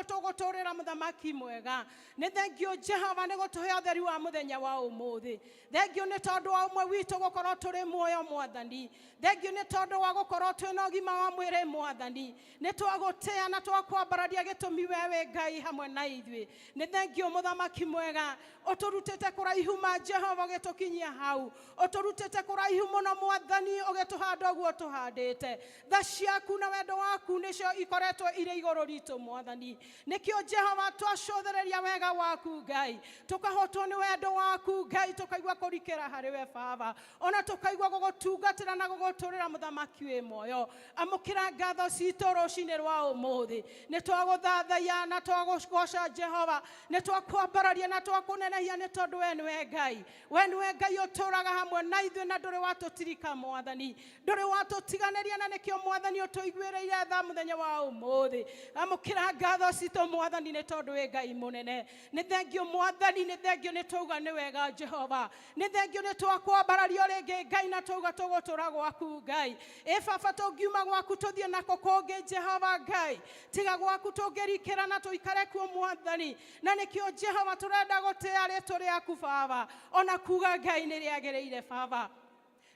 nĩ tũgũtũrĩra mũthamaki mwega. Nĩ thengio Jehova nĩ gũtũhe ũtheri wa mũthenya wa ũmũthĩ. Thengio nĩ tondũ wa ũmwe witũ gũkorwo tũrĩ muoyo mwathani. Thengio nĩ tondũ wa gũkorwo twĩna ũgima wa mwĩrĩ mwathani. Nĩ twagũtĩa na twakwambararia gĩtũmi we wĩ Ngai hamwe na ithuĩ. Nĩ thengio mũthamaki mwega, ũtũrutĩte kũraihu ma Jehova ũgĩtũkinyia hau, ũtũrutĩte kũraihu mũno mwathani ũgĩtũhanda ũguo ũtũhandĩte. Tha ciaku na wendo waku nĩcio ikoretwo irĩ igũrũ ritũ mwathani. Nĩkĩo Jehova twacũthĩrĩria wega waku Ngai, tũkahotwo nĩ wendo waku Ngai, tũkaigua kũrikĩra harĩ we Baba, ona tũkaigua gũgũtungatĩra na gũgũtũrĩra mũthamaki wĩ muoyo. Amũkĩra ngatho citũ rũcinĩ rwa ũmũthĩ. Nĩ twagũthathaiya na twagũgoca Jehova, nĩ twakwambararia na twakũnenehia nĩ tondũ we nĩwe Ngai. We nĩwe Ngai ũtũraga hamwe na ithuĩ na ndũrĩ watũtirika mwathani, ndũrĩ watũtiganĩria, na nĩkĩo mwathani ũtũiguĩrĩire tha mũthenya wa ũmũthĩ. Amũkĩra ngatho citũ mwathani nĩ tondũ wĩ Ngai mũnene. Nĩ thengio mwathani, nĩ thengio nĩ twauga nĩ wega Jehova, nĩ thengio nĩ twakwambararia rĩngĩ Ngai na twauga tũgũtũra gwaku Ngai. Ĩ baba, tũngiuma gwaku tũthiĩ nako kũngĩ Jehova Ngai, tiga gwaku tũngĩrikĩra na tũikare kuo mwathani. Na nĩkĩo Jehova tũrenda gũtĩa rĩtwa rĩaku Baba, ona kuga Ngai nĩ rĩagĩrĩire Baba.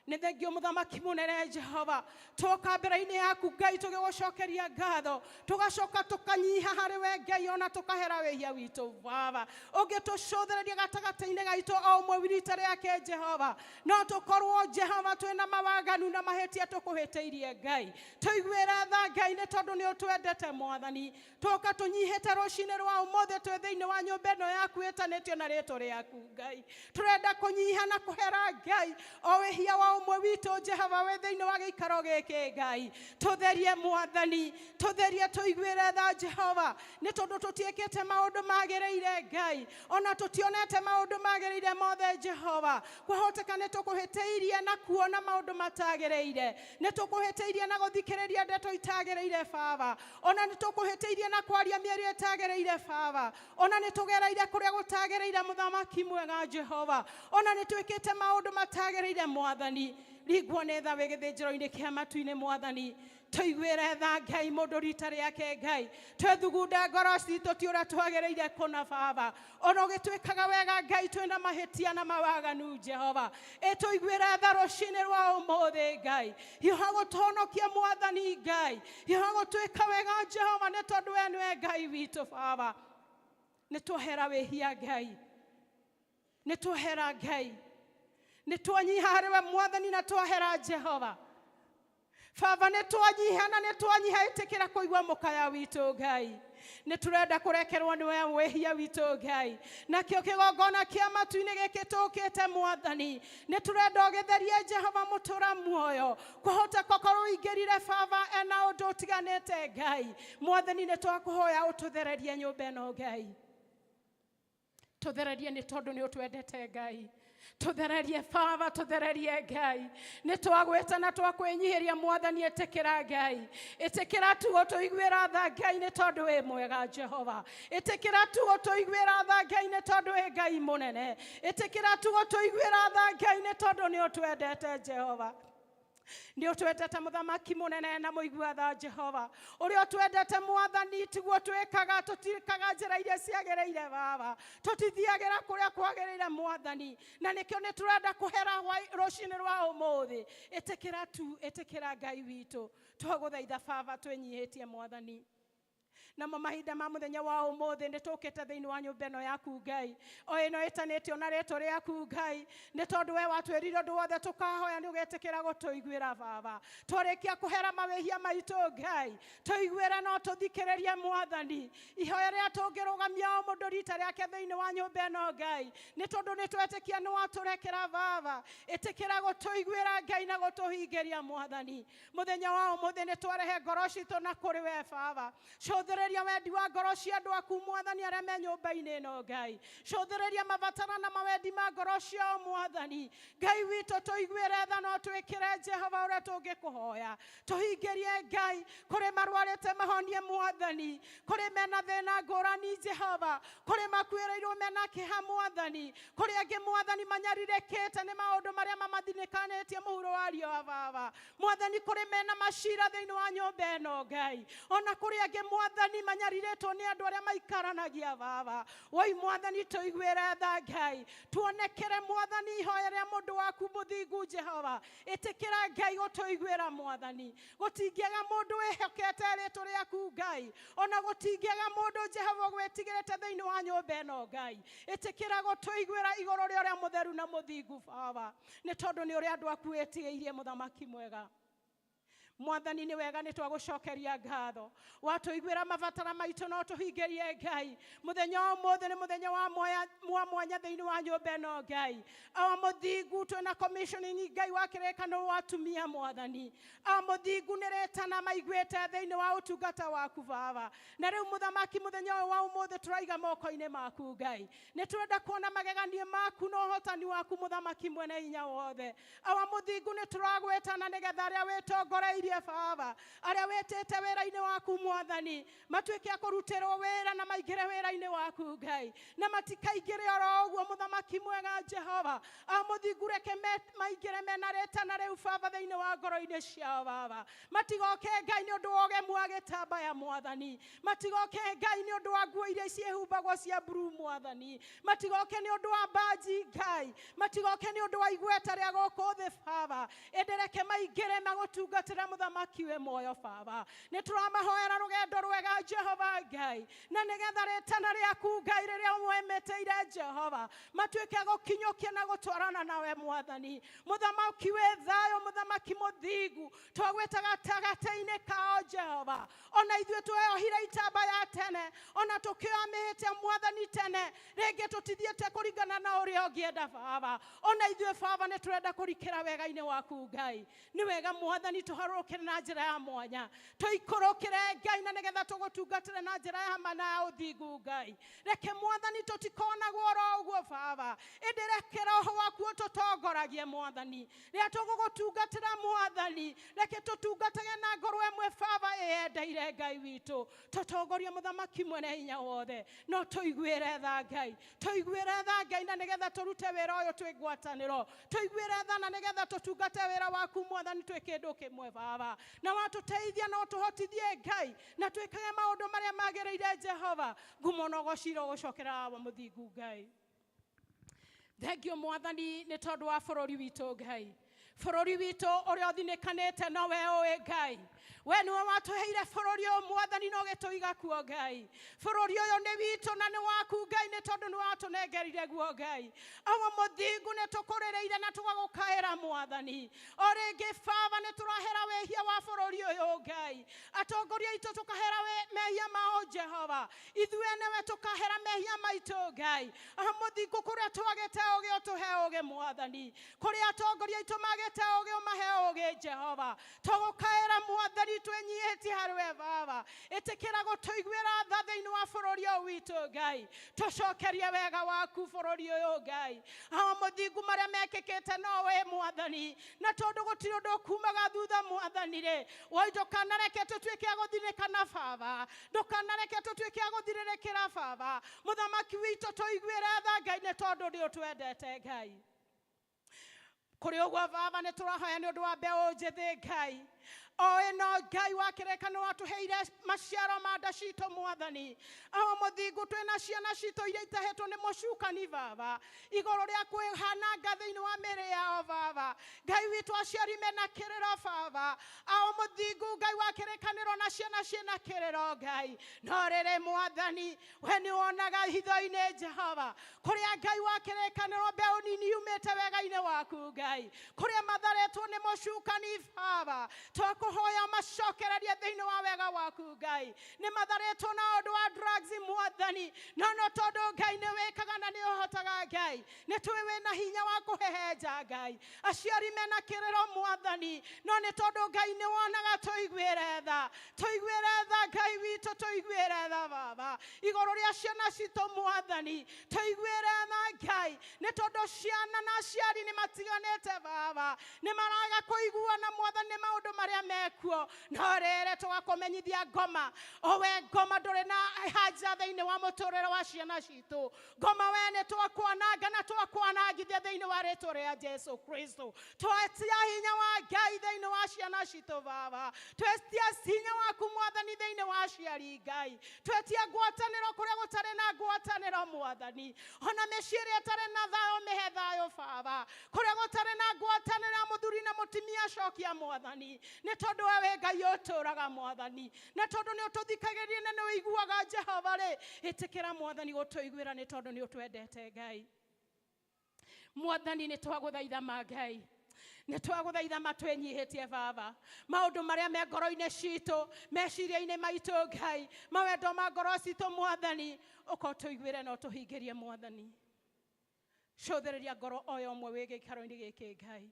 Nĩ thengio mũthamaki mũnene Jehova, twoka mbere-inĩ yaku Ngai tũgĩgũcokeria ngatho, tũgacoka tũkanyiha harĩ we Ngai, ona tũkahera wĩhia witũ Baba. Ũngĩtũcũthĩrĩria gatagatĩ-inĩ gaitũ o ũmwe rita rĩake Jehova, no tũkorwo Jehova twĩna mawaganu na mahĩtia tũkũhĩtĩirie Ngai. Tũiguĩre tha Ngai nĩ tondũ nĩ ũtwendete mwathani. Twoka tũnyihĩte rũcinĩ rwa ũmũthĩ twĩ thĩinĩ wa nyũmba ĩno yaku ĩtanĩtio na rĩtwa rĩaku Ngai. Tũrenda kũnyiha na kũhera Ngai o wĩhia wa ũmwe witũ Jehova wĩ thĩinĩ wa gĩikaro gĩkĩ Ngai. Tũtherie mwathani, tũtherie, tũiguĩre tha Jehova, nĩ tondũ tũtiĩkĩte maũndũ magĩrĩire Ngai, ona tũtionete maũndũ magĩrĩire mothe Jehova. Kwahoteka nĩ tũkũhĩtĩirie na kuona maũndũ matagĩrĩire, nĩ tũkũhĩtĩirie na gũthikĩrĩria ndeto itagĩrĩire Baba, ona nĩ tũkũhĩtĩirie na kwaria mĩario ĩtagĩrĩire Baba, ona nĩ tũgereire kũrĩa gũtagĩrĩire mũthamaki mwega Jehova, ona nĩ twĩkĩte maũndũ matagĩrĩire mwathani. Ringwo nĩ tha wĩ gĩthĩnjĩro-inĩ kĩa matu-inĩ mwathani, tũiguĩre tha Ngai mũndũ rita rĩake Ngai, twĩthugunda ngoro citũ ti ũrĩa twagĩrĩire kũna Baba, ona ũgĩtwĩkaga wega Ngai twĩna mahĩtia na mawaganu Jehova. Ĩtũiguĩre tha rũcinĩ rwa ũmũthĩ Ngai, hiũha gũtũhonokia mwathani Ngai, hiũha gũtwĩka wega Jehova nĩ tondũ we nĩwe Ngai witũ Baba. Nĩ twahera wĩhia Ngai, nĩ twahera Ngai, nĩ twanyiha harĩ we mwathani na twahera Jehova Baba. Nĩ twanyiha na nĩ twanyiha, ĩtĩkĩra kũigua mũkaya witũ Ngai. Nĩ tũrenda kũrekerwo nĩ we wĩhia witũ Ngai, nakĩo kĩgongona kĩa matu-inĩ gĩkĩ tũkĩte mwathani, nĩ tũrenda ũgĩtherie Jehova mũtũra muoyo. Kwahoteka korwo ũingĩrire Baba ena ũndũ ũtiganĩte Ngai, mwathani nĩ twakũhoya ũtũthererie nyũmba ĩno Ngai. Tũthererie nĩ tondũ nĩ ũtwendete Ngai. Tũthererie Baba, tũthererie Ngai. Nĩ twagwĩta na twakwĩnyihĩria mwathani, ĩtĩkĩra Ngai, ĩtĩkĩra tu gũtũiguĩra tha Ngai nĩ tondũ wĩ mwega Jehova. Ĩtĩkĩra tu gũtũiguĩra tha Ngai nĩ tondũ wĩ Ngai mũnene. Ĩtĩkĩra tu gũtũiguĩra tha Ngai nĩ tondũ nĩ ũtwendete Jehova. Nĩ ũtwendete mũthamaki mũnene na mũigua tha Jehova. Ũrĩa ũtwendete mwathani tiguo twĩkaga, tũtikaga njĩra iria ciagĩrĩire Baba, tũtithiagĩra kũrĩa kwagĩrĩire mwathani, na nĩkĩo nĩ tũrenda kũhera rũcinĩ rwa ũmũthĩ. Ĩtĩkĩra tu, ĩtĩkĩra Ngai witũ, twagũthaitha Baba, twĩnyihĩtie mwathani. Namo mahinda ma mũthenya wa ũmũthĩ nĩ tũkĩte thĩinĩ wa nyũmba ĩno yaku Ngai, o ĩno ĩtanĩtio na rĩtwa rĩaku Ngai, nĩ tondũ we watwĩrire ũndũ wothe tũkahoya nĩ ũgetĩkĩra gũtũiguĩra Baba. Twarĩkia kũhera mawĩhia maitũ Ngai, tũiguĩre no tũthikĩrĩrie mwathani. Ihoya rĩrĩa tũngĩrũgamia o mũndũ rita rĩake thĩinĩ wa nyũmba ĩno Ngai, nĩ tondũ nĩ twetĩkia nĩ watũrekera Baba. Ĩtĩkĩra gũtũiguĩra Ngai na gũtũhingĩria mwathani. Mũthenya wa ũmũthĩ nĩ twarehe ngoro citũ na kũrĩ we Baba. Cũthĩrĩria wendi wa ngoro cia andũ aku mwathani arĩa me nyũmba-inĩ ĩno Ngai. Cũthĩrĩria mabatara na mawendi ma ngoro ciao mwathani Ngai witũ. Tũiguĩre tha no twĩkĩre Jehova ũrĩa tũngĩkũhoya. Tũhingĩrie Ngai, kũrĩ marwarĩte mahonie mwathani, kũrĩ mena thĩna ngũrani Jehova, kũrĩ makuĩrĩirwo mena kĩha mwathani, kũrĩ angĩ mwathani manyarirĩkĩte nĩ maũndũ marĩa mamathinĩkanĩtie mũhuro wa riũa Baba mwathani, kũrĩ mena macira thĩinĩ wa nyũmba ĩno Ngai, ona kũrĩ angĩ mwathani. Mwathani manyarirĩtwo nĩ andũ arĩa maikaranagia baba. Woi Mwathani tũiguĩre tha Ngai, tuonekere Mwathani ihoya rĩa mũndũ waku mũthingu Jehova. Ĩtĩkĩra Ngai gũtũiguĩra Mwathani, gũtingĩaga mũndũ wĩhokete rĩtwa rĩaku Ngai, ona gũtingĩaga mũndũ Jehova gwĩtigĩrĩte thĩinĩ wa nyũmba ĩno Ngai. Ĩtĩkĩra gũtũiguĩra igũrũ rĩa ũrĩa mũtheru na mũthingu baba, nĩ tondũ nĩ ũrĩa andũ aku wĩtigĩirie mũthamaki mwega. Mwathani nĩ wega, nĩ twagũcokeria ngatho, watũiguĩra mabatara maitũ no tũhingĩrie Ngai. Mũthenya wa ũmũthĩ nĩ mũthenya wa mwanya thĩinĩ wa nyũmba ĩno Ngai. Awa mũthingu, twĩna commissioning Ngai wa kĩrĩkanĩro wa atumia Mwathani. Awa mũthingu, nĩ rĩtana maiguĩte thĩinĩ wa ũtungata waku baba, na rĩu mũthamaki mũthenya ũyũ wa ũmũthĩ tũraiga moko-inĩ maku Ngai. Nĩ tũrenda kuona magegania maku na ũhotani waku mũthamaki mwene hinya wothe. Awa mũthingu, nĩ tũragwĩtana nĩgetha arĩa wĩtongoreirie baba, arĩa wĩtĩte wĩra-inĩ waku Mwathani, matuĩke a kũrutĩrwo wĩra na maingĩre wĩra-inĩ waku Ngai, na matikaingĩre oro ũguo mũthamaki mwega Jehova. Awa mũthingu, reke maingĩre mena rĩtana rĩu baba thĩinĩ wa ngoro-inĩ ciao baba. Matigoke Ngai nĩ ũndũ wa ũgemu wa gĩtambaya Mwathani, matigoke Ngai nĩ ũndũ wa nguo iria ciĩhumbagwo cia blue Mwathani, matigoke nĩ ũndũ wa mbanji Ngai, matigoke nĩ ũndũ wa igweta rĩa gũkũ thĩ baba, ĩndĩ reke maingĩre magũtungatĩre mũthamaki wĩ muoyo baba. Nĩ tũramahoera rũgendo rwega Jehova Ngai, na nĩgetha rĩtana rĩaku Ngai rĩrĩa wemĩtĩire Jehova matuĩke a gũkinyũkia na gũtwarana nawe Mwathani. Mũthamaki wĩ thayũ, mũthamaki mũthingu, twagwĩta gatagatĩ-inĩ kao Jehova. Ona ithuĩ tweohire itambaya tene, ona tũkĩoya mĩhĩtia Mwathani tene, rĩngĩ tũtithiĩte kũringana na ũrĩa ũngĩenda baba. Ona ithuĩ baba nĩ tũrenda kũrikĩra wega-inĩ waku Ngai. Nĩ wega Mwathani tũharũrũkĩre na njĩra ya mwanya, tũikũrũkĩre Ngai, na nĩgetha tũgũtungatĩre na njĩra ya ma na ya ũthingu Ngai. Reke Mwathani tũtikonagwo oro ũguo baba, ĩndĩ reke roho waku ũtũtongoragie Mwathani. Rĩrĩa tũgũgũtungatĩra Mwathani, reke tũtungatage na ngoro ĩmwe baba ĩyendeire Ngai witũ. Tũtongorie mũthamaki mwene hinya wothe, no tũiguĩre tha Ngai, tũiguĩre tha Ngai, na nĩgetha tũrute wĩra ũyũ twĩ ngwatanĩro, tũiguĩre tha na nĩgetha tũtungate wĩra waku Mwathani twĩ kĩndũ kĩmwe baba. Na watũteithia no tũhotithie Ngai, na twĩkage maũndũ marĩa magĩrĩire Jehova. Ngumo na ũgociro gũcokera wa mũthingu Ngai. Thengio Mwathani nĩ tondũ wa bũrũri witũ Ngai, bũrũri witũ ũrĩa ũthinĩkanĩte no we ũĩ Ngai. We nĩwe watũheire bũrũri ũyũ Mwathani na ũgĩtũiga kuo Ngai. Bũrũri ũyũ nĩ witũ na nĩ waku Ngai, nĩ tondũ nĩ watũnengerire guo Ngai. Awa mũthingu, nĩ tũkũrĩrĩire na tũgagũkaĩra Mwathani. O rĩngĩ baba nĩ tũrahera wĩhia wa bũrũri ũyũ Ngai, atongoria aitũ tũkahera mehia mao Jehova, ithuĩ enewe tũkahera mehia maitũ Ngai. Awa mũthingu, kũrĩa twagĩte ũgĩ ũtũhe ũgĩ Mwathani, kũrĩa atongoria aitũ magĩte ũgĩ ũmahe ũgĩ Jehova. Tũgũkaĩra Mwathani twĩnyihĩtie harĩ we baba, ĩtĩkĩra gũtũiguĩra tha thĩinĩ wa bũrũri ũyũ witũ Ngai, tũcokerie wega waku bũrũri ũyũ Ngai. Awa mũthingu, marĩa mekĩkĩte no we Mwathani, na tondũ gũtirĩ ũndũ ũkumaga thutha Mwathani rĩ, woi ndũkanareke tũtuĩke a gũthirĩkana baba, ndũkanareke tũtuĩke a gũthirĩrĩkĩra baba. Mũthamaki witũ tũiguĩre tha Ngai, nĩ tondũ nĩ ũtwendete Ngai. Kũrĩ ũguo baba nĩ tũrahoya nĩ ũndũ wa mbeũ njĩthĩ Ngai, o ĩno Ngai wa kĩrĩkanĩro watũheire maciaro ma nda citũ Mwathani. Awa mũthingu, twĩna ciana citũ iria itahetwo nĩ mũcukani baba, igũrũ rĩa kwĩhananga thĩinĩ wa mĩĩrĩ yao baba. Ngai witũ, aciari mena kĩrĩro baba. Awa mũthingu, Ngai wa kĩrĩkanĩro, na ciana ciĩna kĩrĩro Ngai. No rĩrĩ Mwathani, we nĩ wonaga hitho-inĩ Jehova, kũrĩa Ngai wa kĩrĩkanĩro mbeũ nini yumĩte wega-inĩ waku Ngai, kũrĩa matharetwo nĩ mũcukani baba, twakũhoya macokererie thĩinĩ wa wega waku Ngai. Nĩ matharetwo na ũndũ wa drugs Mwathani, no no tondũ Ngai nĩ wĩkaga na nĩ ũhotaga Ngai, nĩ tũĩ wĩna hinya wa kũhehenja Ngai. Aciari mena kĩrĩro Mwathani, no nĩ tondũ Ngai nĩ wonaga, tũiguĩre tha, tũiguĩre tha Ngai witũ, tũiguĩre tha baba. Baba igũrũ rĩa ciana citũ Mwathani. Tũiguĩre tha Ngai, nĩ tondũ ciana na aciari nĩ matiganĩte Baba, nĩ maraga kũiguana Mwathani nĩ maũndũ marĩa mekuo. No rĩrĩ, tũgakũmenyithia ngoma, o we ngoma ndũrĩ na haja thĩinĩ wa mũtũrĩre wa ciana citũ. Ngoma we nĩ twakwananga na twakwanangithia thĩinĩ wa rĩtwa rĩa Jesu Kristo. Twetia hinya wa Ngai thĩinĩ wa ciana citũ Baba, twetia hinya waku Mwathani thĩinĩ wa aciari Ngai, twetia ngwatanĩro kũrĩa gũtarĩ na ngwatanĩro Mwathani, ona mĩciĩ ĩrĩa ĩtarĩ na thayũ mĩhe thayũ Baba, kũrĩa gũtarĩ na ngwatanĩro ya mũthuri na mũtumia cokia Mwathani, nĩ tondũ we wĩ Ngai ũtũraga Mwathani, na tondũ nĩ ũtũthikagĩrĩria na nĩ ũiguaga Jehova rĩ, ĩtĩkĩra Mwathani gũtũiguĩra nĩ tondũ nĩ ũtwendete Ngai. Mwathani, nĩ twagũthaitha ma Ngai, nĩ twagũthaitha ma twĩnyihĩtie Baba, maũndũ marĩa me ngoro-inĩ citũ, meciria-inĩ maitũ Ngai, mawendo ma ngoro citũ Mwathani, ũka ũtũiguĩre na ũtũhingĩrie Mwathani. Cũthĩrĩria ngoro o ũmwe wĩ gĩikaro-inĩ gĩkĩ Ngai,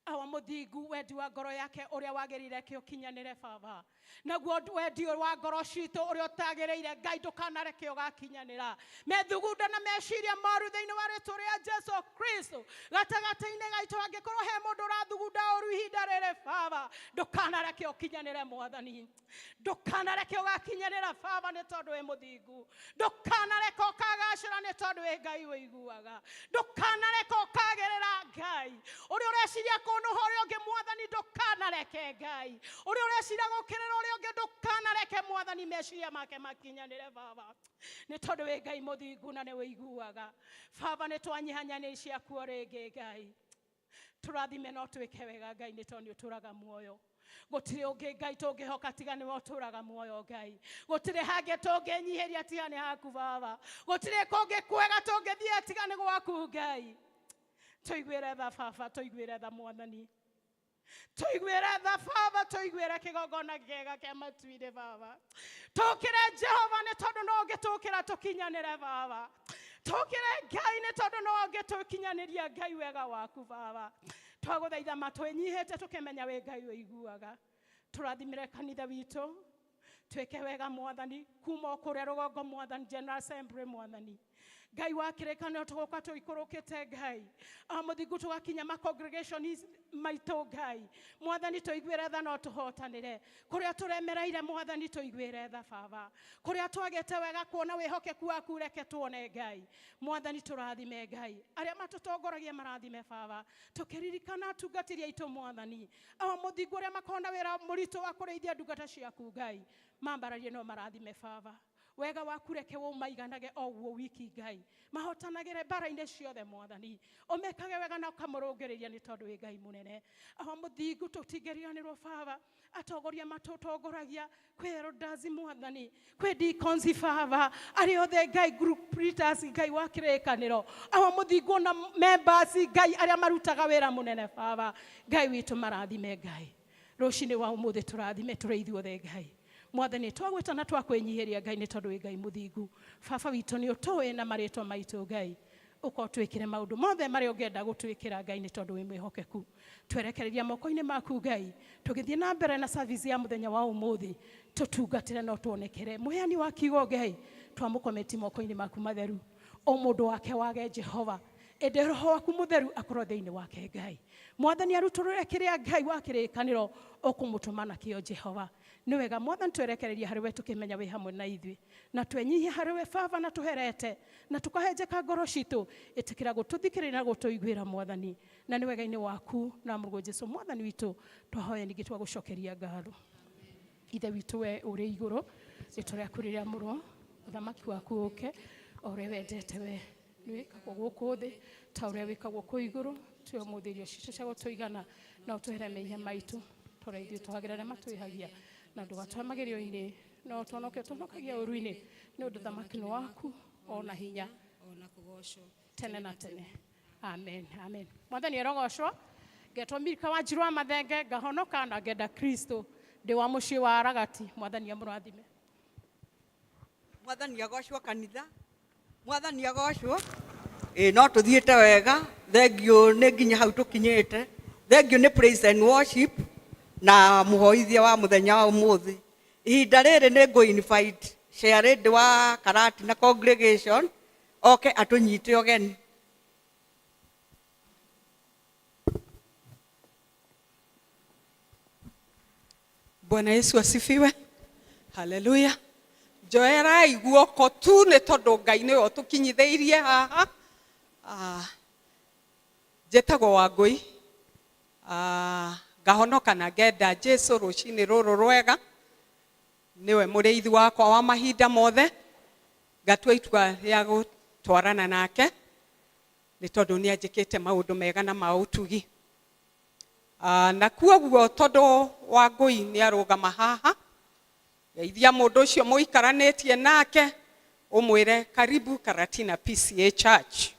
awa mũthingu, wendi wa ngoro yake ũrĩa wagĩrĩire kĩ ũkinyanĩre Baba, naguo wendi wa ngoro citũ ũrĩa ũtagĩrĩire Ngai ndũkanareke ũgakinyanĩra. Methugunda na meciria moru thĩinĩ wa rĩtwa rĩa Jesu Kristo gatagatĩ-inĩ gaitũ, angĩkorwo he mũndũ ũrathugunda ũru ihinda rĩrĩ Baba, ndũkanareke ũkinyanĩre Mwathani, ndũkanareke ũgakinyanĩra Baba, nĩ tondũ wĩ mũthingu. Ndũkanareke ũkagacĩra, nĩ tondũ wĩ Ngai ũiguaga. Ndũkanareke ũkagĩrĩra Ngai, ũrĩa ũreciria kũnũha ũrĩa ũngĩ Mwathani, ndũkanareke Ngai, ũrĩa ũreciria gũkĩrĩra ũrĩa ũngĩ, ndũkanareke Mwathani meciria make makinyanĩre Baba, nĩ tondũ wĩ Ngai mũthingu na nĩ ũiguaga Baba. Nĩ twanyihanya ciaku o rĩngĩ Ngai, tũrathime no twĩke wega Ngai, nĩ tondũ nĩ ũtũraga muoyo. Gũtirĩ ũngĩ Ngai tũngĩhoka tiga nĩwe ũtũraga muoyo Ngai. Gũtirĩ hangĩ tũngĩnyihĩria tiga nĩ haku Baba. Gũtirĩ kũngĩ kwega tũngĩthiĩ tiga nĩ gwaku Ngai. Tũiguĩre tha Baba, tũiguĩre tha Mwathani, tũiguĩre tha Baba, tũiguĩre kĩgongona kĩega kĩa matu-inĩ Baba. Tũkĩre Jehova, nĩ tondũ no ũngĩtũkĩra tũkinyanĩre Baba. Tũkĩre Ngai, nĩ tondũ no ũngĩtũkinyanĩria Ngai wega waku Baba. Twagũthaitha ma twĩnyihĩte, tũkĩmenya wĩ Ngai ũiguaga. Tũrathimĩre kanitha witũ, twĩke wega Mwathani, kuma o kũrĩa rũgongo Mwathani, General Assembly Mwathani Ngai wa kĩrĩkanĩro, tũgoka tũikũrũkĩte Ngai a mũthingu, tũgakinya ma congregation maitũ Ngai. Mwathani, tũiguĩre tha no tũhotanĩre kũrĩa tũremereire Mwathani, tũiguĩre tha Baba, kũrĩa twagĩte wega kuona wĩhokeku waku, reke tuone Ngai. Mwathani, tũrathime Ngai, arĩa matũtongoragia marathime Baba, tũkĩririkana atungatĩri aitũ Mwathani, awa mũthingu, ũrĩa makorwo na wĩra mũritũ wa kũrĩithia ndungata ciaku Ngai, mambararie no marathime Baba. Wega waku reke ũmaiganage o guo wiki Ngai, mahotanagĩre mbara-inĩ ciothe Mwathani, ũmekage wega na ũkamũrũngĩrĩria, nĩ tondũ wĩ Ngai mũnene. Awa mũthingu, tũtingĩriganĩrwo Baba atongoria matũtongoragia, kwĩ elders Mwathani, kwĩ deacons Baba, arĩa othe Ngai, group leaders Ngai wa kĩrĩkanĩro, awa mũthingu, ona members Ngai arĩa marutaga wĩra mũnene Baba Ngai witũ, marathime Ngai. Rũcinĩ wa ũmũthĩ tũrathime tũrĩ ithuothe Ngai. Mwathani, twagwĩta na twakwĩnyihĩria Ngai, nĩ tondũ wĩ Ngai mũthingu. Baba witũ, nĩ ũtũĩ na marĩtwa maitũ Ngai, ũka ũtwĩkĩre maũndũ mothe marĩa ũngĩenda gũtwĩkĩra Ngai, nĩ tondũ wĩ mwĩhokeku. Twerekereria moko-inĩ maku Ngai, tũgĩthiĩ na mbere na service ya mũthenya wa ũmũthĩ, tũtungatĩre no tuonekere. Mũheani wa kiugo Ngai, twamũkometi moko-inĩ maku matheru, o mũndũ wake wage Jehova, ĩndĩ roho waku mũtheru akorwo thĩinĩ wake Ngai. Mwathani, arutũrũre kĩrĩa Ngai wa kĩrĩkanĩro ũkũmũtũma nakĩo Jehova. Nĩ wega Mwathani, twerekereria harĩ we tũkĩmenya wĩ hamwe na ithuĩ, na twenyihia harĩ we Baba, na tũherete na tũkahenjeka ngoro citũ, ĩtĩkĩra gũtũthikĩrĩria na gũtũiguĩra Mwathani, na nĩ wega-inĩ waku na mũrũguo Jesu Mwathani witũ twahoya, ningĩ twagũcokeria ngatho. Ithe witũ we ũrĩ igũrũ, rĩtwa rĩaku rĩrĩamũrwo, ũthamaki waku ũke, o ũrĩa wendete we nĩ wĩkagwo gũkũ thĩ ta ũrĩa wĩkagwo kũu igũrũ. Tũhe ũmũthĩ irio citũ cia gũtũigana, na ũtũhere mehia maitũ ta ũrĩa ithuĩ tũhagĩra arĩa matwĩhagia, na ndũgatũhe magerio-inĩ, no tũhonokie tũhonokagia ũru-inĩ, nĩ ũndũ ũthamaki nĩ waku, ona hinya, ona kũgocwo tene na tene. Amen, amen. Mwathani arogocwo. Ngetwo Milka wa Njirũ wa Mathenge, ngahonoka na ngenda Kristo, ndĩ wa mũciĩ wa Aragati. Mwathani amũrathime. Mwathani agocwo kanitha, Mwathani agocwo. Ĩ no tũthiĩte wega, thengiũ nĩ nginya hau tũkinyĩte. Thengiũ nĩ praise and worship na mũhoithia wa mũthenya wa ũmũthĩ. Ihinda rĩrĩ nĩ ngũ invite Chairlady wa Karatina congregation oke atũnyite ũgeni. Bwana Yesu asifiwe. Haleluya. Njoerai guoko tu nĩ tondũ Ngai nĩwe ũtũkinyithĩirie haha. Njĩtagwo Wangũi. Ngahonoka na ngenda Jesu rũcinĩ rũrũ rwega. Nĩwe mũrĩithi wakwa wa mahinda mothe. Ngatua itua rĩa gũtwarana nake nĩ tondũ nĩ anjĩkĩte maũndũ mega na ma ũtugi. Na kuoguo tondũ Wangũi nĩ arũgama haha, geithia mũndũ ũcio mũikaranĩtie nake ũmwĩre karibu Karatina PCA Church.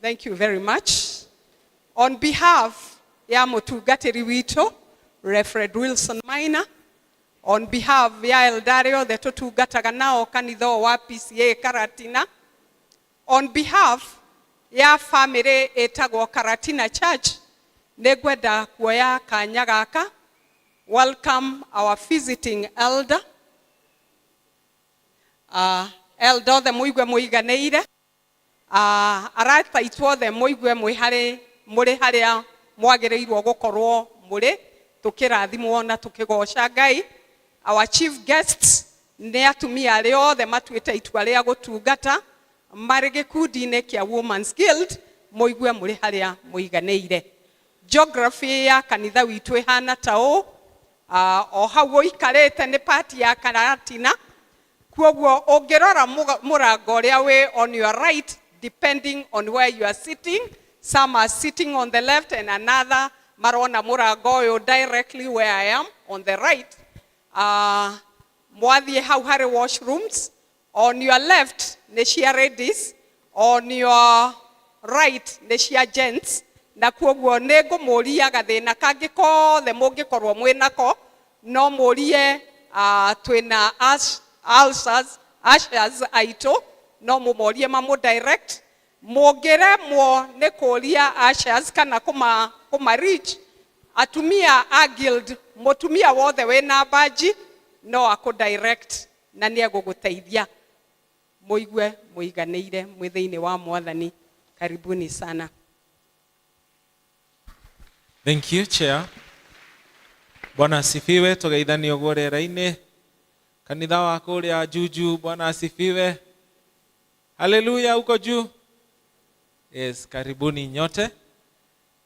Thank you very much. On behalf ya mũtungatĩri witũ Reverend Wilson Maina, on behalf ya eldari othe tũtungataga nao kanitha ũyũ wa PCA Karatina, on behalf ya family ĩtagwo Karatina Church, nĩ ngwenda kuoya kanya gaka welcome our visiting elder. Elder othe mũigue mũiganĩire. Arata aitũ othe mũigue mwĩ harĩ mũrĩ harĩa mwagĩrĩirwo gũkorwo mũrĩ tũkĩrathimwo na tũkĩgoca Ngai. Our chief guests nĩ atumia arĩa othe matuĩte itua rĩa gũtungata marĩ gĩkundi-inĩ kĩa Women's Guild, mũigue mũrĩ harĩa mũiganĩire. Geography ya kanitha witũ ĩhana ta ũũ. O hau ũikarĩte nĩ part ya Karatina, kuoguo ũngĩrora mũrango ũrĩa wĩ on your right, depending on where you are sitting, some are sitting on the left and another marona mũrango ũyũ directly where I am on the right. Mwathiĩ hau harĩ washrooms, on your left nĩ cia ladies, on your right nĩ cia gents. Na kuoguo nĩ ngũmũria gathĩna kangĩ kothe mũngĩkorwo mwĩ nako no mũrie, twĩna ushers aitũ, no mũmorie mamũ direct. Mũngĩremwo nĩ kũria ushers kana kũma reach atumia a guild, mũtumia wothe wĩna badge no akũ direct na nĩ egũgũteithia. Mũigue mũiganĩire mwĩ thĩinĩ wa Mwathani. Karibuni sana. Thank you, Chair. Bwana asifiwe. Tugeithanie ũguo rĩera-inĩ. Kanitha wa kũrĩa Juju, Bwana asifiwe. Haleluya huko juu. Yes, karibuni nyote.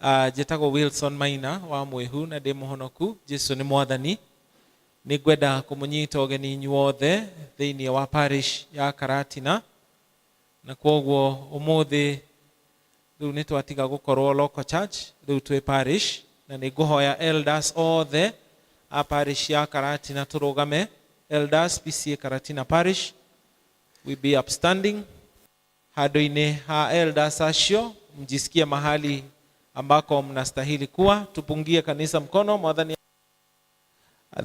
Njĩtagwo Wilson Maina wa Mwĩhu na ndĩ mũhonoku. Jesu nĩ Mwathani. Nĩ ngwenda kũmũnyita ũgeni inyuothe thĩinĩ wa parish ya Karatina. Na kwoguo ũmũthĩ rĩu nĩ twatiga gũkorwo local church, rĩu twĩ parish, na nĩ ngũhoya elders othe a parish ya Karatina tũrũgame. Elders PCA Karatina Parish, we be upstanding. Handũ-inĩ ha elders acio, mjisikie mahali ambako mnastahili kuwa. Tupungie kanisa mkono. Mwathani.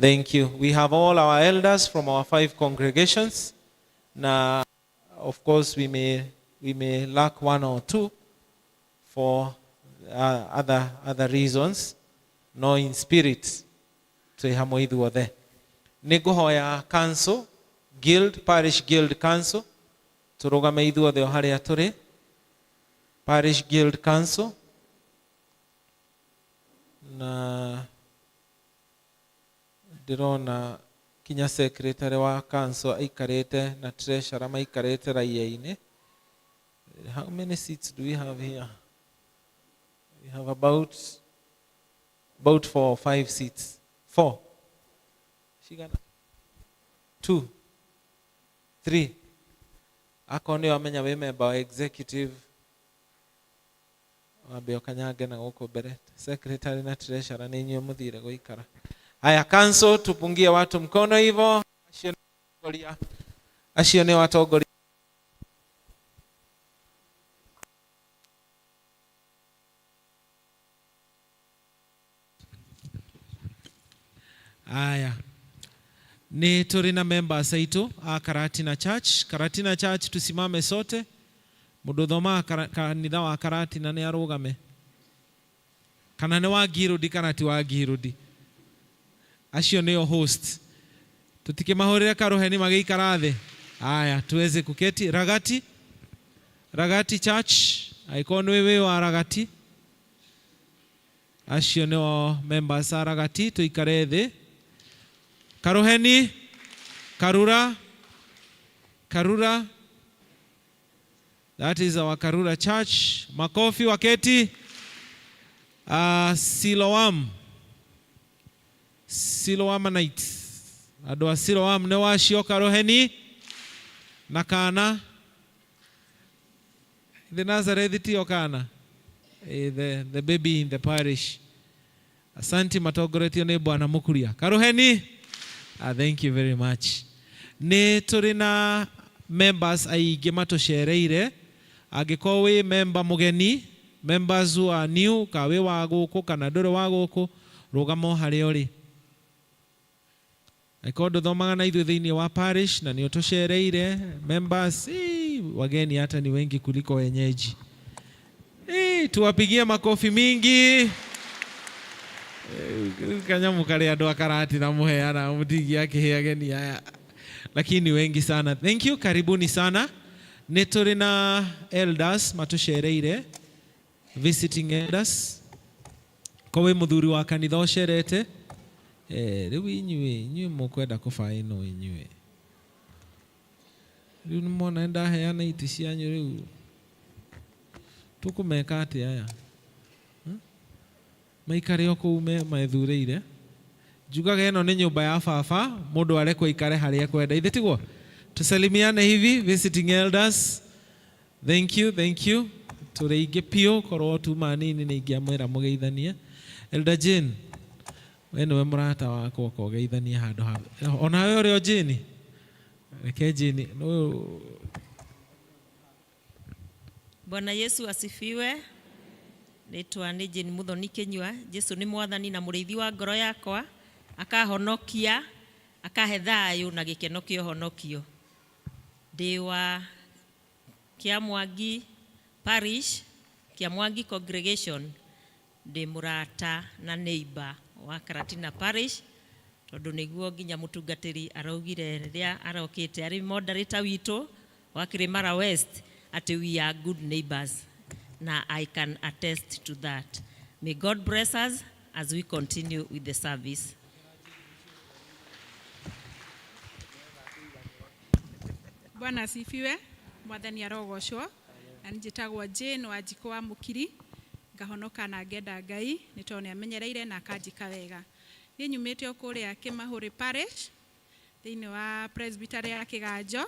Thank you. We have all our elders from our 5 congregations. Na of course we may lack one or two for other reasons. No in spirit twĩ hamwe ithuothe. Nĩ ngũhoya council, guild, parish guild council, tũrũgame ithuothe o harĩa tũrĩ. Parish guild council na ndĩrona kinya secretary wa council aikarĩte na treasurer maikarĩte raia-inĩ. How many seats do we have here? We have about 4 or 5 seats. 4. Cigana? 2. 3. Akorwo nĩ wamenya wĩ member wa executive, wambe ũkanyange na gũkũ mbere. Secretary na treasurer nĩ inyuĩ mũthire gũikara. Haya, council, tupungie watu mkono hivyo. Acio nĩ atongoria. Acio nĩ atongoria. Aya. Nĩ tũrĩ na members aitũ a Karatina Church. Karatina Church, tusimame sote. Mũndũ ũthomaga kanitha wa Karatina nĩ arũgame. Kana nĩ wa Ngirudi kana ti wa Ngirudi? Acio nĩo host. Tutikimahũrĩre karuheni magĩikara thĩ. Aya, tuweze kuketi. Ragati, Ragati Church, angĩkorwo nĩ wĩ wa Ragati, acio nĩo members a Ragati, tuikare thĩ. Karuheni, Karura, Karura, that is our Karura Church. Makofi waketi. Siloam, Siloamanites, andũ a Siloam nĩ wacio karuheni na kana the Nazareth tio kana the baby in the parish. Asanti matongoretio nĩ Bwana Mukuria. Karuheni. Thank you very much. Nĩ tũrĩ na members aingĩ matũcereire. Angĩkorwo wĩ member mũgeni, members who are new, ka wĩ wa gũkũ kana ndũrĩ wa gũkũ, rũgama o harĩa ũrĩ. Angĩkorwo ndũthomaga na ithuĩ thĩinĩ wa parish na nĩ ũtũcereire, members, wageni hata ni wengi kuliko wenyeji. Tuwapigie makofi mingi. Kanyamu karĩa andũ akaratina mũheana mũtingi akĩhe ageni aya, lakini wengi sana. Thank you, karibuni sana. Nĩ tũrĩ na elders matũcereire, visiting elders. Ko wĩ mũthuri wa kanitha ũcerete, rĩu inyuĩ mũkwenda kũbaĩnwo inyuĩ. Rĩu nĩmwona nĩndaheana itĩ cianyu rĩu tũkũmeka atĩa aya? Maikare o kũu methurĩire. Njugaga ĩno nĩ nyũmba ya baba, mũndũ arekwo aikare harĩa ekwenda. Ithe tiguo? Tusalimiane hivi visiting elders. Thank you, thank you. Tũrĩ aingĩ biũ, korwo tuma nini nĩ ingĩamwĩra mũgeithanie. Elder Jane, we nĩwe mũrata wakwa, ũka ũgeithanie handũ ha. Onawe ũrĩ o Jane? Reke Jane, ũyũ. Bwana Yesu asifiwe. Rĩtwa nĩ Jane Muthoni Kĩnyua. Jesu nĩ mwathani na mũrĩithi wa ngoro yakwa, akahonokia, akahe thayũ na gĩkeno kĩa ũhonokio. Ndĩ wa Kĩamwangi Parish, Kĩamwangi Congregation, ndĩ mũrata na neighbor wa Karatina Parish, tondũ nĩguo nginya mũtungatĩri araugire rĩrĩa arokĩte arĩ moderator witũ wa Kĩrĩmara West atĩ we are good neighbors, na I can attest to that. May God bless us as we continue with the service. Bwana asifiwe. Mwathani arogocwo. Na njĩtagwo Jane Wanjikũ wa Mũkiri, ngahonoka na ngenda Ngai nĩ tondũ nĩ amenyereire na akanjĩka wega. Niĩ nyumĩte o kũrĩa Kĩmahũrĩ Parish thĩinĩ wa Presbytery ya Kĩganjo,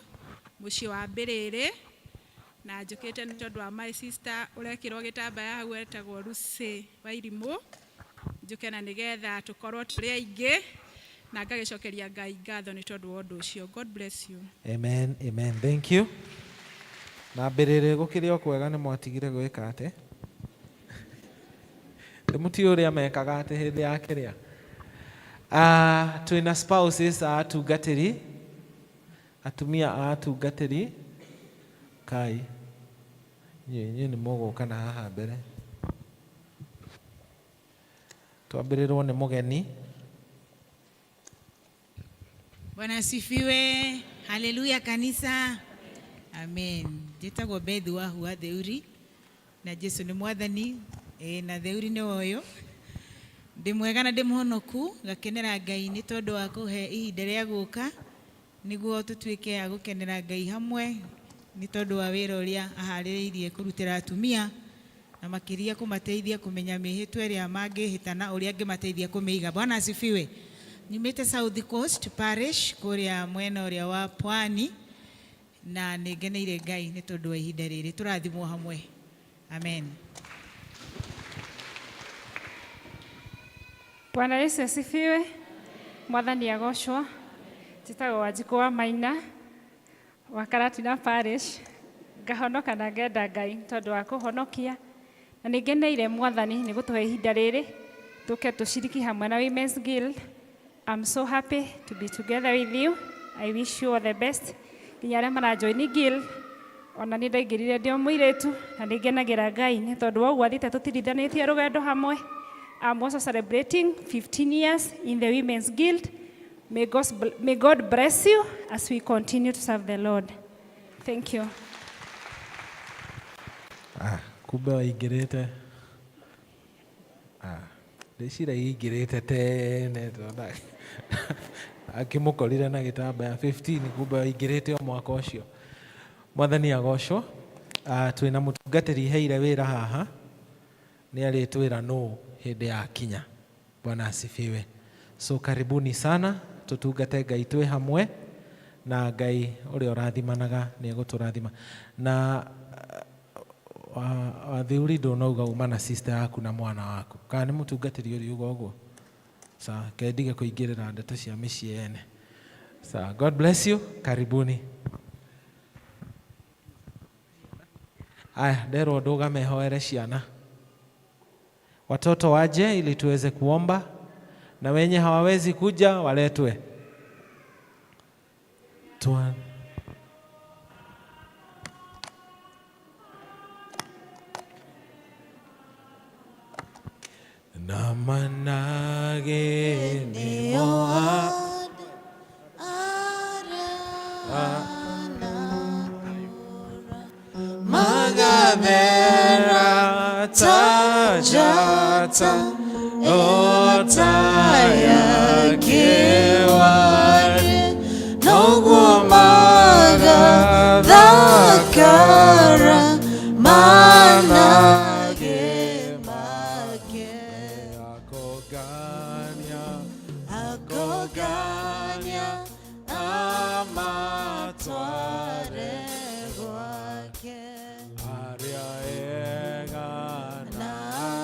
mũciĩ wa Mbĩrĩrĩ, na njũkĩte nĩ tondũ wa my sister ũrekĩrwo gĩtambaya hau etagwo Lucy Wairimũ, njũke na nĩgetha tũkorwo tũrĩ aingĩ na ngagĩcokeria Ngai ngatho nĩ tondũ wa ũndũ ũcio. God bless you. Amen, amen. Thank you. Na mbĩrĩrĩ gũkĩrĩ o kwega nĩ mwatigire gwĩka atĩ? Ndĩmũtiũĩ ũrĩa mekaga atĩ hĩndĩ ya kĩrĩa. Twĩna spouses a atungatĩri, atumia a atungatĩri. Kai, inyuĩ nĩ mũgũka na haha mbere. Twambĩrĩrwo nĩ mũgeni. Bwana asifiwe. Haleluya kanisa. Amen. Njĩtagwo Beth Wahua Theuri na Jesu nĩ mwathani na Theuri nĩ ũyũ. Ndĩ mwega na ndĩ mũhonoku, ngakenera Ngai nĩ tondũ wa kũhe ihinda rĩa gũka nĩguo tũtuĩke a gũkenera Ngai hamwe nĩ tondũ wa wĩra ũrĩa aharĩrĩirie kũrutĩra atumia na makĩria kũmateithia kũmenya mĩhĩtwa ĩrĩa mangĩhĩta na ũrĩa angĩmateithia kũmĩiga. Bwana asifiwe. Nyumĩte South Coast Parish kũrĩa mwena ũrĩa wa Pwani na nĩ ngeneire Ngai nĩ tondũ wa ihinda rĩrĩ tũrathimwo hamwe. Amen. Bwana Yesu asifiwe. Mwathani agocwo. Njĩtagwo Wanjikũ wa Maina wa Karatina Parish. Ngahonoka na ngenda Ngai tondũ wa kũhonokia na nĩ ngeneire Mwathani nĩ gũtũhe ihinda rĩrĩ tũke tũciriki hamwe na Women's Guild. I'm so happy to be together with you. I wish you all the best. Nginya arĩa marajoin guild, ona nĩ ndaingĩrire ndĩ o mũirĩtu na nĩ ngenagĩra Ngai nĩ tondũ wa ũguo athiĩte tũtirithanĩtie rũgendo hamwe. I'm also celebrating 15 years in the Women's Guild. May God bless you as we continue to serve the Lord. Thank you. Ah, kumbe waingĩrĩte. Ah, ndĩciragia ingĩrĩte tene tondũ akĩmũkorire na gĩtambaya 15, kumbe waingĩrĩte o mwaka ũcio. Mwathani agocwo. Ah, twĩna mũtungatĩri heire wĩra haha, nĩ arĩtwĩra nũ hĩndĩ ya kinya. Bwana asifiwe. So karibuni sana, tutungate Ngai twĩ hamwe, na Ngai ũrĩa ũrathimanaga nĩ egũtũrathima. Na wathuri, ndũnauga uma na sister yaku na mwana waku, kana nĩ mũtungatĩri ũriuga ũguo? Sawa, kendige kũingĩrĩra ndeto cia mĩciĩ ene. Sawa, God bless you. Karibuni. Aya, nderwo ndũgame hoere ciana. Watoto waje ili tuweze kuomba, na wenye hawawezi kuja waletwe. Tuan. Na manage ni moa magathera ta njata ota ya kĩwari, noguo magathakara manage make. Akogania, akogania amatware gwake, arĩa ega na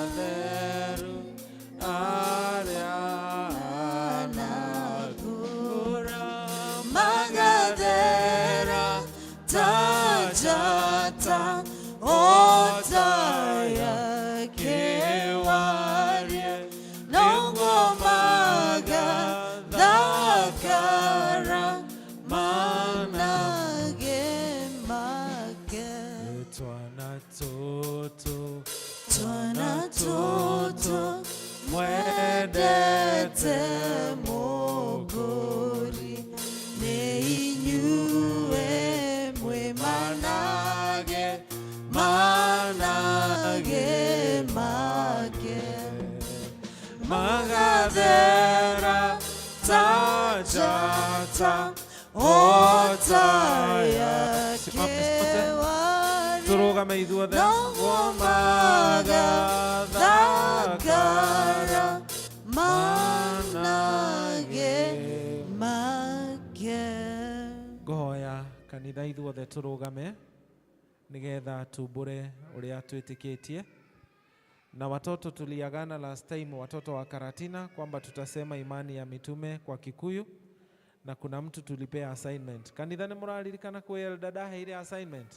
atheru, arĩa anagura, magathera ta njata ota ya kĩwarie, noguo magathakara manage make. Twana tũtũ, twana tũtũ mwendete mũgũri, nĩ inyuĩ mwĩ manage, manage make, magathera ta njata ota ya kĩwari, tũrũgame ithuothe, noguo magathakara manage make. Ngũhoya kanitha ithuothe tũrũgame nĩgetha tumbũre ũrĩa twĩtĩkĩtie. Na watoto, tuliagana last time, watoto wa Karatina, kwamba tutasema imani ya mitume kwa Kikuyu, na kuna mtu tulipea assignment. Kanitha, nĩ mũraririkana kwĩ elder ndaheire assignment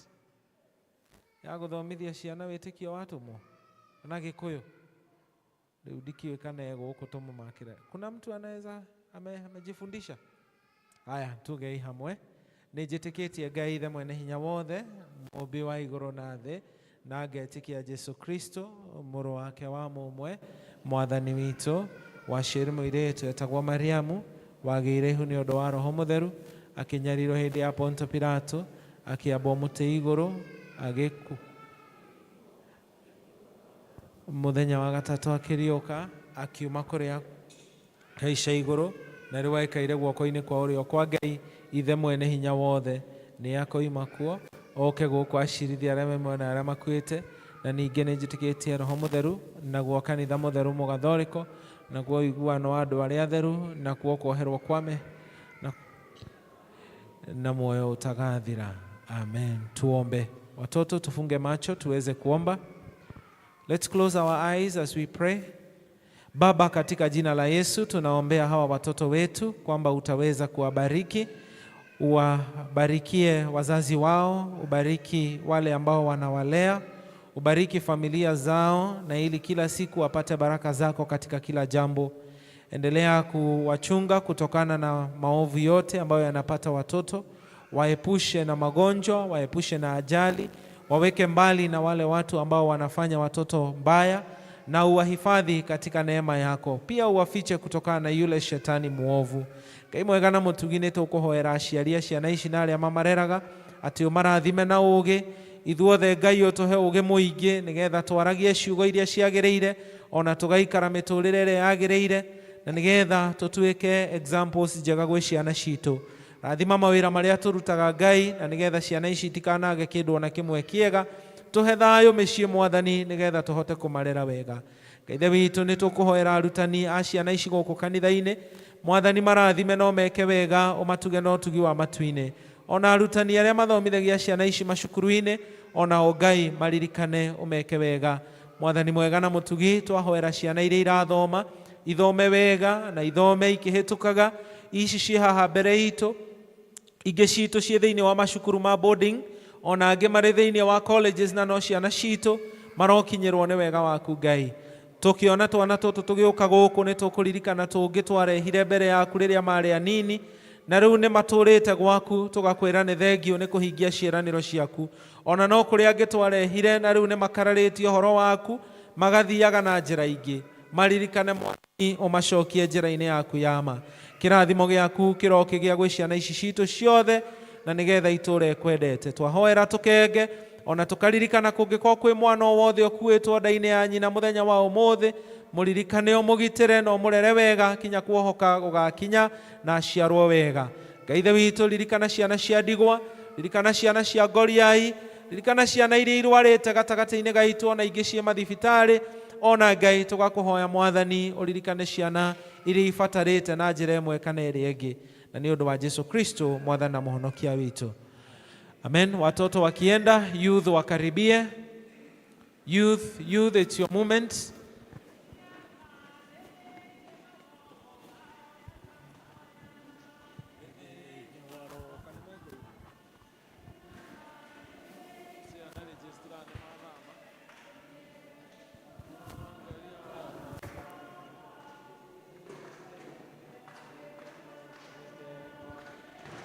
ya gũthomithia ciana wĩtĩkio wa atũmwo na Gĩkũyũ? Rĩu ndikĩũĩ kana e gũkũ tũmũmakĩre. Kuna mtu anaweza amejifundisha? Haya, tugei hamwe. Nĩ njĩtĩkĩtie Ngai Ithe mwene hinya wothe, mũmbi wa igũrũ na thĩ, na ngetĩkia Jesu Kristo, mũrũ wake wa mũmwe, mwathani witũ, waciarĩ mũirĩtu etagwo Mariamu, wagĩire ihu nĩ ũndũ wa Roho Mũtheru, akĩnyarirwo hĩndĩ ya Ponto Pilato, akĩambwo mũtĩ igũrũ, agĩku mũthenya wa gatatũ akĩriũka, akiuma kũrĩa kaica igũrũ, na rĩu aikaire guoko-inĩ kwa ũrĩo kwa Ngai Ithe mwene hinya wothe. Nĩ akoima kuo oke gũkũ acirithie arĩa me muoyo na arĩa makuĩte. Na ningĩ nĩ njĩtĩkĩtie Roho Mũtheru, naguo kanitha mũtheru mũgathoriko, naguo ũiguano wa andũ arĩa atheru, nakuo kuoherwo kwa me na muoyo utagathira. Amen. Tuombe. Watoto, tufunge macho tuweze kuomba. Let's close our eyes as we pray. Baba, katika jina la Yesu tunaombea hawa watoto wetu kwamba utaweza kuwabariki, uwabarikie wazazi wao, ubariki wale ambao wanawalea, ubariki familia zao, na ili kila siku wapate baraka zako katika kila jambo. Endelea kuwachunga kutokana na maovu yote ambayo yanapata watoto, waepushe na magonjwa, waepushe na ajali, waweke mbali na wale watu ambao wanafanya watoto mbaya, na uwahifadhi katika neema yako, pia uwafiche kutokana na yule shetani muovu. Ngai mwega na mũtugi, nĩ tũkũhoera aciari a ciana ici na arĩa mamareraga atĩ ũmarathime na ũũgĩ. Ithuothe, Ngai, ũtũhe ũũgĩ mũingĩ nĩgetha twaragie ciugo iria ciagĩrĩire, ona tũgaikara mĩtũrĩre ĩrĩa yagĩrĩire, na nĩgetha tũtuĩke examples njega gwĩ ciana citũ. Rathima mawĩra marĩa tũrutaga, Ngai, na nĩgetha ciana ici itikanage kĩndũ ona kĩmwe kĩega. Tũhe thayũ mĩciĩ, Mwathani, nĩgetha tũhote kũmarera wega. Ngai Ithe witũ, nĩ tũkũhoera arutani a ciana ici gũkũ kanitha-inĩ. Mwathani, marathime no meke wega, ũmatuge na ũtugi wa matu-inĩ. Ona arutani arĩa mathomithagia ciana ici macukuru-inĩ, onao, Ngai, maririkane, ũmeke wega. Mwathani mwega na mũtugi, twahoera ciana iria irathoma ithome wega na ithome ikĩhĩtũkaga. Ici ciĩ haha mbere itũ, ingĩ citũ ciĩ thĩinĩ wa macukuru ma boarding, ona angĩ marĩ thĩinĩ wa colleges, na no ciana citũ, marokinyĩrwo nĩ wega waku, Ngai. Tũkĩona twana tũtũ tũgĩũka gũkũ, nĩ tũkũririkana tũngĩ twarehire mbere yaku rĩrĩa marĩ anini, na rĩu nĩ matũrĩte gwaku. Tũgakwĩra nĩ thengio nĩ kũhingia ciĩranĩro ciaku. Ona no kũrĩ angĩ twarehire na rĩu nĩ makararĩtie ũhoro waku, magathiaga na njĩra ingĩ. Maririkane, Mwathani, ũmacokie njĩra-inĩ yaku ya ma. Kĩrathimo gĩaku kĩrokĩgĩa gwĩ ciana ici citũ ciothe, na nĩgetha itũre kwendete. Twahoera tũkenge, ona tũkaririkana kũngĩkorwo kwĩ mwana o wothe ũkuĩtwo nda-inĩ ya nyina mũthenya wa ũmũthĩ, mũririkane, ũmũgitĩre na ũmũrere wega kinya kuohoka gũgakinya na aciarwo wega. Ngai Ithe witũ, ririkana ciana cia ndigwa, ririkana ciana cia ngoriai, ririkana ciana iria irwarĩte gatagatĩ-inĩ gaitũ, ona ingĩ ciĩ mathibitarĩ. Ona, Ngai, tũgakũhoya, Mwathani, ũririkane ciana iria ibatarĩte na njĩra ĩmwe kana ĩrĩa ĩngĩ, na nĩ ũndũ wa Jesu Kristo, Mwathani na Mũhonokia witũ, amen. Watoto wakienda, youth wakaribie. Youth, youth, it's your moment.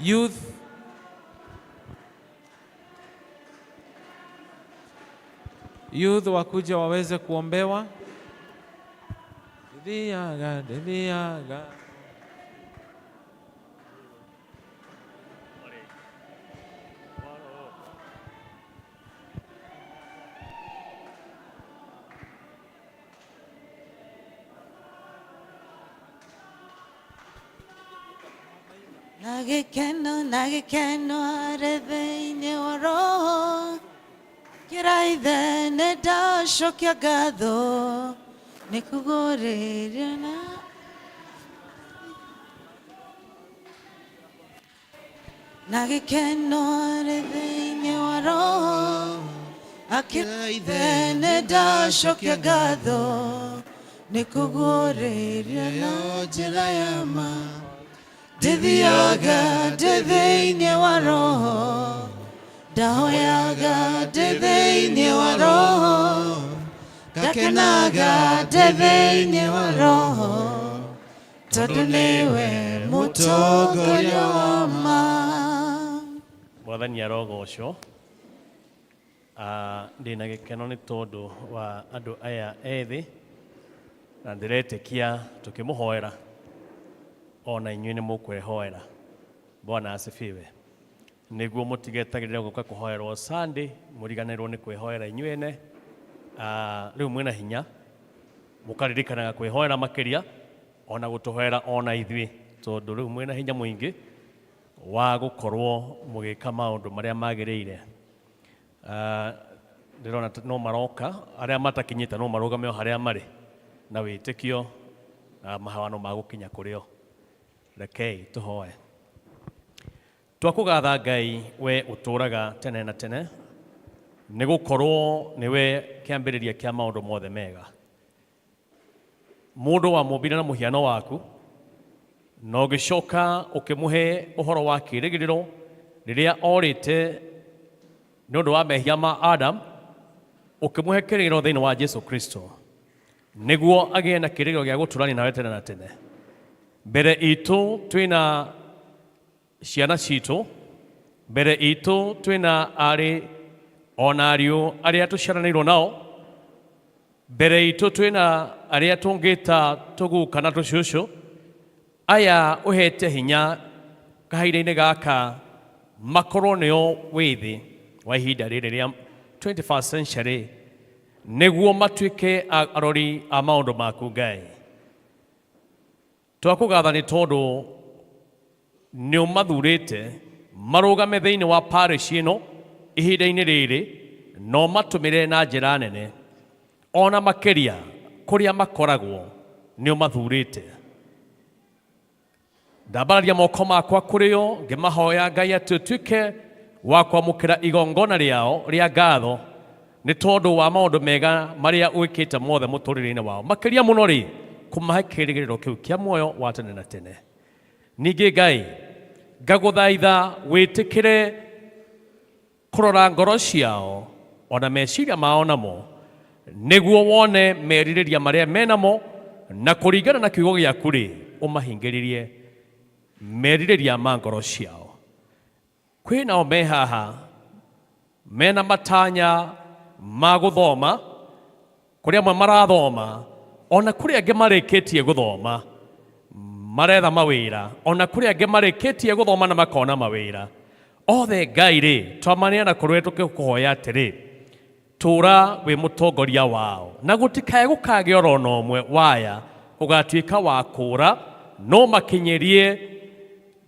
Youth. Youth wakuja waweze kuombewa. Ndithiaga, ndithiaga. Na gĩkeno, na gĩkeno arĩ thĩinĩ wa roho, kĩra Ithe nĩ ndacokia ngatho nĩ kũgũrĩria na gĩkeno arĩ thĩinĩ wa roho, akĩra Ithe nĩ ndacokia ngatho nĩ kũgũrĩria na njĩra ya ma. Ndithiaga ndĩ thĩinĩ wa roho, ndahoyaga ndĩ thĩinĩ wa roho, ngakenaga ndĩ thĩinĩ wa roho, tondũ nĩwe mũtongoria wa ma. Mwathani arogocwo. Ah, ndĩna gĩkeno nĩ tondũ wa andũ aya ethĩ, na ndĩretĩkia tũkĩmũhoera ona inyuĩ nĩ mũkwĩhoera. Bwana asifiwe. Nĩguo mũtigetagĩrĩre gũka kũhoerwo Sunday, mũriganĩrwo nĩ kwĩhoera inyuĩ ene. Ah, rĩu mwĩna hinya mũkaririkanaga kwĩhoera makĩria, ona gũtũhoera ona ithuĩ, tondũ rĩu mwĩna hinya mũingĩ wa gũkorwo mũgĩka maũndũ marĩa magĩrĩire. Ah, ndĩrona no maroka. Arĩa matakinyĩte no marũgame o harĩa marĩ na wĩtĩkio na mahawano ma gũkinya kũrĩ o. Rekei tũhoe. Twakũgatha, Ngai, we ũtũũraga tene na tene, nĩ gũkorwo nĩwe kĩambĩrĩria kĩa maũndũ mothe mega. Mũndũ wamũmbire na mũhiano waku, na ũgĩcoka ũkĩmũhe ũhoro wa kĩĩrĩgĩrĩro rĩrĩa orĩte nĩ ũndũ wa mehia ma Adam, ũkĩmũhe kĩĩrĩgĩrĩro thĩinĩ wa Jesu Kristo nĩguo agĩe na kĩĩrĩgĩrĩro gĩa gũtũrania nawe tene na tene. Mbere itũ twĩna ciana citũ, mbere itũ twĩna arĩ ona ariũ arĩa tũciaranĩirwo nao. Mbere itũ twĩna arĩa tũngĩta tũguka na tũcũcũ aya ũhete hinya kahinda-inĩ gaka makorwo nĩo wĩthĩ wa ihinda rĩrĩ rĩa 21st century nĩguo matuĩke arori a maũndũ maku Ngai. Twakũgatha nĩ tondũ nĩ ũmathurĩte marũgame thĩinĩ wa parish ĩno ihinda-inĩ rĩrĩ na ũmatũmĩre na njĩra nene ona makĩria kũrĩa makoragwo nĩ ũmathurĩte. Ndambararia moko makwa kũrĩ o ngĩmahoya Ngai atĩ ũtuĩke wa kwamũkĩra igongona rĩao rĩa ngatho nĩ tondũ wa maũndũ mega marĩa wĩkĩte mothe mũtũrĩre-inĩ wao, makĩria mũno rĩ kũmahe kĩrĩgĩrĩro kĩu kĩa muoyo wa tene na tene. Ningĩ Ngai ngagũthaitha wĩtĩkĩre kũrora ngoro ciao ona meciria mao namo nĩguo wone merirĩria marĩa menamo na kũringana na kiugo gĩaku rĩ ũmahingĩrĩrie merirĩria ma ngoro ciao. Kwĩ nao me haha mena matanya ma gũthoma, kũrĩ amwe marathoma ona kũrĩ angĩ marĩkĩtie gũthoma maretha mawĩra, ona kũrĩ angĩ marĩkĩtie gũthoma na makona mawĩra. Othe Ngai rĩ twamaneana kũrĩ we tũkĩkũhoya atĩrĩ tũra wĩ mũtongoria wao na gũtikae gũkagĩa oro na ũmwe waya ũgatuĩka wa kũra no makinyĩrie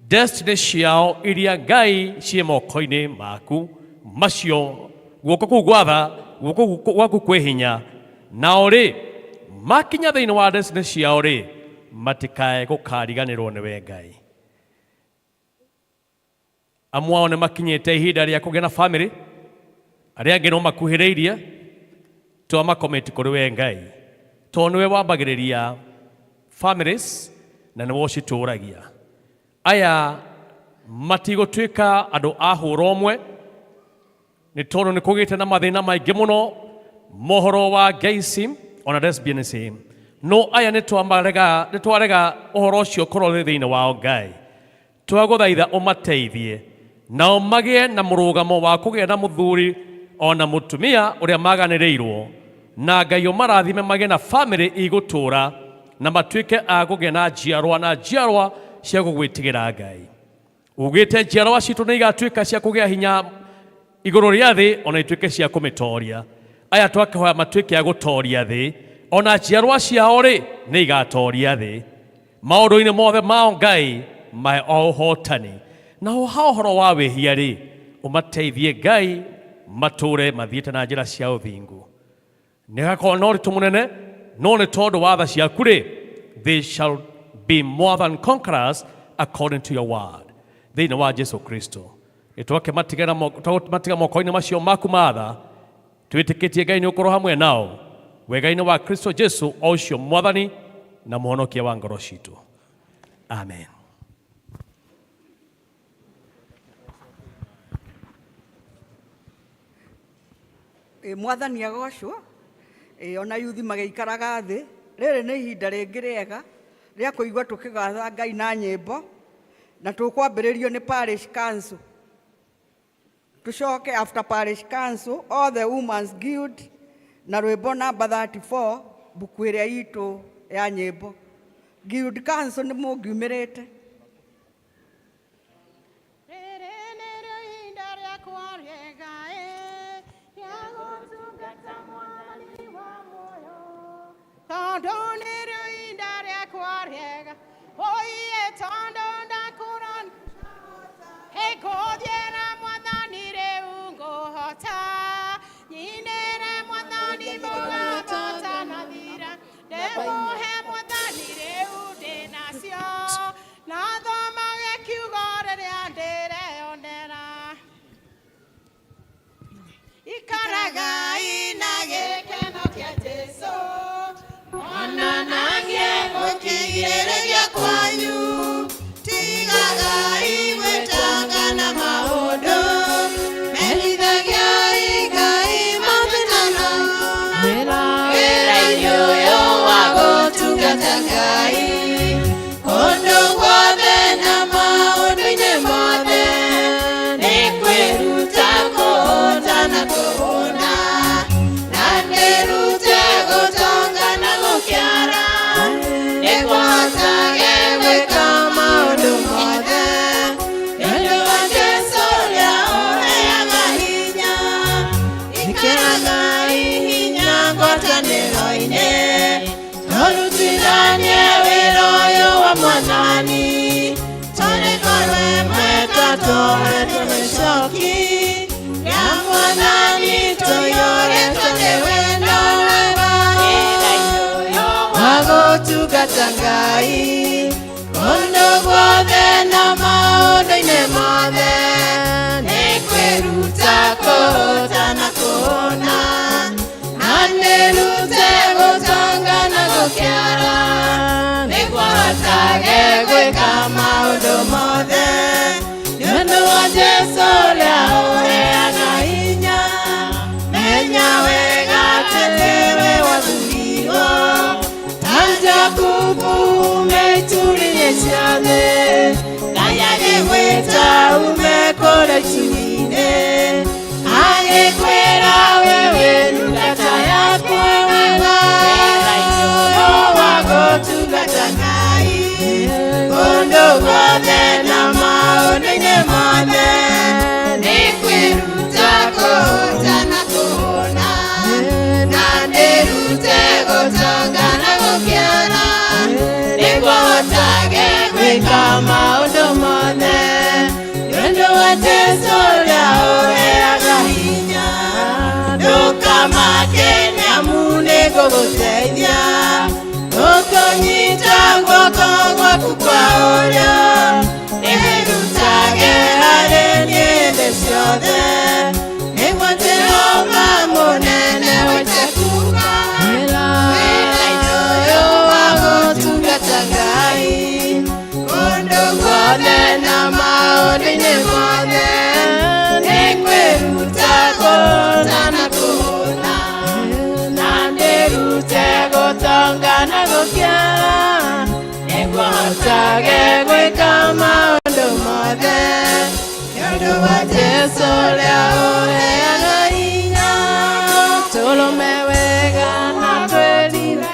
destiny ciao iria Ngai ciĩ moko-inĩ maku macio guoko kũu gwatha guoko gwaku kwĩ hinya nao rĩ makinya thĩinĩ wa destiny ciao rĩ matikae gũkariganĩrwo nĩwe Ngai. Amwe ao nĩ makinyĩte ihinda rĩa kũgĩa na family, arĩa angĩ no makuhĩrĩirie, twamakomiti kũrĩ we Ngai tondũ nĩwe wambagĩrĩria families na nĩwe ũcitũragia. Aya matigũtuĩka andũ a hũra ũmwe nĩ tondũ nĩ kũgĩte na mathĩna maingĩ mũno mohoro wa gayism ona lesbianism, no aya nĩ twarega ũhoro ũcio ũkorwo wĩ thĩinĩ wao Ngai. Twagũthaitha ũmateithie nao magĩe na mũrũgamo wa kũgĩa na mũthuri ona mũtumia ũrĩa maganĩrĩirwo na Ngai ũmarathime magĩe na family igũtũra na matuĩke a kũgĩa na njiarwa na njiarwa cia gũgwĩtigĩra Ngai. Ugĩte njiarwa citũ nĩ igatuĩka cia kũgĩa hinya igũrũ rĩa thĩ ona ituĩke cia kũmĩtoria. Aya twakĩhoya matuĩke a gũtoria thĩ ona njiarwa ciao rĩ nĩ igatoria thĩ maũndũ-inĩ mothe mao Ngai mahe o ũhotani. Na ha ũhoro wa wĩhia rĩ ũmateithie Ngai matũre mathiĩte na njĩra cia ũthingu. Nĩ gakorwo na ũritũ mũnene no nĩ tondũ wa tha ciaku rĩ they shall be more than conquerors according to your word. Thĩinĩ wa Jesu Kristo nĩtwakĩmatiga moko-inĩ macio maku matha twĩtĩkĩtie Ngai nĩ ũkorwo hamwe nao wega-inĩ wa Kristo Jesu o ũcio mwathani na mũhonokia wa ngoro citũ. Amen. Mwathani agocwo. Ona yuthi magĩikaraga thĩ rĩrĩ nĩ ihinda rĩngĩ rĩega rĩa kũigua tũkĩgatha Ngai na nyĩmbo na tũkwambĩrĩrio nĩ parish council. Tũcoke after parish council all the women's guild na rwĩmbo namba 34 mbuku ĩrĩa itũ ya nyĩmbo. Guild council nĩ mũngiumĩrĩte. Rĩrĩ nĩrĩo ihinda rĩakwa rĩega ĩ, rĩa gũtungata Mwathani wa muoyo. Tondũ nĩrĩo ihinda rĩakwa rĩega, oiye tondũ ndakũra ngũthiĩ na Mwathani rĩu ngũhota, nyinĩre Mwathani mũgambo ũtanathira, ndĩmũhe Mwathani rĩu ndĩnacio, na thomage kiugo rĩrĩa ndĩreyonera. Ikaragai na gĩkeno kĩa Jesũ, Onanagie gũkirĩrĩria kwanyu, tigagai gwĩtanga na maũndũ, menyithagiai Ngai mabĩtano, wĩra-inĩ ũyũ wa gũtungata Ngai, kũndũ guothe na maũndũ-inĩ mothe, nĩ kwĩruta kũhũta na kũhũna, na ndĩrute gũta Gũtungata Ngai kũndũ guothe na maũndũ-inĩ mothe nĩ kwĩruta kũhota na kũhona na ndĩrute gũtonga na gũkĩara nĩguo hotage gwĩka maũndũ mothe nĩ ũndũ wa Jesũ ũrĩa ũheanaga hinya. Menya wega atĩ nĩwe wathurirwo ta Jakubu ume ituri-inĩ cia thĩ. Ngai agĩgwĩta ume kũrĩa ituri-inĩ agĩkwĩra we wĩ ndungata yakwa wega wa gũtungata Ngai kũndũ guothe na maũndũ-inĩ mothe nĩ kwĩruta kũhota na kũhũna na ndĩrute gũtonga na gũkĩara nĩguo hotage gwĩka maũndũ mothe nĩ ũndũ wa Jesũ ũrĩa ũheaga hinya. Ndũkamake nĩamu nĩngũgũteithia ũkũnyita guoko gwaku kwa ũrĩo nĩwĩrutage harĩ niĩ thĩ ciothe nĩguo Jehova mũnene wete kuga wĩra-inĩ ũyũ wa gũtungata Ngai kũndũ guothe na maũndũ-inĩ mothe nĩ kwĩruta kũhota na kũhũna na ndĩrute gũtonga na gũkĩara nĩguo hotage gwĩka maũndũ mothe nĩ ũndũ wa Jesũ ũrĩa ũheanaga hinya. Tũrũme wega na twĩrire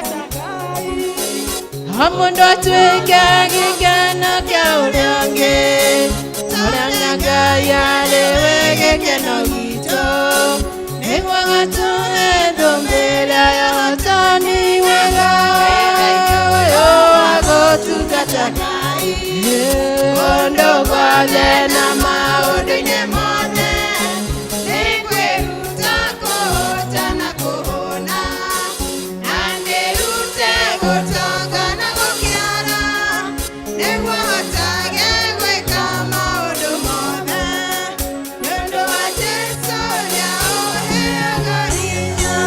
o mũndũ atuĩke gĩkeno kĩa ũrĩa ũngĩ ũrĩa na Ngai arĩ we gĩkeno gitũ nĩguo gatũhe thũmbĩ ĩrĩa ya ũhotani wega ũyũ wa gũtungata Ngai kũndũ guothe na maũndũ-inĩ mothe nĩ kwĩruta kũhota na kũhũna na ndĩrute gũtonga na gũkĩara nĩguo hotage gwĩka maũndũ mothe nĩ ũndũ wa Jesũ ũrĩa ũheaga hinya.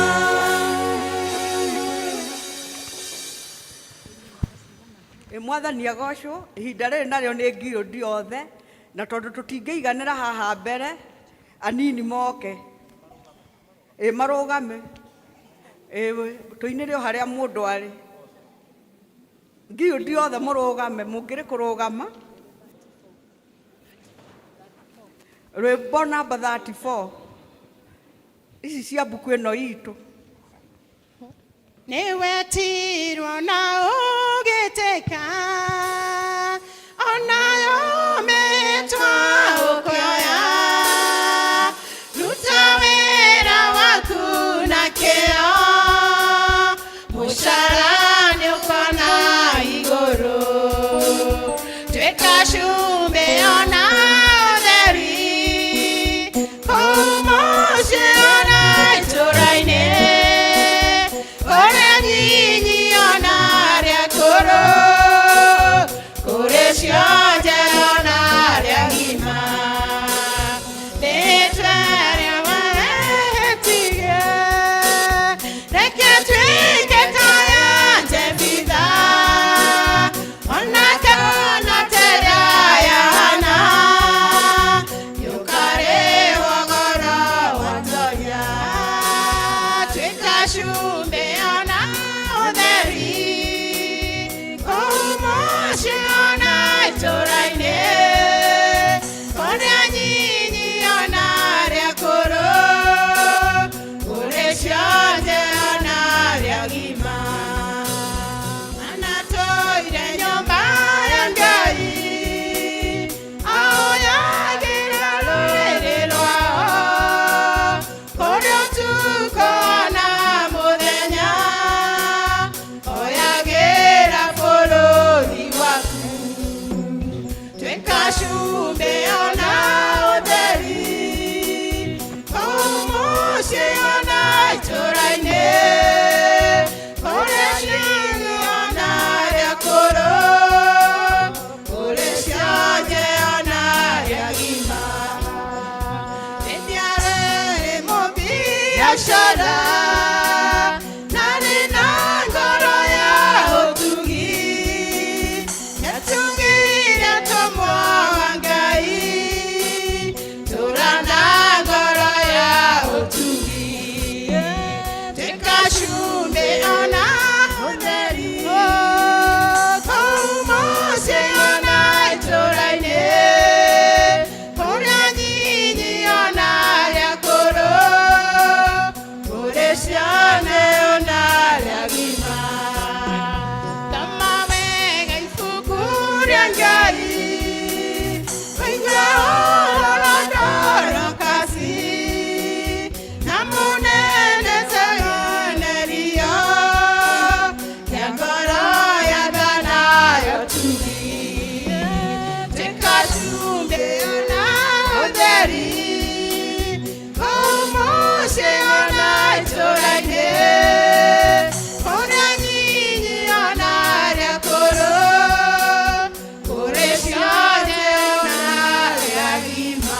Ĩ mwathani agocwo ihinda rĩrĩ narĩo nĩ ngirũndi othe na tondũ tũtingĩiganĩra haha mbere anini moke ĩ marũgame ĩ tũinĩre o harĩa mũndũ arĩ ngirũndi othe mũrũgame mũngĩrĩ kũrũgama rwĩmbo namba 34 ici cia mbuku ĩno itũ. Nĩwetirwo na ũgĩtĩka onayo mĩtwa ũkĩoya ruta wĩra waku na kĩo mũcara nĩũkona igũrũ tuĩka cumbĩ ona ũtheri kũu mũciĩ ona itũũra-inĩ kũrĩa nyinyi ona arĩa akũrũ. biashara narĩ na ngoro ya ũtugi Yatugire atũmwo a Ngai tũra na ngoro ya ũtugi tuĩka cumbĩ ona ũtheri kũu mũciĩ ona itũũra-inĩ kũrĩa nyinyi ona arĩa akũrũ kũrĩ ciana ona arĩa agima thoma wega ibuku rĩa Ngai ũigue ũhoro Dorokasi na mũnene Seonerio kĩa ngoro ya tha nayo tugi tuĩka cumbĩ ona ũtheri kũu mũciĩ ona itũũra-inĩ kũrĩa nyinyi ona arĩa akũrũ kũrĩ ciothe ona arĩa agima.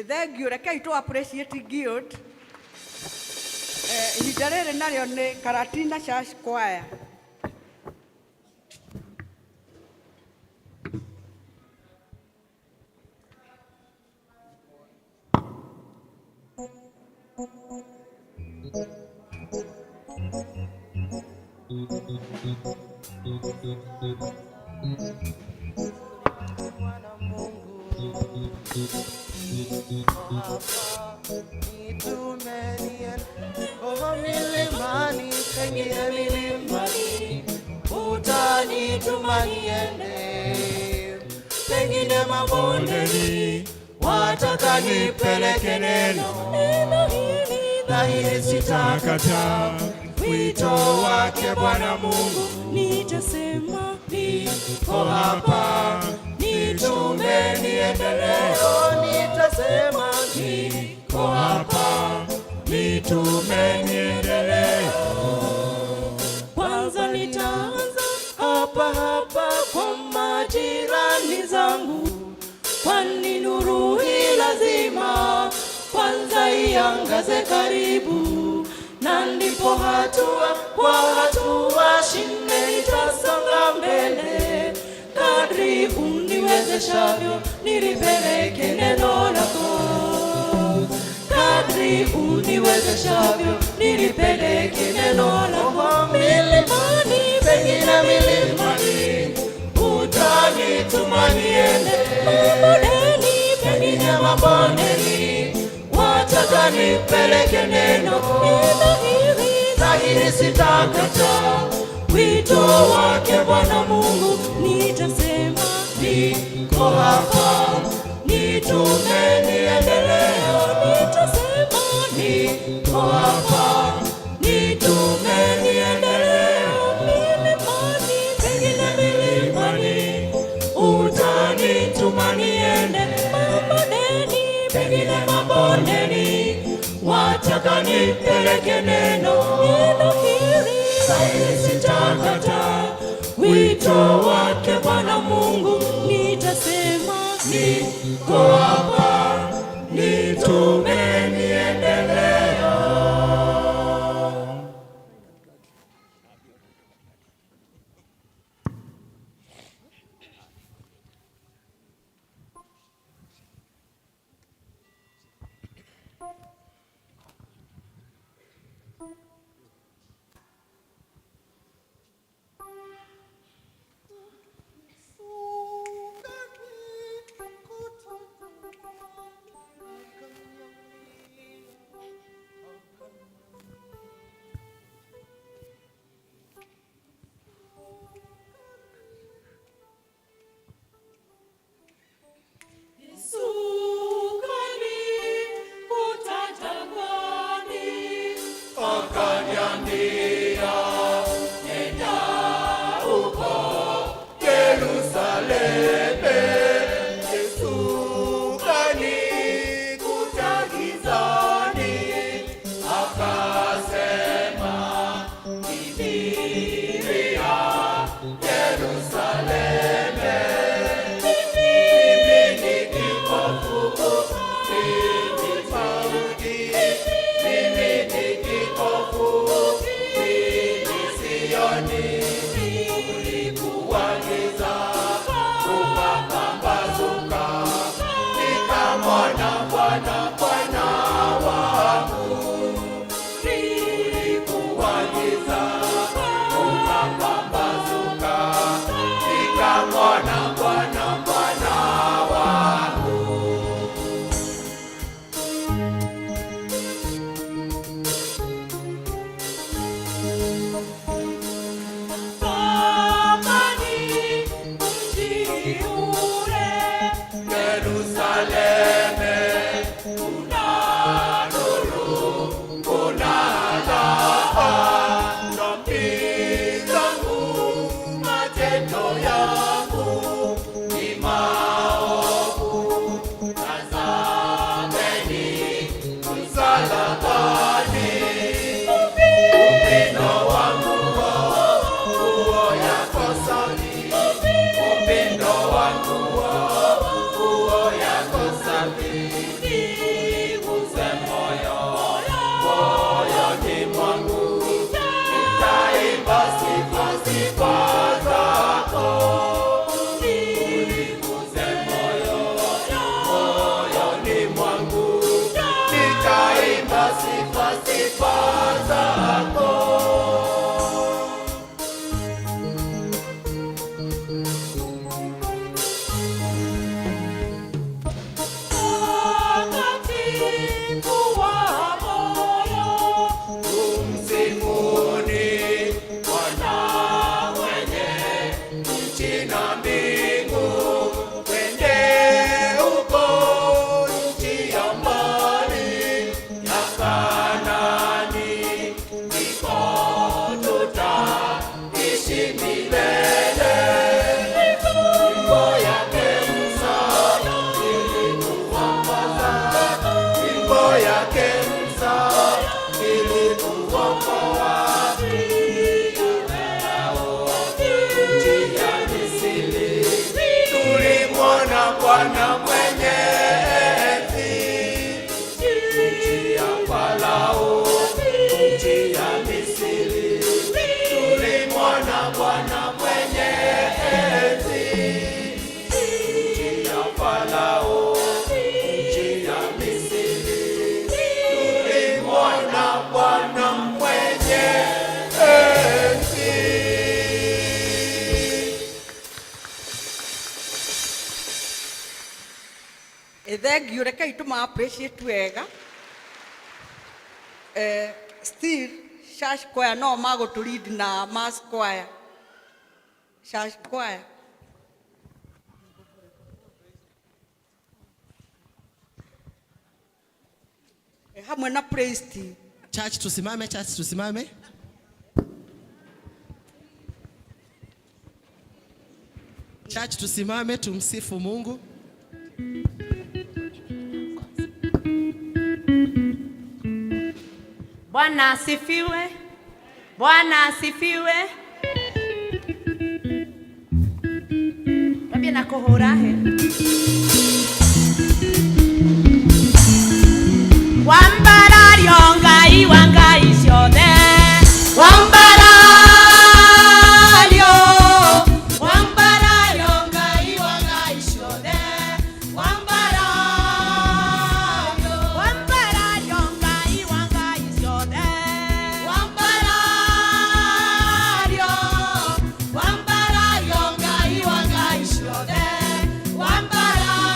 Thank you. Rekei tũ appreciate guild. Ihinda rĩrĩ narĩo nĩ Karatina Church Choir. Milimani, pengine milimani, utanituma niende, pengine mabondeni, wataka nipeleke neno dhahiri, sitakataa wito wake Bwana Mungu, Nitasema niko hapa, nitume niendelee, nitasema niko hapa, nitume niendelee. Kwanza nitaanza hapa hapa kwa majirani zangu, kwani nuru hii lazima kwanza iangaze karibu, na ndipo hatua kwa hatua shime nitasonga mbele, kadri uniwezeshavyo nilipeleke neno lako, kadri uniwezeshavyo nilipeleke neno lako milimani, pengine milimani, utanituma niende, mabondeni, pengine mabondeni, wataka nipeleke neno neno hili dhahiri, sitakataa wito wake Bwana Mungu, nitasema niko hapa, nitume niendelee, nitasema niko hapa, nitume niendelee, milimani, pengine milimani, utanituma niende, mabondeni, pengine mabondeni, wataka nipeleke neno neno hili dhahiri, sitakataa wito wake Bwana Mungu, nitasema niko hapa, nitume niendelee. Nitamwona Bwana, Bwana wangu. Tamani mji ule, Yerusaleme, kuna nuru, kuna raha. Dhambi zangu, matendo yangu ni maovu. Tazameni msalabani, upendo wangu nguo yako safi, upendo wangu nguo yako safi. Niguze moyo, moyoni mwangu, nitaimba sifa, sifa zako. Uniguze moyo, moyoni mwangu, nitaimba sifa, sifa zako. Takatifu wa moyo, Tumsifuni Bwana mwenye nchi na mbingu, twende huko nchi ya mbali ya Kanaani, ndipo tutaishi milele. Fimbo yake Musa ilituongoza, fimbo yake Musa ilituokoa. Nchi ya Misri tulimwona Bwana mwenye enzi, nchi ya Farao, nchi ya Misri tulimwona Bwana mwenye enzi, nchi ya Farao, nchi ya Misri tulimwona Bwana mwenye enzi. Thengiå rekei tå ma appreciate wega. Still church choir no magå tå lead na mass choir, church choir. Hamwe na praise team. Church tusimame, church tusimame. Church tusimame tumsifu Mungu. Bwana asifiwe. Bwana asifiwe. Twambie na kuhura he. Wambarario Ngai wa Ngai ciothe. Wambarario, wambarario Ngai wa Ngai ciothe. Wambarario, wambarario Ngai wa Ngai ciothe. Wambarario, wambarario Ngai wa Ngai ciothe. Wambarario.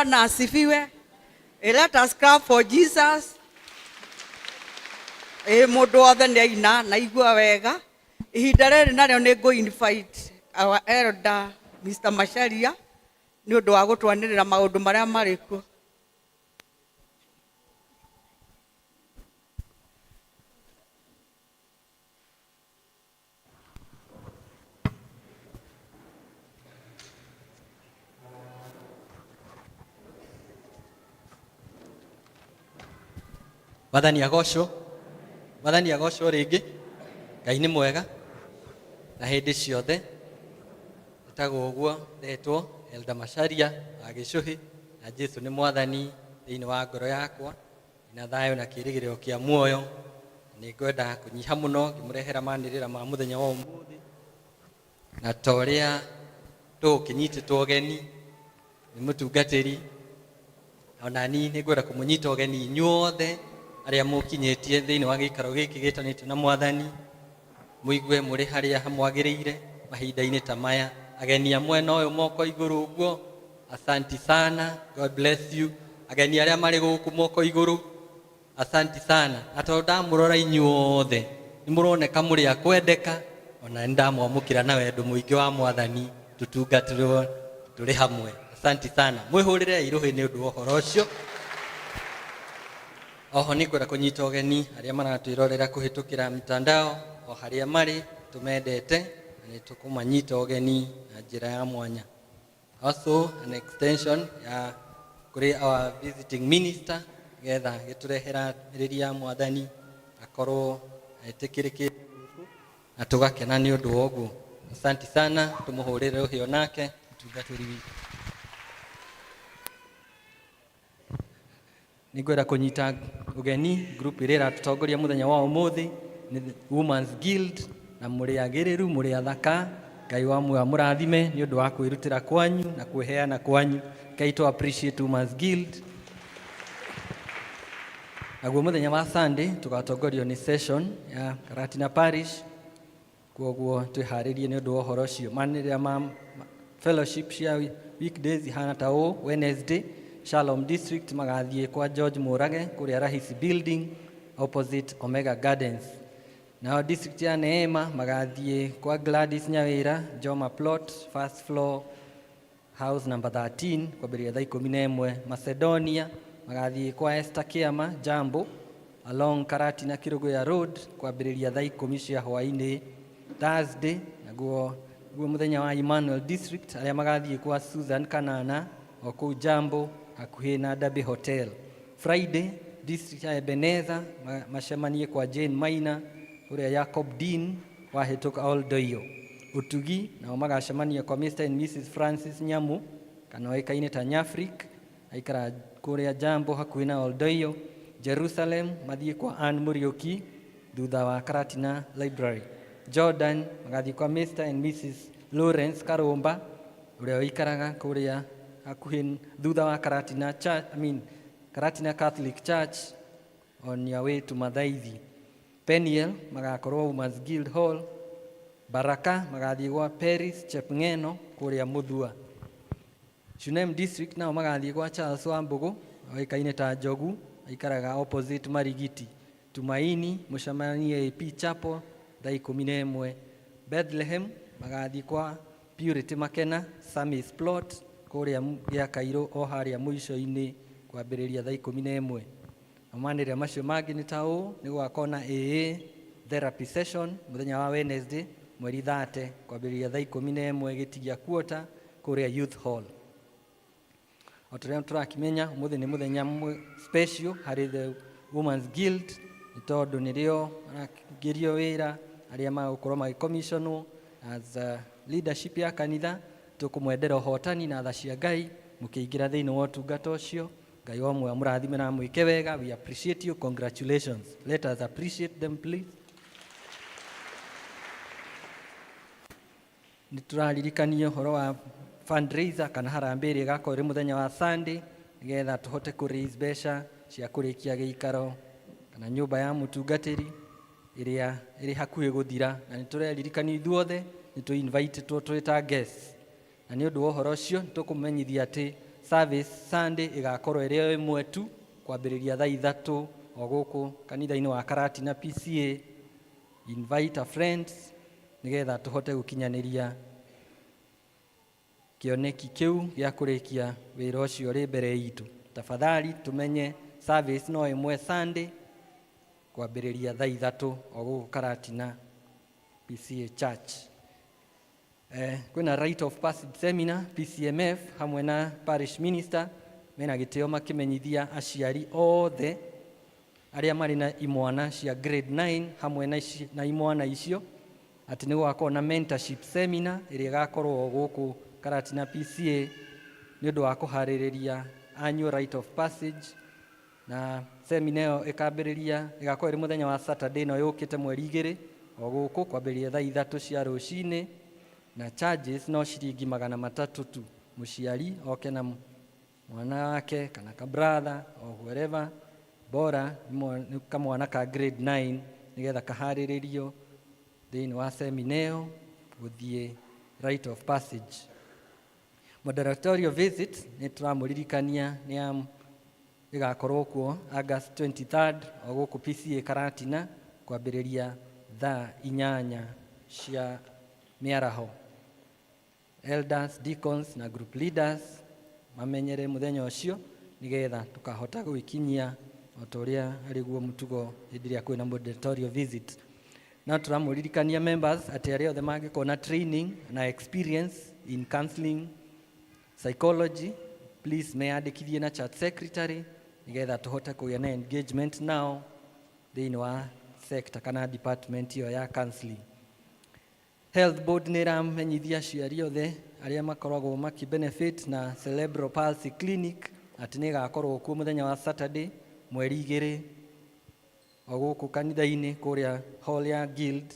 Bwana asifiwe. Let us clap for Jesus. Ĩ mũndũ wothe nĩ aina na igua wega. Ihinda rĩrĩ narĩo nĩ ngũ invite our elder Mr. Macharia nĩ ũndũ wa gũtwanĩrĩra maũndũ marĩa marĩ kuo. Mwathani agocwo. Mwathani agocwo rĩngĩ. Ngai nĩ mwega na hĩndĩ ciothe. Ĩtagwo ũguo ndetwo Elder Macharia wa Gĩcũhĩ, na Jesu nĩ Mwathani thĩinĩ wa ngoro yakwa, na thayũ na kĩĩrĩgĩrĩro kĩa muoyo. Nĩ ngwenda kũnyiha mũno ngĩmũrehera manĩrĩra ma mũthenya wa ũmũthĩ, na ta ũrĩa tũgũkĩnyitĩtwo ũgeni nĩ mũtungatĩri, ona ni nĩ ngwenda kũmũnyita ũgeni inyuothe arĩa mũkinyĩtie thĩinĩ wa gĩikaro gĩkĩ gĩtanĩtio na Mwathani, mũigue mũrĩ harĩa hamwagĩrĩire mahinda-inĩ ta maya. Ageni a mwena ũyũ moko igũrũ ũguo, asanti sana, God bless you. Ageni arĩa marĩ gũkũ moko igũrũ, asanti sana. Na tondũ ndamũrora inyuothe nĩ mũroneka mũrĩ a kwendeka, ona nĩ ndamwamũkĩra na wendo mũingĩ wa Mwathani, tũtungatĩrwo tũrĩ hamwe. Asanti sana, mwĩhũrĩre irũhĩ nĩ ũndũ wa ũhoro ũcio. Oho nĩ ngwenda kũnyita ũgeni arĩa maratwĩrorera kũhĩtũkĩra mitandao o harĩa marĩ, tũmendete na nĩ tũkũmanyita ũgeni na njĩra ya mwanya. Also an extension ya kũrĩ our visiting minister, getha gĩtũrehera ndũmĩrĩri ya Mwathani akorwo etĩkĩrĩkĩte na tũgakena nĩ ũndũ wa ũguo. Asanti sana, tũmũhũrĩre rũhĩ onake mũtungatĩri witũ. Nĩ ngwenda kũnyita ũgeni group ĩrĩa ĩratũtongoria mũthenya wa ũmũthĩ nĩ Women's Guild, na mũrĩ agĩrĩru, mũrĩ athaka. Ngai wa muoyo amũrathime nĩ ũndũ wa kwĩrutĩra kwanyu na kwĩheana kwanyu. Ngai to appreciate Women's Guild. Naguo mũthenya wa Sunday tũgatongorio nĩ session ya Karatina Parish, koguo twĩharĩrie nĩ ũndũ wa ũhoro ũcio. Manĩrĩra ma fellowship cia weekdays ihana ta ũũ: Wednesday, Shalom District magathiĩ kwa George Mũrage kũrĩa Rahisi Building opposite Omega Gardens. Nao district ya Neema magathiĩ kwa Gladys Nyawĩra, Joma Plot, first floor, house number 13, kwambĩrĩria thaa 11. Macedonia magathiĩ kwa Esther Kĩama, Jambo, along Karatina Kiruguya Road, kwambĩrĩria thaa 10 cia hwaĩ-inĩ. Thursday naguo guo mũthenya wa Emmanuel District, arĩa magathiĩ kwa Susan Kanana o kũu Jambo hakuhĩ na Derby Hotel. Friday, district ya Ebenezer macemanie kwa Jane Maina ũrĩa Jacob Dean wahĩtũka Oldoiyo. Ũtugi nao magacemania kwa Mr and Mrs Francis Nyamu, kana oĩkaine ta Nyafrik, aikara kũrĩa Jambo hakuhĩ na Oldoiyo. Jerusalem mathiĩ kwa Ann Mũriũki thutha wa Karatina Library. Jordan magathiĩ kwa Mr and Mrs Lawrence Karumba ũrĩa ũikaraga kũrĩa hakuhĩ thutha wa Karatina Church, I mean, Karatina Catholic Church on your way to Mathaithi. Peniel magakorwo Women's Guild Hall. Baraka magathiĩ gwa Paris Chepng'eno kũrĩa Mũthua. Shunem District nao magathiĩ gwa Charles Wambũgũ oĩkaine ta Njogu, aikaraga opposite Marigiti. Tumaini mũcemanie AP Chapel thaa 11. Bethlehem magathiĩ kwa Purity Makena, Samis Plot kũrĩa gĩa Kairũ o harĩa mũico-inĩ kwambĩrĩria thaa 11. Na manĩrĩra macio mangĩ nĩ ta ũũ: nĩ gũgakorwo na AA therapy session mũthenya wa Wednesday mweri 30 kwambĩrĩria thaa 11 gĩtigia quarter kũrĩa Youth Hall. O ta ũrĩa tũrakĩmenya, ũmũthĩ nĩ mũthenya special harĩ the Women's Guild, nĩ tondũ nĩrĩo marakĩingĩrio wĩra arĩa magũkorwo magĩcommissionwo as a leadership ya kanitha. Tũkũmwendera ũhotani na tha cia Ngai mũkĩingĩra thĩinĩ wa ũtungata ũcio. Ngai wa muoyo amũrathime na amwĩke wega. We appreciate you. Congratulations. Let us appreciate them, please. Nĩ tũraririkanio ũhoro wa fundraiser kana harambee ĩrĩa ĩgakorwo ĩrĩ mũthenya wa Sunday, nĩgetha tũhote kũ raise mbeca cia kũrĩkia gĩikaro kana nyũmba ya mũtungatĩri ĩrĩa ĩrĩ hakuhĩ gũthira, na nĩ tũreririkanio ithuothe nĩ tũ invite twĩ ta guests, na nĩ ũndũ wa ũhoro ũcio nĩ tũkũmenyithia atĩ Service Sunday ĩgakorwo ĩrĩ o ĩmwe tu kwambĩrĩria thaa 3 o gũkũ kanitha-inĩ wa Karatina PCA. Invite a friend nĩgetha tũhote gũkinyanĩria kĩoneki kĩu gĩa kũrĩkia wĩra ũcio ũrĩ mbere itũ. Tafadhali tũmenye service no ĩmwe Sunday kwambĩrĩria thaa 3 o gũkũ Karatina PCA Church. Kwĩna Rite of Passage Seminar PCMF hamwe na Parish Minister mena gĩtĩo makĩmenyithia aciari othe arĩa marĩ na imwana cia grade 9 hamwe na imwana icio atĩ nĩ gũgakorwo na mentorship seminar ĩrĩa ĩgakorwo gũkũ Karatina PCA nĩ ũndũ wa kũharĩrĩria annual rite of passage. Na seminar ĩyo ĩkambĩrĩria, ĩgakorwo ĩrĩ mũthenya wa Saturday ĩno yũkĩte mweri 2 o gũkũ kwambĩrĩria thaa 3 cia rũcinĩ, na charges no ciringi 300 tu. Mũciari oke na mwana wake kana ka brother or wherever, bora nĩ kamwana ka grade 9 nĩgetha kaharĩrĩrio thĩinĩ wa seminar ĩyo gũthiĩ rite of passage. Moderatorial visit nĩ tũramũririkania nĩ ya ĩgakorwo kuo August 23rd o gũkũ PCA Karatina kwambĩrĩria thaa 8 cia mĩaraho. Elders, deacons na group leaders mamenyere mũthenya ũcio nĩgetha tũkahota gwĩkinyia o ta ũrĩa arĩguo mũtugo hĩndĩ ĩrĩa kwĩna moderatorial visit. No tũramũririkania members atĩ arĩa othe mangĩkorwo na training na experience in counseling psychology, please meyandĩkithie na church secretary nĩgetha tũhote kũgĩa na engagement nao thĩinĩ wa sector kana department ĩyo ya counseling. Health Board nĩ ĩramenyithia aciari othe arĩa makoragwo maki-benefit na Cerebral Palsy Clinic atĩ nĩ ĩgakorwo kuo mũthenya wa Saturday mweri 2 o gũkũ kanitha-inĩ kũrĩa hall ya Guild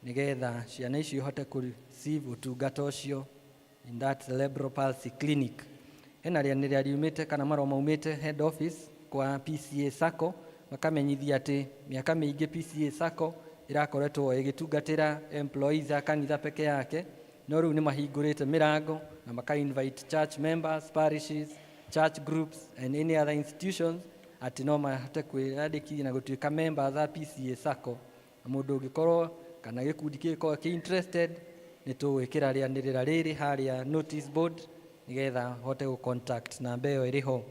nĩgetha ciana icio ihote kũ receive ũtungata ũcio in that Cerebral Palsy Clinic. Hena rĩanĩrĩra riumĩte kana marũa maumĩte head office kwa PCA Sacco makamenyithia atĩ mĩaka mĩingĩ PCA Sacco ĩrakoretwo ĩgĩtungatĩra employees a kanitha peke yake, no rĩu nĩ mahingũrĩte mĩrango na maka invite church members, parishes, church groups and any other institutions atĩ no mahote kwĩyandĩkithia na gũtuĩka members a PCA Sacco. Na mũndũ ũngĩkorwo kana gĩkundi kĩngĩkorwo kĩ interested, nĩ tũgwĩkĩra rĩanĩrĩra rĩrĩ harĩa notice board nĩgetha hote gũ contact namba ĩyo ĩrĩ ho.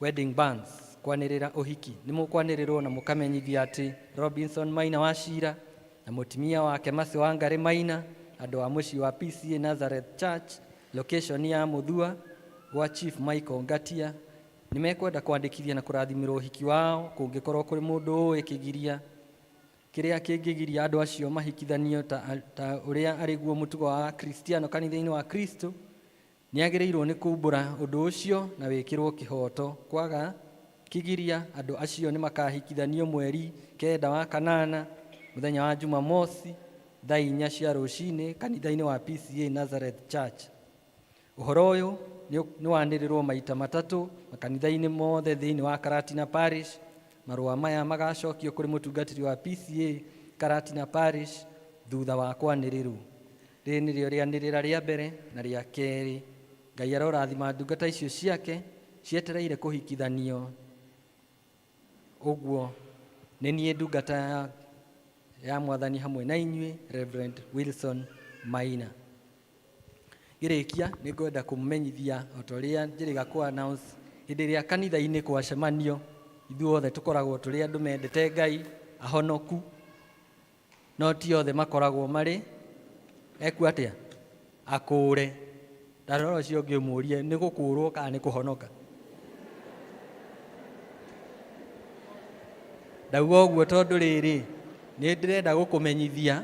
Wedding bands, kwanĩrĩra ũhiki, nĩ mũkwanĩrĩrwo na mũkamenyithia atĩ Robinson Maina wa Cira na mũtumia wake Mercy Wangari Maina, andũ a mũciĩ wa PCA Nazareth Church location ya Muthua gwa Chief Michael Ngatia, nĩ mekwenda kwandĩkithia na kũrathimĩrwo ũhiki wao. Kũngĩkorwo kũrĩ mũndũ ũĩ kĩgiria kĩrĩa kĩngĩgiria andũ acio mahikithanio ta ũrĩa arĩguo mũtugo wa Kristiano kanitha-inĩ wa Kristo, nĩ agĩrĩirwo nĩ kumbũra ũndũ ũcio na wĩkĩrwo kĩhoto. Kwaga kĩgiria, andũ acio nĩ makahikithanio mweri 9 wa kanana mũthenya wa Jumamosi thaa 4 cia rũcinĩ kanitha-inĩ wa PCA Nazareth Church. Ũhoro ũyũ nĩ wanĩrĩrwo maita matatũ makanitha-inĩ mothe thĩinĩ wa Karatina Parish. Marũa maya magacokio kũrĩ mũtungatĩri wa PCA Karatina Parish thutha wa kwanĩrĩrwo. Rĩrĩ nĩrĩo rĩanĩrĩra rĩa mbere na rĩa kerĩ. Ngai arorathima ndungata icio ciake cietereire kũhikithanio. Ũguo nĩ niĩ ndungata ya mwathani hamwe na inyuĩ, Reverend Wilson Maina. Ngĩrĩkia nĩ ngwenda kũmũmenyithia o ta ũrĩa njĩrĩga kũ announce hĩndĩ ĩrĩa kanitha-inĩ kwacemanio, ithuothe tũkoragwo tũrĩ andũ mendete Ngai ahonoku, no ti othe makoragwo marĩ eku atĩa akũre. Ndarora ũcio ũngĩ ũmũrie nĩ gũkũrwo kana nĩ kũhonoka. Ndauga ũguo tondũ rĩrĩ, nĩ ndĩrenda gũkũmenyithia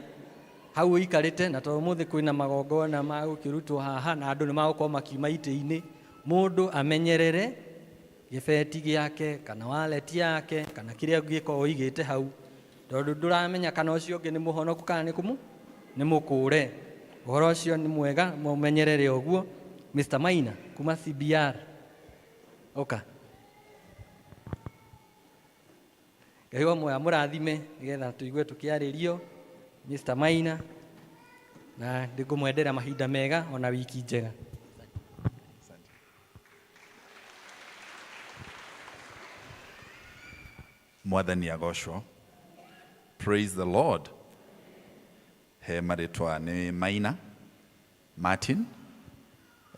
hau ũikarĩte, na tondũ ũmũthĩ kwĩna magongona ma gũkĩrutwo haha na andũ nĩ magũkorwo makiuma itĩ-inĩ, mũndũ amenyerere gĩbeti gĩake kana wallet yake kana kĩrĩa ũngĩkorwo ũigĩte hau, tondũ ndũramenya kana ũcio ũngĩ nĩ mũhonoku kana nĩ mũkũre. Ũhoro ũcio nĩ mwega mũmenyerere ũguo. Mr. Maina kuma CBR, oka. Ngai wa muoyo amũrathime nĩgetha tũigue tũkĩarĩrio Mr. Maina, na ndĩngũmwendera mahinda mega ona wiki njega. Mwathani agocwo. Praise the Lord. He marĩtwa nĩ Maina Martin,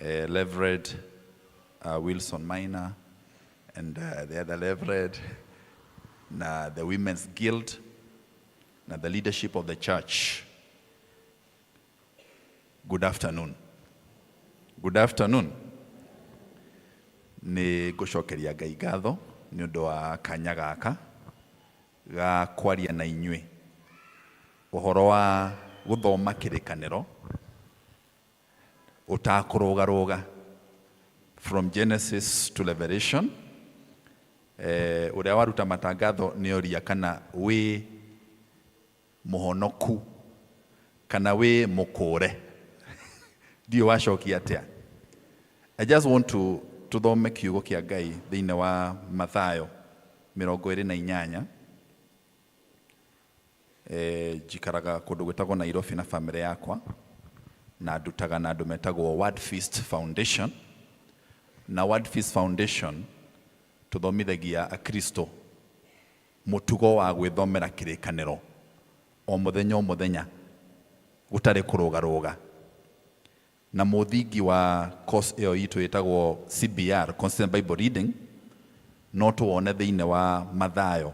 Reverend Wilson Maina and the other Reverend na the Women's Guild na the leadership of the church. Good afternoon. Good afternoon. Nĩ ngũcokeria Ngai ngatho nĩ ũndũ wa kanya gaka ga kwaria na inyuĩ ũhoro wa gũthoma kĩrĩkanĩro ũtakũrũgarũga from Genesis to Revelation. Ũrĩa waruta matangatho nĩ oria kana wĩ mũhonoku kana wĩ mũkũre. Ndiũ wacokia atĩa. I just want to tuthome kiugo kĩa Ngai thĩinĩ wa Mathayo 28. Njikaraga kũndũ gwĩtagwo Nairobi na famĩlĩ yakwa na ndutaga na andũ metagwo Word Feast Foundation. Na Word Feast Foundation tũthomithagia akristo mũtugo wa gwĩthomera kĩrĩkanĩro o mũthenya o mũthenya gũtarĩ kũrũgarũga. Na mũthingi wa course ĩyo itũ ĩtagwo CBR, Constant Bible Reading, no tũwone thĩinĩ wa Mathayo.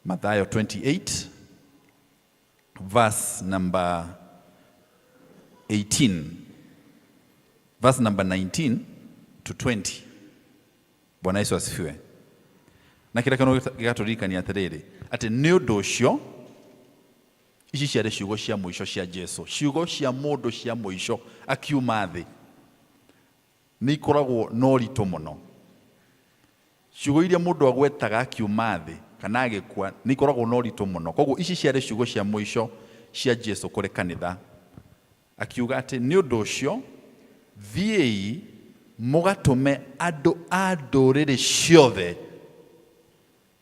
Mathayo 28 verse number 18, verse number 19 to 20. Bwana Yesu asifiwe. Na kĩrĩkanĩro gĩgatũririkania atĩrĩrĩ atĩ nĩ ũndũ ũcio ici ciarĩ ciugo cia mũico cia Jesu, ciugo cia mũndũ cia mũico akiuma thĩ nĩ ikoragwo na ũritũ mũno. Ciugo iria mũndũ agwetaga akiuma thĩ kana agĩkua nĩ ikoragwo na ũritũ mũno. Koguo ici ciarĩ ciugo cia mũico cia Jesu kũrĩ kanitha, akiuga atĩ nĩ ũndũ ũcio thiĩi mũgatũme andũ a ndũrĩrĩ ciothe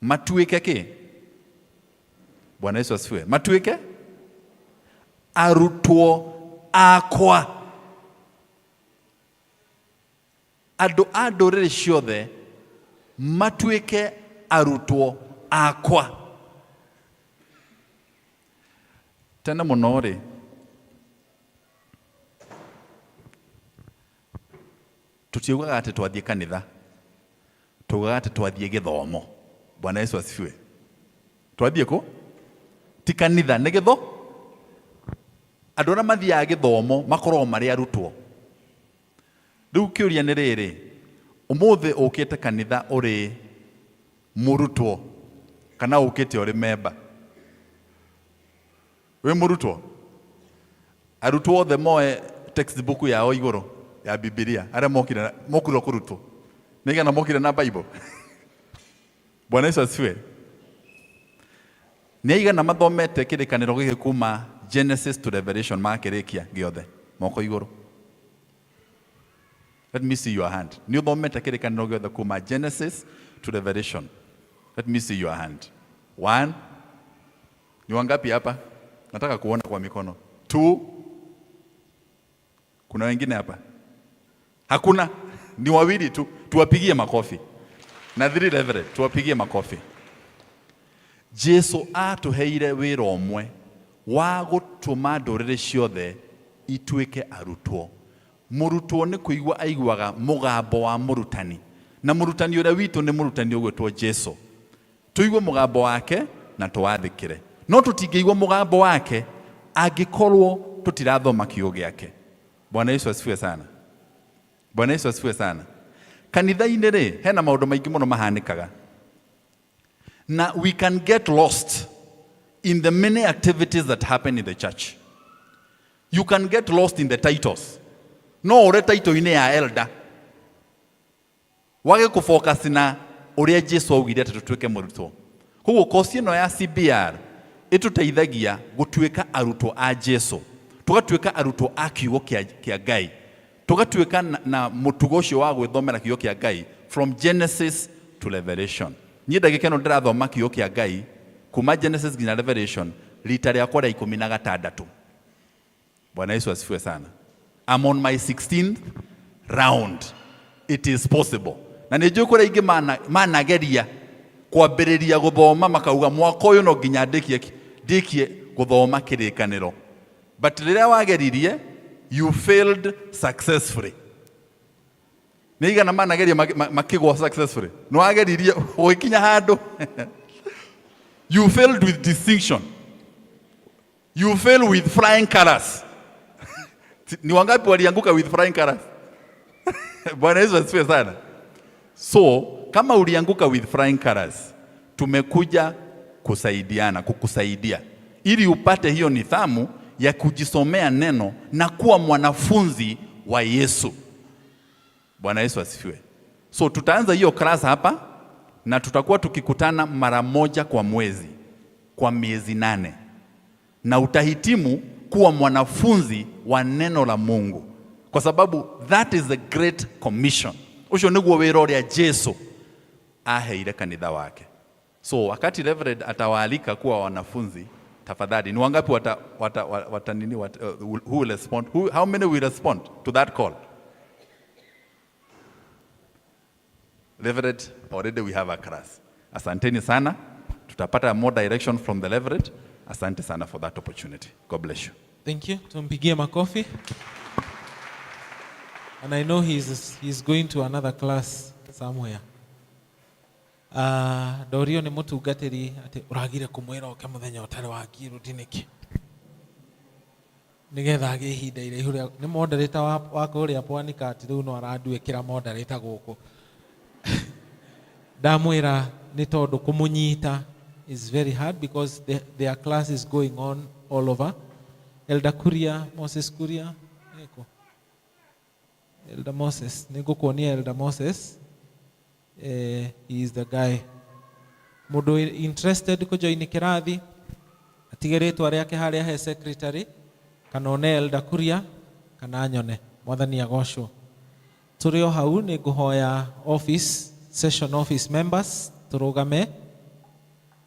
matuĩke kĩ? Bwana Yesu asifiwe. Matuĩke arutwo akwa. Andũ a ndũrĩrĩ ciothe matuĩke arutwo akwa. Tene mũno rĩ, tũtiugaga atĩ twathiĩ kanitha, tugaga atĩ twathiĩ gĩthomo. Bwana Yesu asifiwe. Twathiĩ kũ? Ti kanitha, nĩ gĩtho. Andũ arĩa mathiaga gĩthomo makoragwo marĩ arutwo. Rĩu kĩũria nĩ rĩrĩ, ũmũthĩ ũkĩte kanitha ũrĩ mũrutwo kana ũkĩte ũrĩ memba? Wĩ mũrutwo? Arutwo othe moe textbook yao igũrũ ya Bibilia, arĩa mokire mokire kũrutwo nĩ igana mokire na Bible. Bwana Yesu asifiwe. Nĩ aigana mathomete kĩrĩkanĩro gĩkĩ kuma Genesis to Revelation makĩrĩkia gĩothe? Moko igũrũ. Let me see your hand. Nĩ ũthomete kĩrĩkanĩro gĩothe kuma Genesis to Revelation? Let me see your hand. One. Ni wangapi hapa? Nataka kuona kwa mikono. Two. Kuna wengine hapa? Hakuna. Ni wawili tu. Tuwapigie makofi. Na three reverend, tuwapigie makofi. Jesu atuheire wĩra ũmwe wa gũtũma ndũrĩrĩ ciothe ituĩke arutwo. Mũrutwo nĩ kũigua aiguaga mũgambo wa mũrutani, na mũrutani ũrĩa witũ nĩ mũrutani ũgwĩtwo Jesu. Tũigue mũgambo wake na tũwathĩkĩre, no tũtingĩigua mũgambo wake angĩkorwo tũtirathoma kiugo gĩake. Bwana Yesu asifiwe sana. Bwana Yesu asifiwe sana. Kanitha-inĩ rĩ, hena maũndũ maingĩ mũno mahanĩkaga, na we can get lost in the many activities that happen in the church. You can get lost in the titles. No ũre title-inĩ ya elder wage kũfocus na ũrĩa Jesu augire atĩ tũtuĩke mũrutwo. Koguo kosi ĩno ya CBR ĩtũteithagia gũtuĩka arutwo a Jesu, tũgatuĩka arutwo a kiugo kĩa Ngai, tũgatuĩka na mũtugo ũcio wa gwĩthomera kiugo kĩa Ngai from Genesis to Revelation. Niĩ ndagĩka ĩno ndĩrathoma kiugo kĩa Ngai kuma Genesis nginya Revelation rita rĩakwa rĩa 16. Bwana Yesu asifiwe sana. I'm on my 16th round. It is possible. Na nĩ njũĩ kũrĩa aingĩ manageria. Kwambĩrĩria gũthoma makauga mwaka ũyũ no nginya ndĩkie ndĩkie gũthoma kĩrĩkanĩro. But rĩrĩa wageririe, you failed successfully. Nĩ igana manageria makĩgwa successfully. Nĩ wageririe ũgĩkinya handũ. You failed with distinction. You fail with flying colors. Ni wangapi walianguka with flying colors? Bwana Yesu asifiwe sana. So, kama ulianguka with flying colors, tumekuja kusaidiana, kukusaidia ili upate hiyo nidhamu ya kujisomea neno na kuwa mwanafunzi wa Yesu. Bwana Yesu asifiwe. So tutaanza hiyo class hapa na tutakuwa tukikutana mara moja kwa mwezi kwa miezi 8 na utahitimu kuwa mwanafunzi wa neno la Mungu, kwa sababu that is the great commission. Ucio niguo wira uria Jesu aheire kanitha wake. So wakati Reverend atawaalika kuwa wanafunzi, tafadhali ni wangapi wata, wata, wata, nini, wata, who will respond? How many will respond to that call? Reverend, already we have a class. Asanteni sana. Tutapata more direction from the Reverend. Asante sana for that opportunity. God bless you. Thank you. Tumpigie makofi. And I know he's going to another class somewhere. Ndorio nĩ mũtungatĩri atĩ ũragire kũmwĩra oke mũthenya ũtarĩ wa ngirundi nĩkĩ? Nĩgetha agĩe ihinda iraihu rĩa nĩ moderator wa kũrĩa Pwani Kati rĩu no aranduĩkĩra moderator gũkũ. Ndamwĩra nĩ tondũ kũmũnyita is very hard because their class is going on all over. Elder Kuria, Moses Kuria, eko. Elder Moses, nĩngũkuonia Elder Moses. He is the guy. Mũndũ interested kũjoin kĩrathi, atige rĩtwa rĩake harĩa he secretary, kana one Elder Kuria, kana nyone. Mwathani agocwo. Tũrĩ o hau nĩ ngũhoya office, session office members, tũrũgame.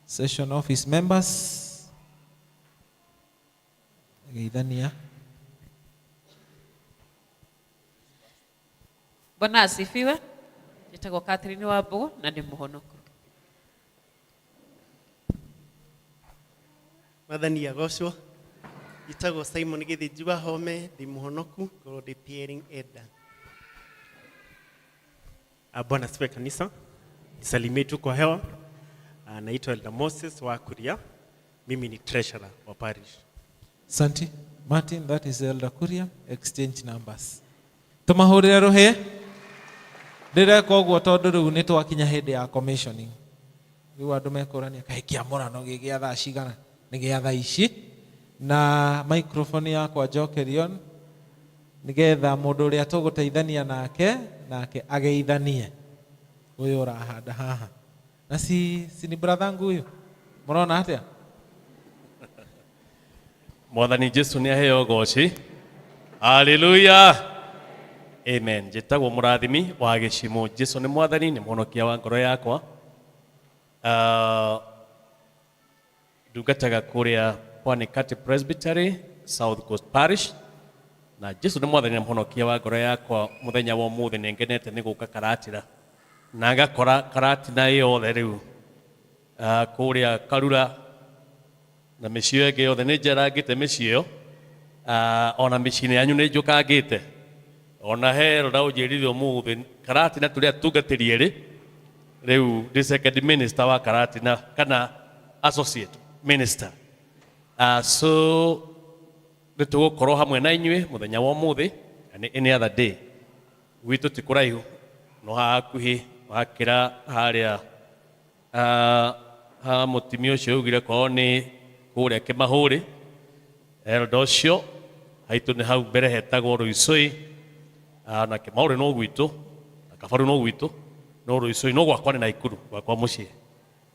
Session office members. Geithania. Bwana asifiwe. Njĩtagwo Catherine Wambũgũ na ndĩ mũhonoku. Mwathani agocwo. Njĩtagwo Simon Gĩthĩnji wa Home, ndĩ mũhonoku, ngorwo ndĩ peering elder. Bwana asifiwe kanisa. Nisalimie tu kwa hewa. Naitwa Elder Moses wa Kuria. Mimi ni treasurer wa parish. Asante. Martin, that is Elder Kuria. Exchange numbers. Tumahurire ruhi. Ndĩreka ũguo tondũ rĩu nĩ twakinya hĩndĩ ya commissioning. Rĩu andũ mekũrania kaĩ kĩamũrano gĩ gĩa thaa cigana? Nĩ gĩa thaa ici. Na microphone yakwa njokerion nĩgetha mũndũ ũrĩa tũgũteithania nake nake ageithanie. Ũyũ ũrahanda haha. Na si ni brother wangu huyu? Mũrona atĩa? Mwathani Jesu nĩ aheo goci. Hallelujah. Amen. Njĩtagwo mũrathimi wa gĩcimo. Jesu nĩ mwathani, nĩ mũhonokia wa ngoro yakwa. Ndungataga kũrĩa Pwani Kati Presbytery, South Coast Parish. Na Jesu nĩ mwathani na mũhonokia wa ngoro yakwa. Mũthenya wa ũmũthĩ nĩ ngenete nĩ gũka Karatina. Na ngakora Karatina yothe rĩu. Kũrĩa Karura na mĩciĩ ĩngĩ yothe nĩ njerangĩte mĩciĩ ĩyo. Ona mĩciĩ-inĩ yanyu nĩ njũkangĩte. Ona he rora ũnjĩrire ũmũthĩ Karatina tũrĩ atungatĩri erĩ. Rĩu ndĩ second minister wa Karatina kana associate minister. So nĩ tũgũkorwo hamwe na inyuĩ mũthenya wa ũmũthĩ na nĩ any other day. Gwitũ ti kũraihu, no haha hakuhĩ wakĩra harĩa ha mũtumia ũcio augire kwao nĩ kũrĩa Kĩmahũrĩ. Elder ũcio haitũ nĩ hau mbere hetagwo Rũicũi. Na Kĩmahũrĩ no gwitũ, na Kabaru no gwitũ, no Rũicũi no gwakwa nĩ Naikuru, gwakwa mũciĩ.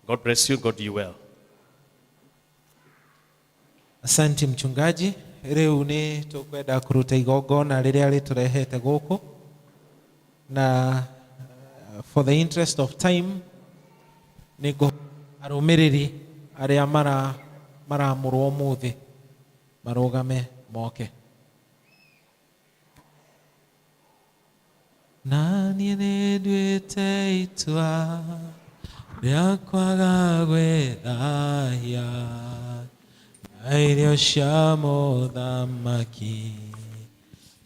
God bless you, God do you well. Asante mchungaji. Rĩu nĩ tũkwenda kũruta igongona rĩrĩa rĩtũrehete gũkũ, na for the interest of time nĩ ngũ arũmĩrĩri arĩa maramũrwo ũmũthĩ marũgame moke. Na niĩ nĩ nduĩte itua Rĩa kwaga gwĩthahia na irio cia mũthamaki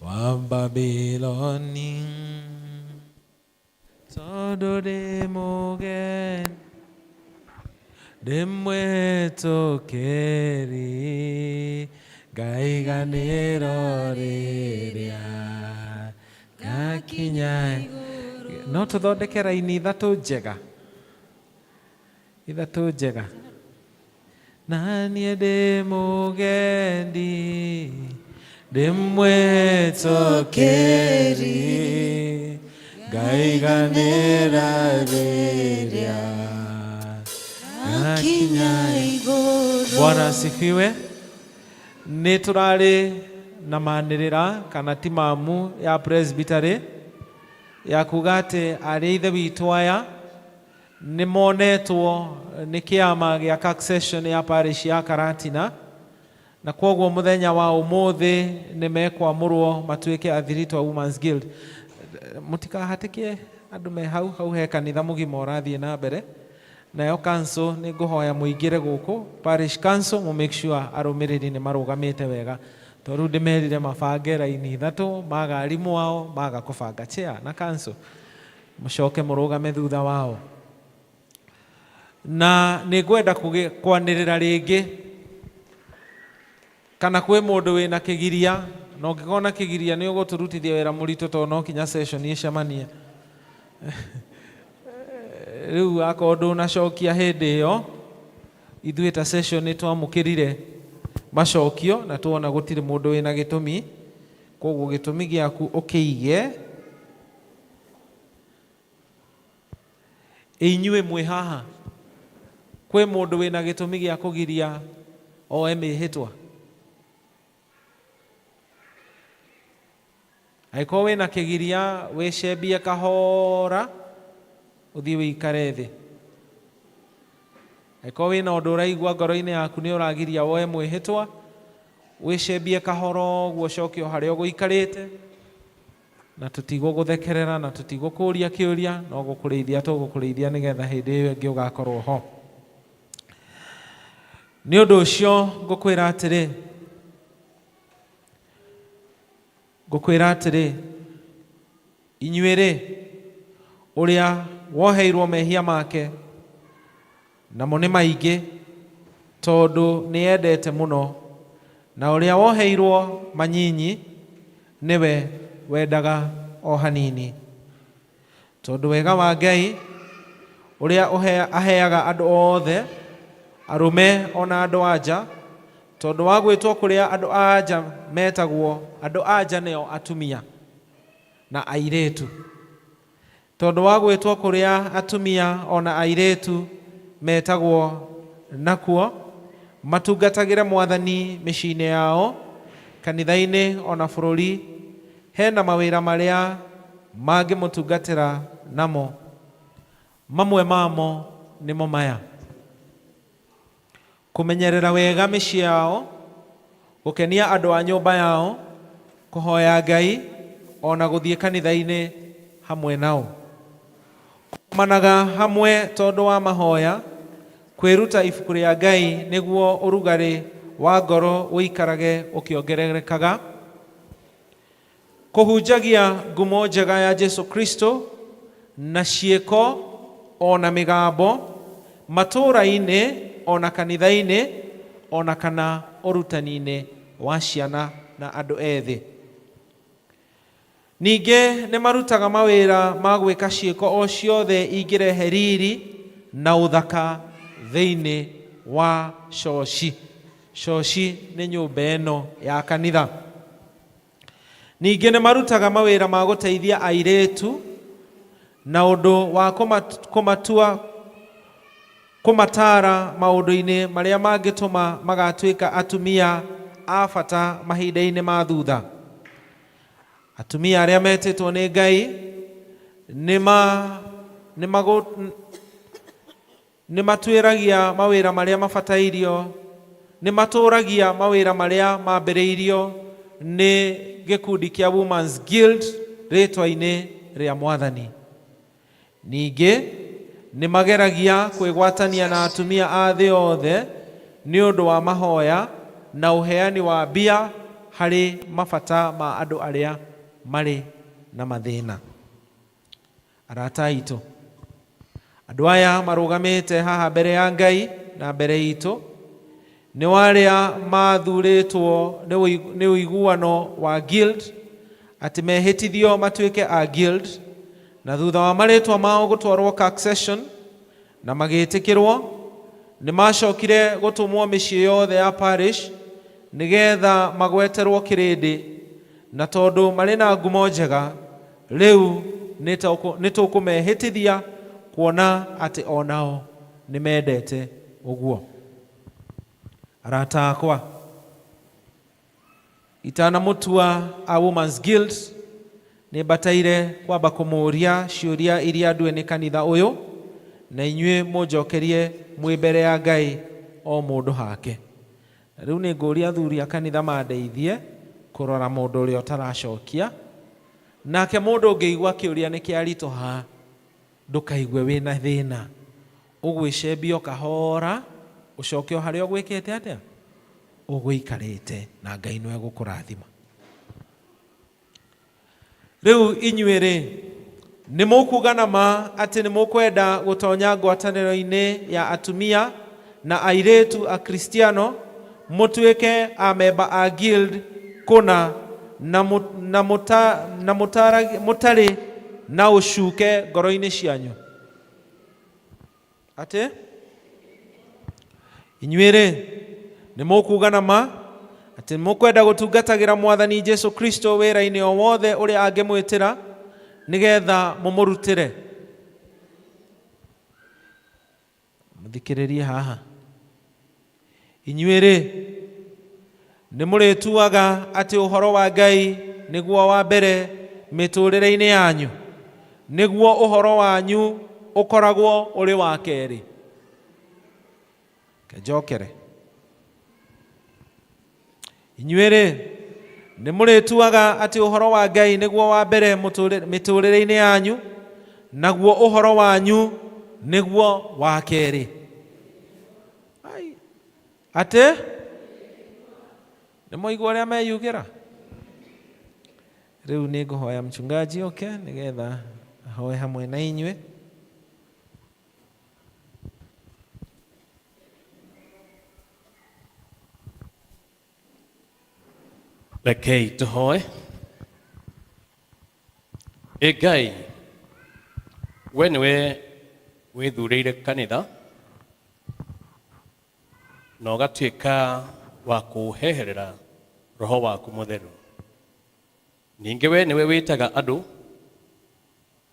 wa Babiloni tondũ ndĩ mũgeni ndĩ mwĩtũkĩri ngaiganĩrwo rĩrĩa ngakinya no tũthondeke raini ithatũ njega ithatũ njega na niĩ ndĩ mũgendi ndĩ mwĩtũkĩri ngaiganĩra rĩrĩa ngakinya igũrũ. Bwana asifiwe. Nĩ tũrarĩ na manĩrĩra kana timamu ya presbytery ya kuga atĩ arĩ ithe witũ aya nĩ monetwo nĩ kĩama gĩa succession ya parish ya Karatina na kwoguo mũthenya wa ũmũthĩ nĩ mekwamũrwo matuĩke athiritũ a Women's Guild. Mũtikahatĩkie andũ me hau hau he kanitha mũgima ũrathiĩ na mbere nayo council nĩ ngũhoya mũingĩre gũkũ parish council mu make sure arũmĩrĩri nĩ marũgamĩte wega tondũ rĩu ndĩmerire mabange raini ithatũ maga arimũ ao maga kũbanga chair na council mũcoke mũrũgame thutha wao na nĩ ngwenda kwanĩrĩra rĩngĩ kana kwĩ mũndũ wĩna kĩgiria na ũngĩkorwo na kĩgiria nĩ ũgũtũrutithia wĩra mũritũ tondũ no kinya session ĩcemanie rĩu akorwo ndũnacokia hĩndĩ ĩyo ithuĩ ta session nĩ twamũkĩrire macokio na tuona gũtirĩ mũndũ wĩna gĩtũmi koguo gĩtũmi gĩaku ũkĩige inyuĩ mwĩ haha kwĩ mũndũ wĩna gĩtũmi gĩa kũgiria oe mĩhĩtwa angĩkorwo wĩna kĩgiria wĩcembie kahora ũthiĩ wĩikare thĩ angĩkorwo wĩna ũndũ ũraigua ngoro-inĩ yaku nĩ ũragiria woe mwĩhĩtwa wĩcembie kahora ũguo ũcoke o harĩa ũgũikarĩte na tũtigũgũthekerera na tũtigũkũria kĩũria no gũkũrĩithia tũgũkũrĩithia nĩgetha hĩndĩ ĩyo ĩngĩ ũgakorwo ho nĩ ũndũ ũcio ngũkwĩra atĩrĩ ngũkwĩra atĩrĩ inyuĩ rĩ ũrĩa woheirwo mehia make namo nĩ maingĩ tondũ nĩ endete mũno na ũrĩa woheirwo manyinyi nĩwe wendaga o hanini tondũ wega wa Ngai ũrĩa aheaga andũ othe arũme ona andũ anja tondũ wa gwĩtwo kũrĩa andũ a nja metagwo andũ a nja nĩo atumia na airĩtu tondũ wa gwĩtwo kũrĩa atumia ona airĩtu metagwo nakuo matungatagĩre mwathani mĩciĩ-inĩ yao kanitha-inĩ ona bũrũri hena mawĩra marĩa mangĩmũtungatĩra namo mamwe mamo nĩmo maya kũmenyerera wega mĩciĩ yao gũkenia andũ a nyũmba yao kũhoya Ngai ona gũthiĩ kanitha-inĩ hamwe nao kũgomanaga hamwe tondũ wa mahoya kwĩruta ibuku rĩa Ngai nĩguo ũrugarĩ wa ngoro ũikarage ũkĩongererekaga kũhunjagia ngumo njega ya Jesu Kristo na ciĩko ona mĩgambo matũũra-inĩ ona kanitha-inĩ ona kana ũrutani-inĩ wa ciana na andũ ethĩ ningĩ nĩ marutaga mawĩra ma gwĩka ciĩko o ciothe ingĩrehe riri na ũthaka thĩinĩ wa coci coci nĩ nyũmba ĩno ya kanitha ningĩ nĩ marutaga mawĩra ma gũteithia airĩtu na ũndũ wa kũmatua kũmataara maũndũ-inĩ marĩa mangĩtũma magatuĩka atumia a bata mahinda-inĩ ma thutha atumia arĩa metĩtwo nĩ Ngai nĩ matuĩragia mawĩra marĩa mabatairio nĩ matũragia mawĩra marĩa mambĩrĩirio nĩ gĩkundi kĩa Women's Guild rĩtwa-inĩ rĩa mwathani ningĩ Nĩ mageragia kwĩgwatania na atumia a thĩ yothe nĩ ũndũ wa mahoya na ũheani wa mbia harĩ mabata ma andũ arĩa marĩ na mathĩna. Arata aitũ, andũ aya marũgamĩte haha mbere ya Ngai na mbere itũ nĩ arĩa mathurĩtwo nĩ ũiguano wa guild atĩ mehĩtithio matuĩke a guild, na thutha wa marĩtwa mao gũtwarwo CAC session na magĩtĩkĩrwo, nĩ macokire gũtũmwo mĩciĩ yothe ya parish nĩgetha magweterwo kĩrĩndĩ, na tondũ marĩ na ngumo njega rĩu nĩ tũkũmehĩtithia kuona atĩ onao nĩ mendete ũguo. Arata akwa, itanamũtua a Women's Guild nĩ mbataire kwamba kũmũria ciũria iria ndue nĩ kanitha ũyũ, na inyuĩ mũnjokerie mwĩ mbere ya Ngai o mũndũ hake. Na rĩu nĩ ngũria athuri a kanitha mandeithie kũrora mũndũ ũrĩa ũtaracokia, nake mũndũ ũngĩigua kĩũria nĩ kĩaritũha ndũkaigue wĩna thĩna, ũgwĩcembio kahora ũcoke o harĩa ũgwĩkĩte atĩa, ũgũikarĩte, na Ngai nĩwe gũkũrathima. Rĩu inyuĩ rĩ, nĩ mũkuga na ma atĩ nĩ mũkwenda gũtonya ngwatanĩro-inĩ ya atumia na airĩtu akristiano mũtuĩke amemba a guild kũna na mũtarĩ na ũcuke ngoro-inĩ cianyu? Atĩ inyuĩ rĩ, nĩ mũkuga na ma atĩ mũkwenda gũtungatagĩra Mwathani Jesu Kristo wĩra-inĩ o wothe ũrĩa angĩmwĩtĩra nĩgetha mũmũrutĩre? Mũthikĩrĩrie haha. Inyuĩ rĩ, nĩ mũrĩtuaga atĩ ũhoro wa Ngai nĩguo wa mbere mĩtũrĩre-inĩ yanyu, nĩguo ũhoro wanyu ũkoragwo ũrĩ wa kerĩ? Kenjokere. Inyuĩ rĩ, nĩ mũrĩtuaga atĩ ũhoro wa Ngai nĩguo wa mbere mĩtũrĩre-inĩ yanyu, naguo ũhoro wanyu nĩguo wa kerĩ? Atĩ nĩ mwaigua ũrĩa meyugĩra? Rĩu nĩ ngũhoya mchungaji oke nĩgetha ahoe hamwe na inyuĩ. Rekei tũhoe. Ĩ Ngai, we nĩwe wĩthurĩire kanitha na ũgatuĩka wa kũũheherera roho waku mũtheru. Ningĩ we nĩwe wĩtaga andũ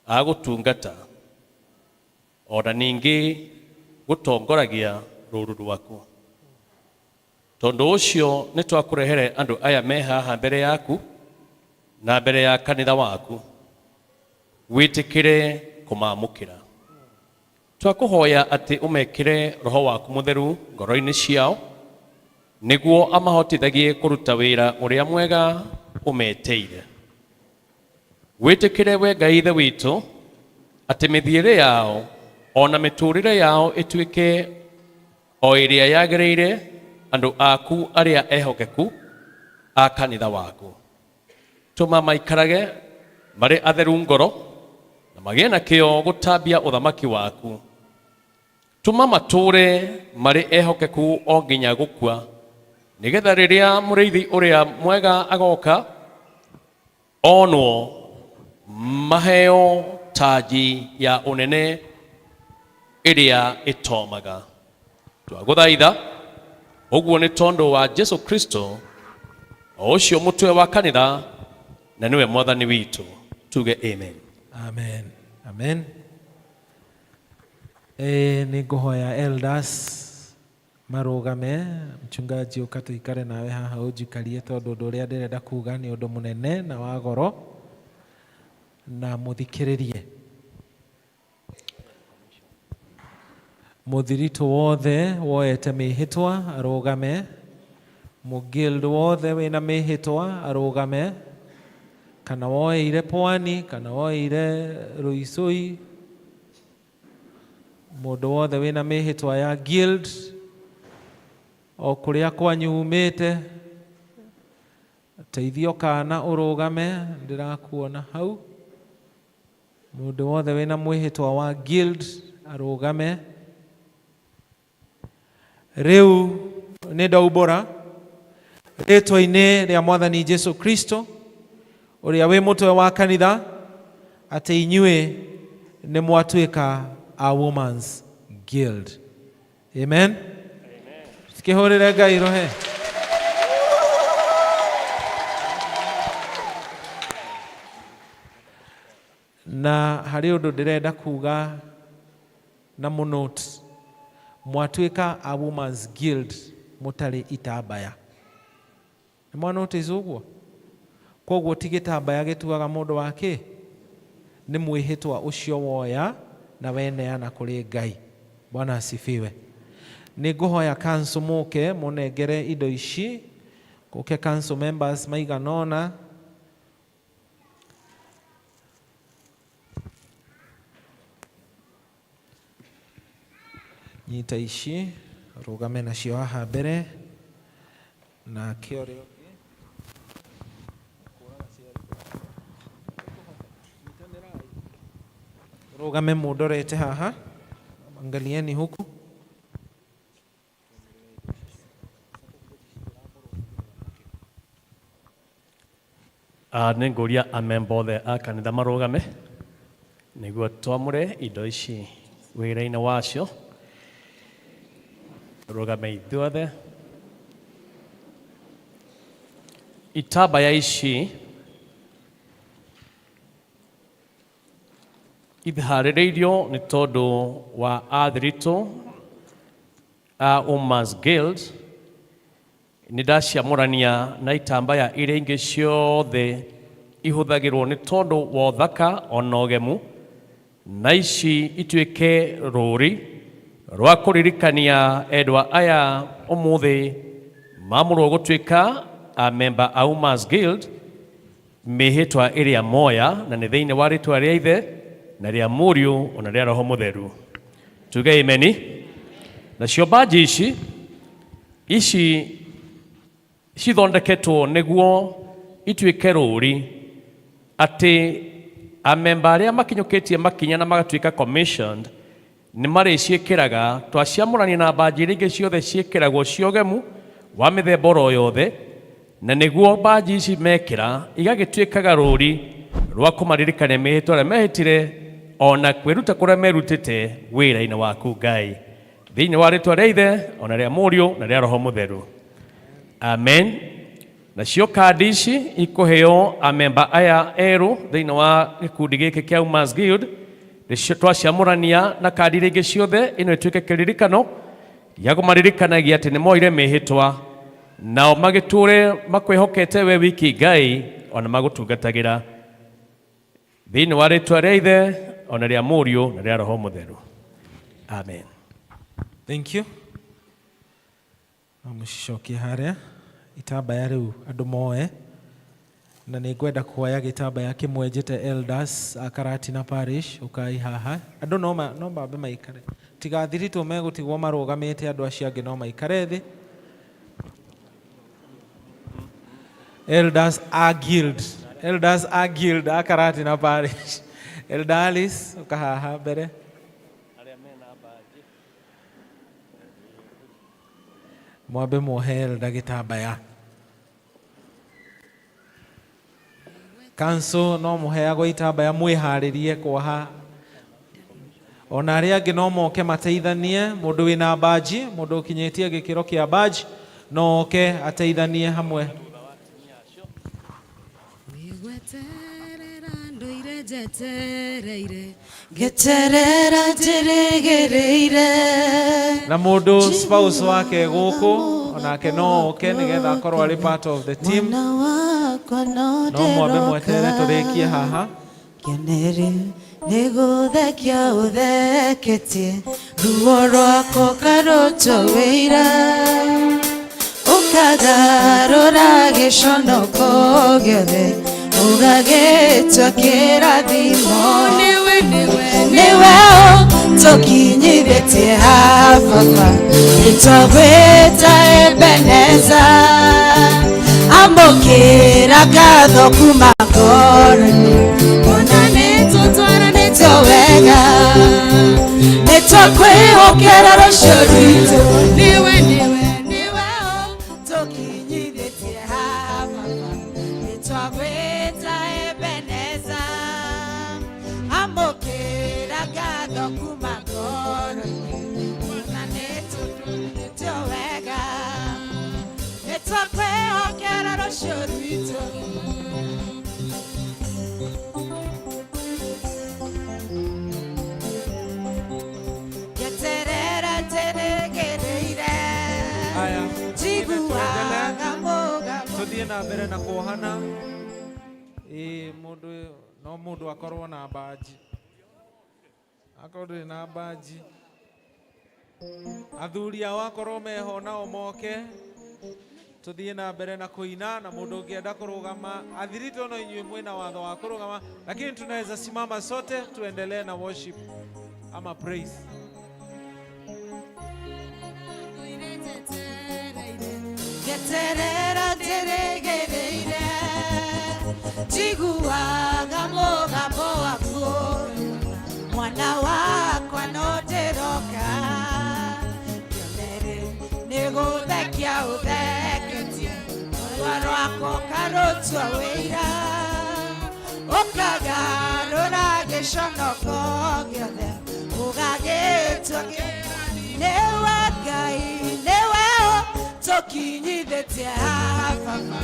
a gũtungata ona ningĩ gũtongoragia rũũru rwaku. Tondũ ũcio nĩ twakũrehere andũ aya me haha mbere yaku na mbere ya kanitha waku, wĩtĩkĩre kũmaamũkĩra. Twakũhoya atĩ ũmekĩre roho waku mũtheru ngoro-inĩ ciao, nĩguo amahotithagie kũruta wĩra ũrĩa mwega ũmetĩire. Wĩtĩkĩre we Ngai Ithe witũ atĩ mĩthiĩre yao ona mĩtũũrĩre yao ĩtuĩke o ĩrĩa yagĩrĩire andũ aku arĩa ehokeku a kanitha waku. Tũma maikarage marĩ atheru ngoro na magĩe na kĩyo gũtambia ũthamaki waku. Tũma matũũre marĩ ehokeku o nginya gũkua, nĩgetha rĩrĩa mũrĩithi ũrĩa mwega agoka onwo maheo taji ya ũnene ĩrĩa ĩtomaga. Twagũthaitha ũguo nĩ tondũ wa Jesu Kristo, o ũcio mũtwe wa kanitha na nĩwe mwathani witũ. Tuge amen. Amen. Amen. Nĩ ngũhoya elders marũgame. Mchungaji ũka tũikare nawe haha ũnjikarie, tondũ ũndũ ũrĩa ndĩrenda kuga nĩ ũndũ mũnene na wa goro, na mũthikĩrĩrie. Mũthiritũ wothe woete mĩhĩtwa arũgame, mũguild wothe wĩna mĩhĩtwa arũgame, kana woeire pwani kana woeire Rũicũi. Mũndũ wothe wĩna mĩhĩtwa ya guild o kũrĩa kwanyu umĩte, teithio kana ũrũgame, ndĩrakuona hau. Mũndũ wothe wĩna mwĩhĩtwa wa guild arũgame. Rĩu nĩ ndaumbũra rĩtwa-inĩ rĩa Mwathani Jesu Kristo ũrĩa wĩ mũtwe wa kanitha atĩ inyuĩ nĩ mwatuĩka a Women's Guild. Amen. Tukĩhũrĩre Ngai rũhe. Na harĩ ũndũ ndĩrenda kuga na mũnote, mwatuĩka a Women's Guild mũtarĩ itambaya. Nĩ mwanotice ũguo? Koguo ti gĩtambaya gĩtuaga mũndũ wa kĩ? Nĩ mwĩhĩtwa ũcio woya na weneana kũrĩ Ngai. Bwana asifiwe. Nĩ ngũhoya council mũke mũnengere indo ici, gũke council members maigana ũna. Nyita ici, rũgame nacio haha mbere, nake ũrĩa ũngĩ rũgame mũndorete haha, angalieni huku. Nĩ ngũria amemba othe a kanitha marũgame nĩguo twamũre indo ici wĩra-inĩ wacio. Rũgame ithuothe. Itambaya ici iharĩrĩirio nĩ tondũ wa athiritũ a Women's Guild. Nĩ ndaciamũrania na itambaya iria ingĩ ciothe ihũthagĩrwo nĩ tondũ wa ũthaka ona ũgemu, na ici ituĩke rũri rwa kũririkania endwa aya ũmũthĩ mamũrwo gũtuĩka a member a Women's Guild mĩhĩtwa ĩrĩa moya, na nĩ thĩinĩ wa rĩtwa rĩa Ithe na rĩa Mũriũ ona rĩa Roho Mũtheru. Tuge imeni. Nacio mbanji ici ici cithondeketwo nĩguo ituĩke rũri atĩ amemba arĩa makinyũkĩtie makinya na magatuĩka commissioned nĩ marĩciĩkĩraga. Twaciamũrania na mbanji iria ingĩ ciothe ciĩkĩragwo cia ũgemu wa mĩthemba oro yothe, na nĩguo mbanji ici mekĩra igagĩtuĩkaga rũri rwa kũmaririkania mĩhĩtwa ĩrĩa mehĩtire ona kwĩruta kũrĩa merutĩte wĩra-inĩ waku Ngai, thĩinĩ wa rĩtwa rĩa Ithe ona rĩa Mũriũ na rĩa Roho Mũtheru. Amen. Nacio kandi ici ikũheo amemba aya erũ thĩinĩ wa gĩkundi gĩkĩ kĩa Women's Guild. Nĩcio twaciamũrania na kandi iria ingĩ ciothe, ĩno ĩtuĩke kĩririkano gĩa kũmaririkanagia atĩ nĩ moire mĩhĩtwa nao magĩtũre makwĩhokete we wiki Ngai ona magũtungatagĩra thĩinĩ wa rĩtwa rĩa Ithe ona rĩa Mũriũ na rĩa Roho Mũtheru. Amen. Thank you. No mũcicokie harĩa itambaya rĩu andũ moe, na nĩ ngwenda kuoya gĩtambaya kĩmwe njĩte elders a Karatina Parish, ũkai haha. Andũ no mambe maikare, tigathiritwo megũtigwo marũgamĩte, andũ acio angĩ no maikare thĩ. Elders a guild, elders a guild a Karatina Parish. Elder Alice, ũka haha mbere. Mwambe muohe elder gĩtambaya. Council no mũheagwo itambaya mwĩharĩrie kuoha. Ona arĩa angĩ no moke mateithanie. Mũndũ wĩna baji, mũndũ ũkinyĩtie gĩkĩro kĩa baji no oke ateithanie hamwe. Ngeterera njĩrĩgĩrĩire. Na mũndũ spouse wake gũkũ onake no oke nĩgetha akorwo arĩ part of the team. Wakwa no No mwambe mweterere ndĩroka tũrĩkie haha. Kĩoneri nĩgũthekia ũtheketie ruo rwakwa ũkarutwo wĩira ũkagarũra gĩconoko gĩothe ũgagĩtua kĩrathimo. Nĩwe Nĩwe tũkinyithĩtie haha baba, nĩtwagwĩta Ebeneza. Amũkĩra ngatho kuma ngoro-inĩ, ona nĩtũtwaranĩtio wega, nĩtwakwĩhokera rũciũ rwitũ. Nĩwe nĩwe nĩwe tũkinyithĩtie haha baba, nĩtwagwĩta Ebeneza. Amũkĩra ngatho kuma ngoro-inĩ, ona nĩtũtwaranĩtio wega, nĩtwakwĩhokera rũciũ rwitũ. Ngeterera njeregereire, Haya, njiguaga mũgambo. Tuthiĩ na mbere na kuohana. Ĩĩ, mũndũ no mũndũ akorwo na mbanji, akorwo ndũrĩ na mbanji, athuri ao akorwo meho nao moke tuthiĩ na mbere na kuina, na mũndũ ũngĩenda kũrũgama, athiritũ no inyuĩ mwĩna watho wa kũrũgama, lakini tunaweza simama sote tuendelee na worship ama praise. Ngeterera njeregereire, njiguaga mũgambo waku, mwana wakwa no ndĩroka. Kĩonere nĩ gũthekia ũtheketie, rũa rwakwa ũkarũtua wĩira, ũkagarũra gĩconoko gĩothe ũgagĩtua nĩwe Ngai, nĩwe tũkinyithĩtie haha baba,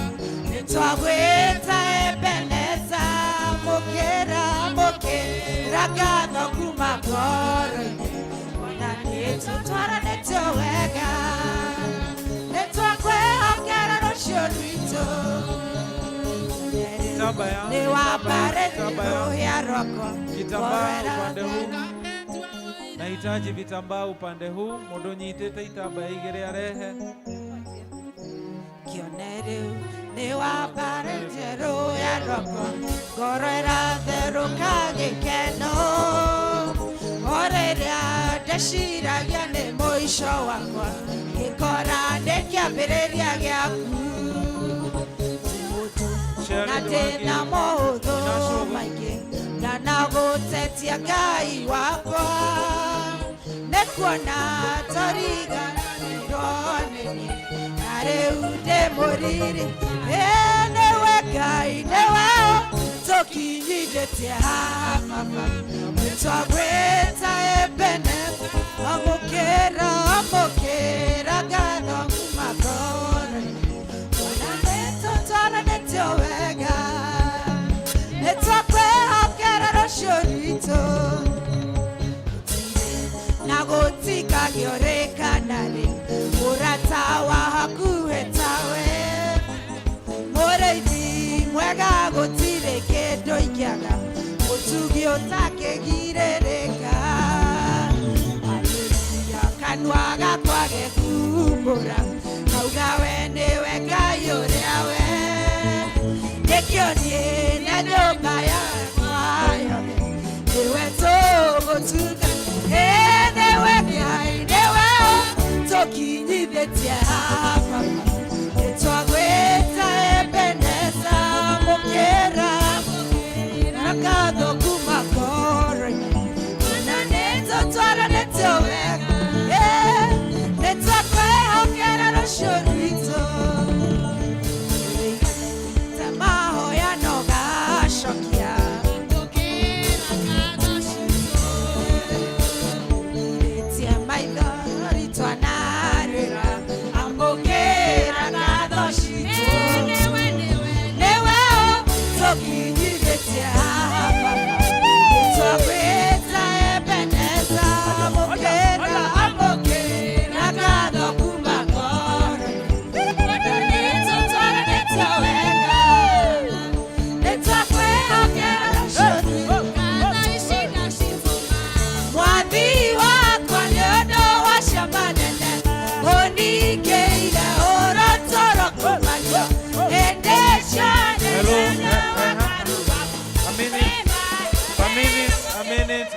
nĩtwagwĩta Ebeneza. Mũkĩra mũkĩra ngatho kuma ngoro-inĩ, ona nĩtũtwaranĩtio wega, nĩtwakwĩhokera rũciũ rwitũ. Kitambaya, Nĩ wambarĩtie kitambaya. rũhĩa rwakwa. Kitambaa upande huu, nahitaji vitambaa upande huu. Mũndũ nyitĩte itambaya igĩrĩ arehe. Kĩone rĩu nĩ wambarĩtie rũhĩa rwakwa, ngoro ĩratherũka gĩkeno. O rĩrĩa ndeciragia nĩ mũico wakwa, ngĩkora nĩ kĩambĩrĩria gĩaku. Na ndĩna maũthũ maingĩ ndanagũtetia Ngai wakwa, nĩ kuona toriganĩirwo nĩ niĩ, na rĩu ndĩ mũriri. Ĩ nĩwe Ngai, nĩwe tũkinyithĩtie haha baba, nĩtwagwĩta Ebeneza. Amũkĩra amũkĩra ngatho kuma ngoro-inĩ, ona nĩtũtwaranĩtio wega, nĩtwakwĩhokera rũciũ rwitũ. Na gũtikagĩũrĩkana rĩ mũrata wa hakuhĩ tawe, mũrĩithi mwega gũtirĩ kĩndũ ingĩaga, mũtugi ũtakĩgirĩrĩka. Haleluya, kanua gakwa gekumbũra kauga we nĩwe Ngai ũrĩa we, nĩkĩo niĩ na nyũmba yakwa yothe nĩwe tũgũtunga. Ĩ nĩwe Ngai, nĩwe tũkinyithĩtie haha baba, nĩtwagwĩta Ebeneza. Mũkĩra na ngatho kuma ngoro-inĩ, ona nĩtũtwaranĩtio wega. Ĩ nĩtwakwĩhokera rũciũ rwitũ. Ta mahoya no gacokia, tie maitho ritwanarĩra. Amũkĩra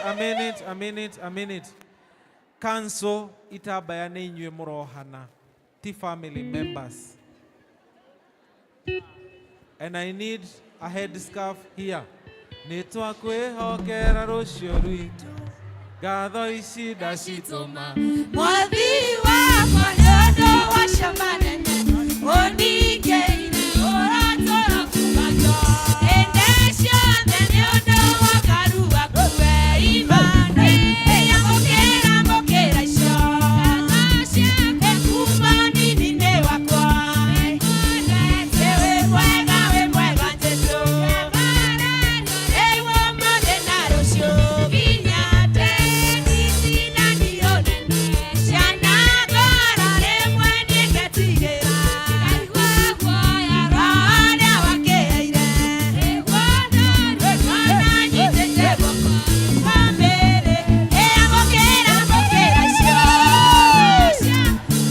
a minute, a minute, a minute. Council itambaya nĩ inyuĩ mũrohana, ti family members. And I need a headscarf here. Nĩ twakwĩhokera rũciũ rwitũ, ngatho ici ndacitũma. Mwathi wakwa nĩ ũndũ wa ciama nene ũningĩire ũratũra kumagia hĩndĩ ciothe nĩ ũndũ wa karu waku we imani amũkĩra mũkĩra icio ngatho ciake kuma nini-inĩ wakwa wĩ mwega wĩ mwega Jesũ rĩu ũmũthĩ na rũciũ nginya tene itinanio nene ciana ngoro rĩmwe niĩ ngetigĩra ngaigua guoya roho ũrĩa wakĩheire mwana nyitĩte guoko bamĩrĩ ĩamũkĩra mũkĩra icio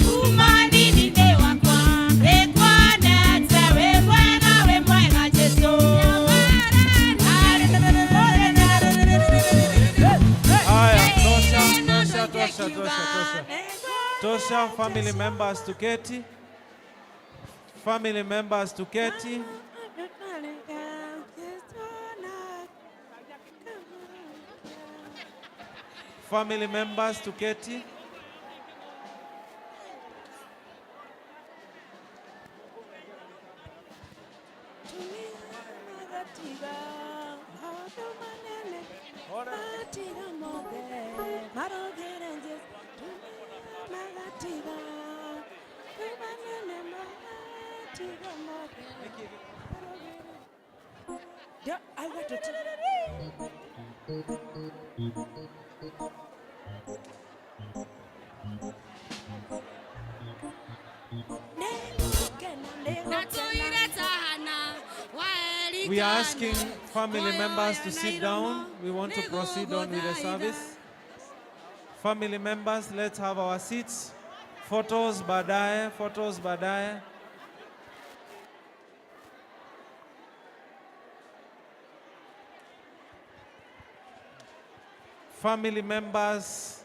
kuma nini-inĩ wakwa nĩkuonete wĩ mwega wĩ mwega Jesũ. Haya, tosha, tosha, tosha, tosha, tosha. Tosha, family members tuketi. Family members tuketi. Family members tuketi. We are asking family members to sit down. We want to proceed on with the service. Family members, let's have our seats. Photos baadaye, photos baadaye. Family members,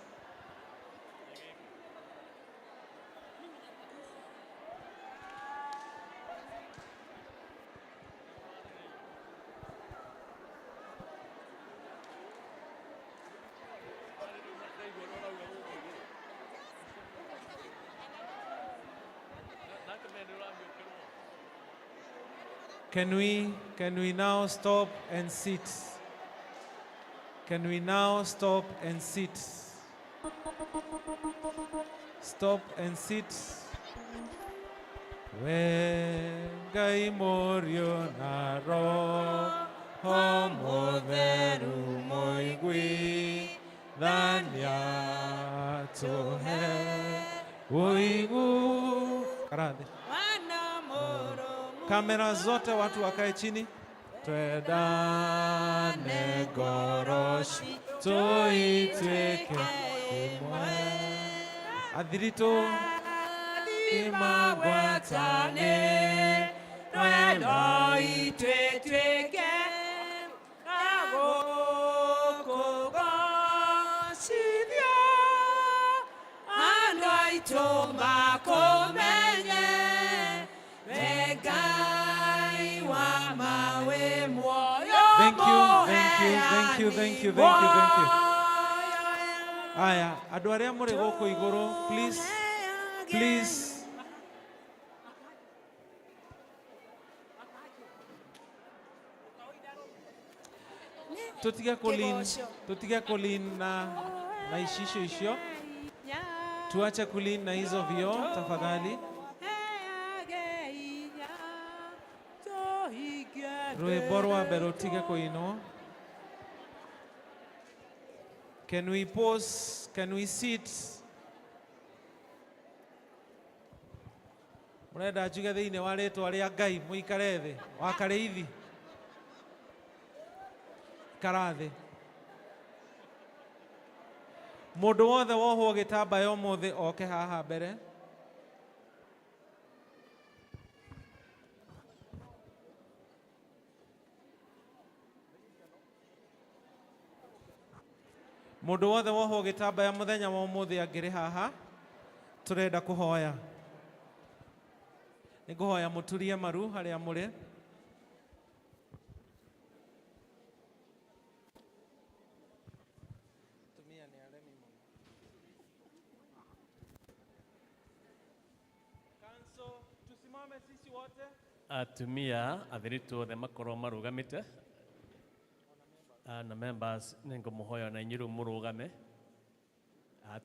can we now stop and sit? Can we now stop and sit? Stop and sit. We Ngai Mũriũ na Roho Mũtheru mũiguithania tũhe ũigu. Karathi. Kamera zote watu wakae chini. Twendane ngoro citũ ituĩke ĩmwe. Athiritũ imagwatane Twendo itwĩtuĩke agũkũgocithia andũ aitũ makũmenye we Ngai wa ma wĩ muoyo. Thank you, thank you, thank you, thank you, thank you, thank you. Aya, andũ arĩa mũrĩ gũkũ igũrũ, please, please. Tutige kulin, tutige kulin na icicio icio. Tuache kulin na hizo vioo tafadhali. Rwĩmbo rwa mbere rũtige kũinwo. Can we pause? Can we sit? Mũrenda njuge thĩinĩ wa rĩtwa rĩa Ngai mũikare thĩ wa Karĩithi, ikara thĩ. Mũndũ wothe wohwo gĩtambaya ũmũthĩ oke haha mbere. Mũndũ wothe wohwo gĩtambaya mũthenya wa ũmũthĩ angĩrĩ haha, tũrenda kũhoya. Nĩ ngũhoya mũturie maru harĩa mũrĩ. Atumia nĩ aremi mũno. Council, tusimame sisi wote. Atumia athiritu othe makorwo marugamite. Na members nĩ ngũmũhoya na inyuĩ rĩu mũrũgame.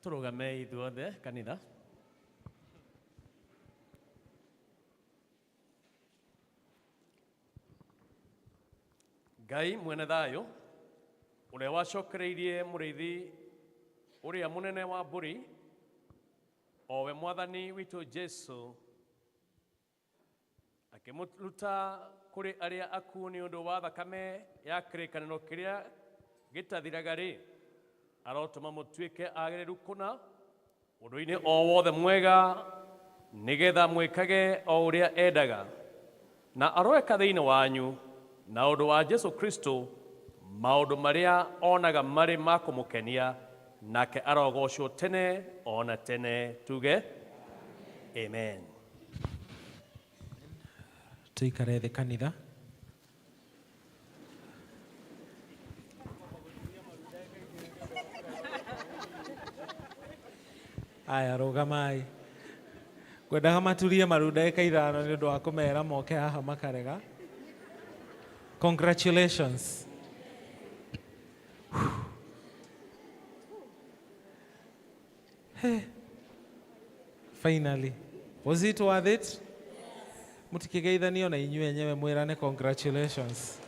Tũrũgame ithuothe kanitha. Ngai mwene thayũ ũrĩa wacokereirie mũrĩithi ũrĩa mũnene wa mbũri o we mwathani witũ Jesu akĩmũruta kũrĩ arĩa akuũ nĩ ũndũ wa thakame ya kĩrĩkanĩro kĩrĩa gĩtathiraga rĩ, arotũma mũtuĩke agĩrĩru kũna ũndũ-inĩ o wothe mwega nĩgetha mwĩkage o ũrĩa endaga, na aroeka thĩinĩ wanyu na ũndũ wa Jesu Kristo maũndũ marĩa onaga marĩ ma kũmũkenia, nake arogocwo tene o na tene. Tuge amen. Tuikare thĩ kanitha. Aya, rũgamai. Ngwendaga maturie maru ndagĩka ithano nĩ ũndũ wa kũmera moke haha makarega. Congratulations. Hey. Finally. Was it worth it? Mũtikĩgeithanio na inyuĩ enyewe mwĩrane congratulations.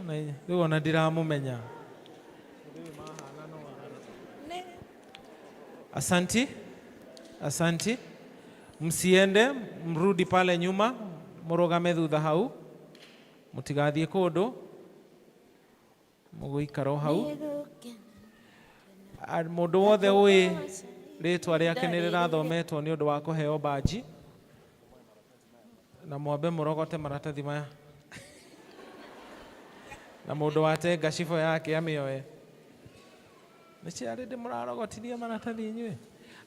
Na rĩu ona ndiramũmenya. Asanti. Asanti. Msiende, mrudi pale nyuma, mũrũgame thutha hau. Mũtigathiĩ kũndũ. Mũgũikara o hau. Mũndũ wothe ũĩ rĩtwa rĩake nĩ rĩrathometwo nĩ ũndũ wa kũheo baji, na mwambe mũrogote maratathi maya, na mũndũ wate ngacibũ yake amĩoe. Nĩ ciarĩ ndĩ mũrarogotirie maratathi inyuĩ.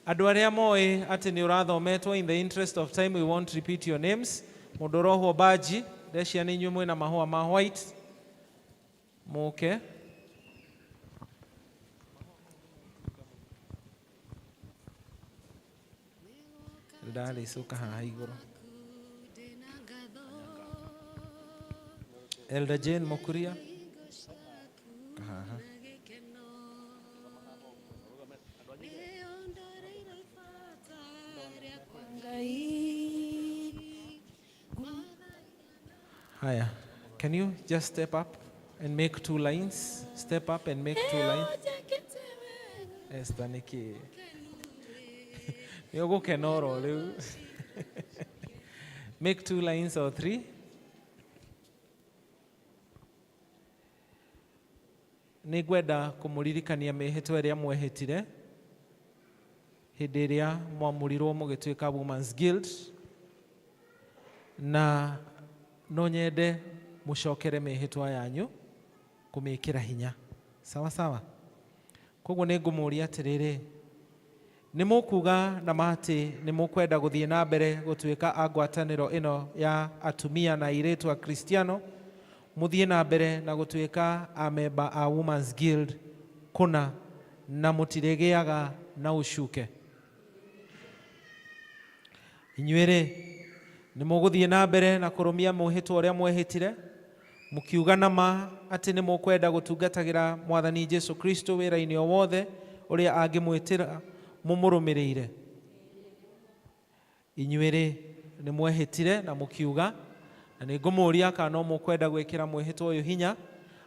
Andũ arĩa moĩ atĩ nĩ ũrathometwo, in the interest of time we won't repeat your names. Mũndũ ũrohwo baji, ndecia nĩ inyuĩ mwĩna mahũa ma white, mũke. Ndarĩcũka haha igũrũ. Elder Jane Mukuria. Haha. Haya. Can you just step up and make two lines? Step up and make two lines. Esther nĩkĩ? Nĩ ũgũkena oro rĩu. Make two lines or three. Nĩ ngwenda kũmũririkania mĩhĩtwa ĩrĩa mwehĩtire hĩndĩ ĩrĩa mwamũrirwo mũgĩtuĩka Women's Guild, na no nyende mũcokere mĩhĩtwa yanyu kũmĩkĩra hinya. Sawa sawa. Koguo nĩ ngũmũria atĩrĩrĩ, nĩ mũkuga na ma atĩ nĩ mũkwenda gũthiĩ na mbere gũtuĩka a ngwatanĩro ĩno ya atumia na airĩtu a Kristiano, mũthiĩ na mbere na gũtuĩka amemba a Women's Guild kũna, na mũtirĩgĩaga na ũcuke. Inyuĩ rĩ, nĩ mũgũthiĩ na mbere na kũrũmia mwĩhĩtwa ũrĩa mwehĩtire, mũkiuga na ma atĩ nĩ mũkwenda gũtungatagĩra Mwathani Jesu Kristo wĩra-inĩ o wothe ũrĩa angĩmwĩtĩra mũmũrũmĩrĩire. Inyuĩ rĩ, nĩ mwehĩtire na mũkiuga, na nĩ ngũmũũria kana no mũkwenda gwĩkĩra mwĩhĩtwa ũyũ hinya,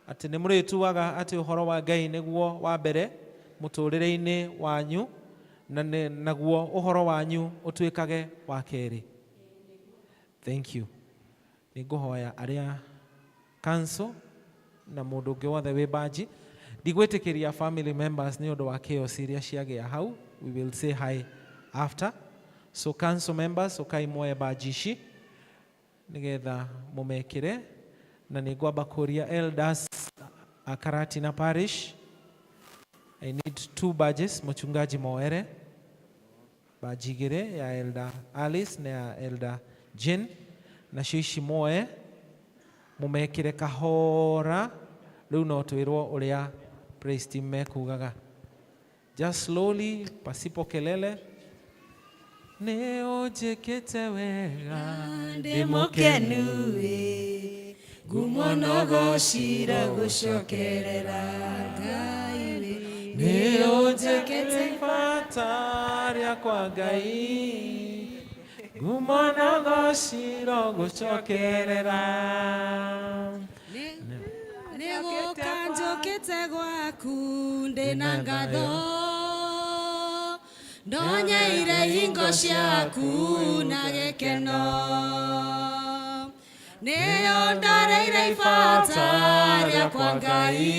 atĩ nĩ mũrĩtuaga atĩ ũhoro wa Ngai nĩguo wa mbere mũtũũrĩre-inĩ wanyu, na naguo ũhoro wanyu ũtuĩkage wa kerĩ. Thank you. Nĩ ngũhoya arĩa council na mũndũ ũngĩ wothe wĩ baji, ndigwĩtĩkĩria family members nĩ ũndũ wa chaos iria ciagĩa hau. We will say hi after. So council members, ũkai muoye baji ici nĩgetha mũmekĩre, na nĩ ngwamba kũria elders a Karatina Parish. I need two badges, Mchungaji Moere, badge igĩrĩ ya Elder Alice na ya Elder Jane, nacio ici moe mũmekĩre kahora. Rĩu no twĩrwo ũrĩa praise team mekugaga, just slowly, pasipo kelele. Nĩ ũnjĩkĩte wega. Ndĩ mũkenu ĩ, ngumo no gocira gũcokerera Ngai wĩ. Nĩ ũnjĩkĩte bata rĩakwa Ngai, ngumo no gociro gũcokerera. Nĩ gũka njũkĩte gwaku ndĩna ngatho, ndonyeire hingo ciaku na gĩkeno, nĩyo ndareire ibata rĩakwa Ngai,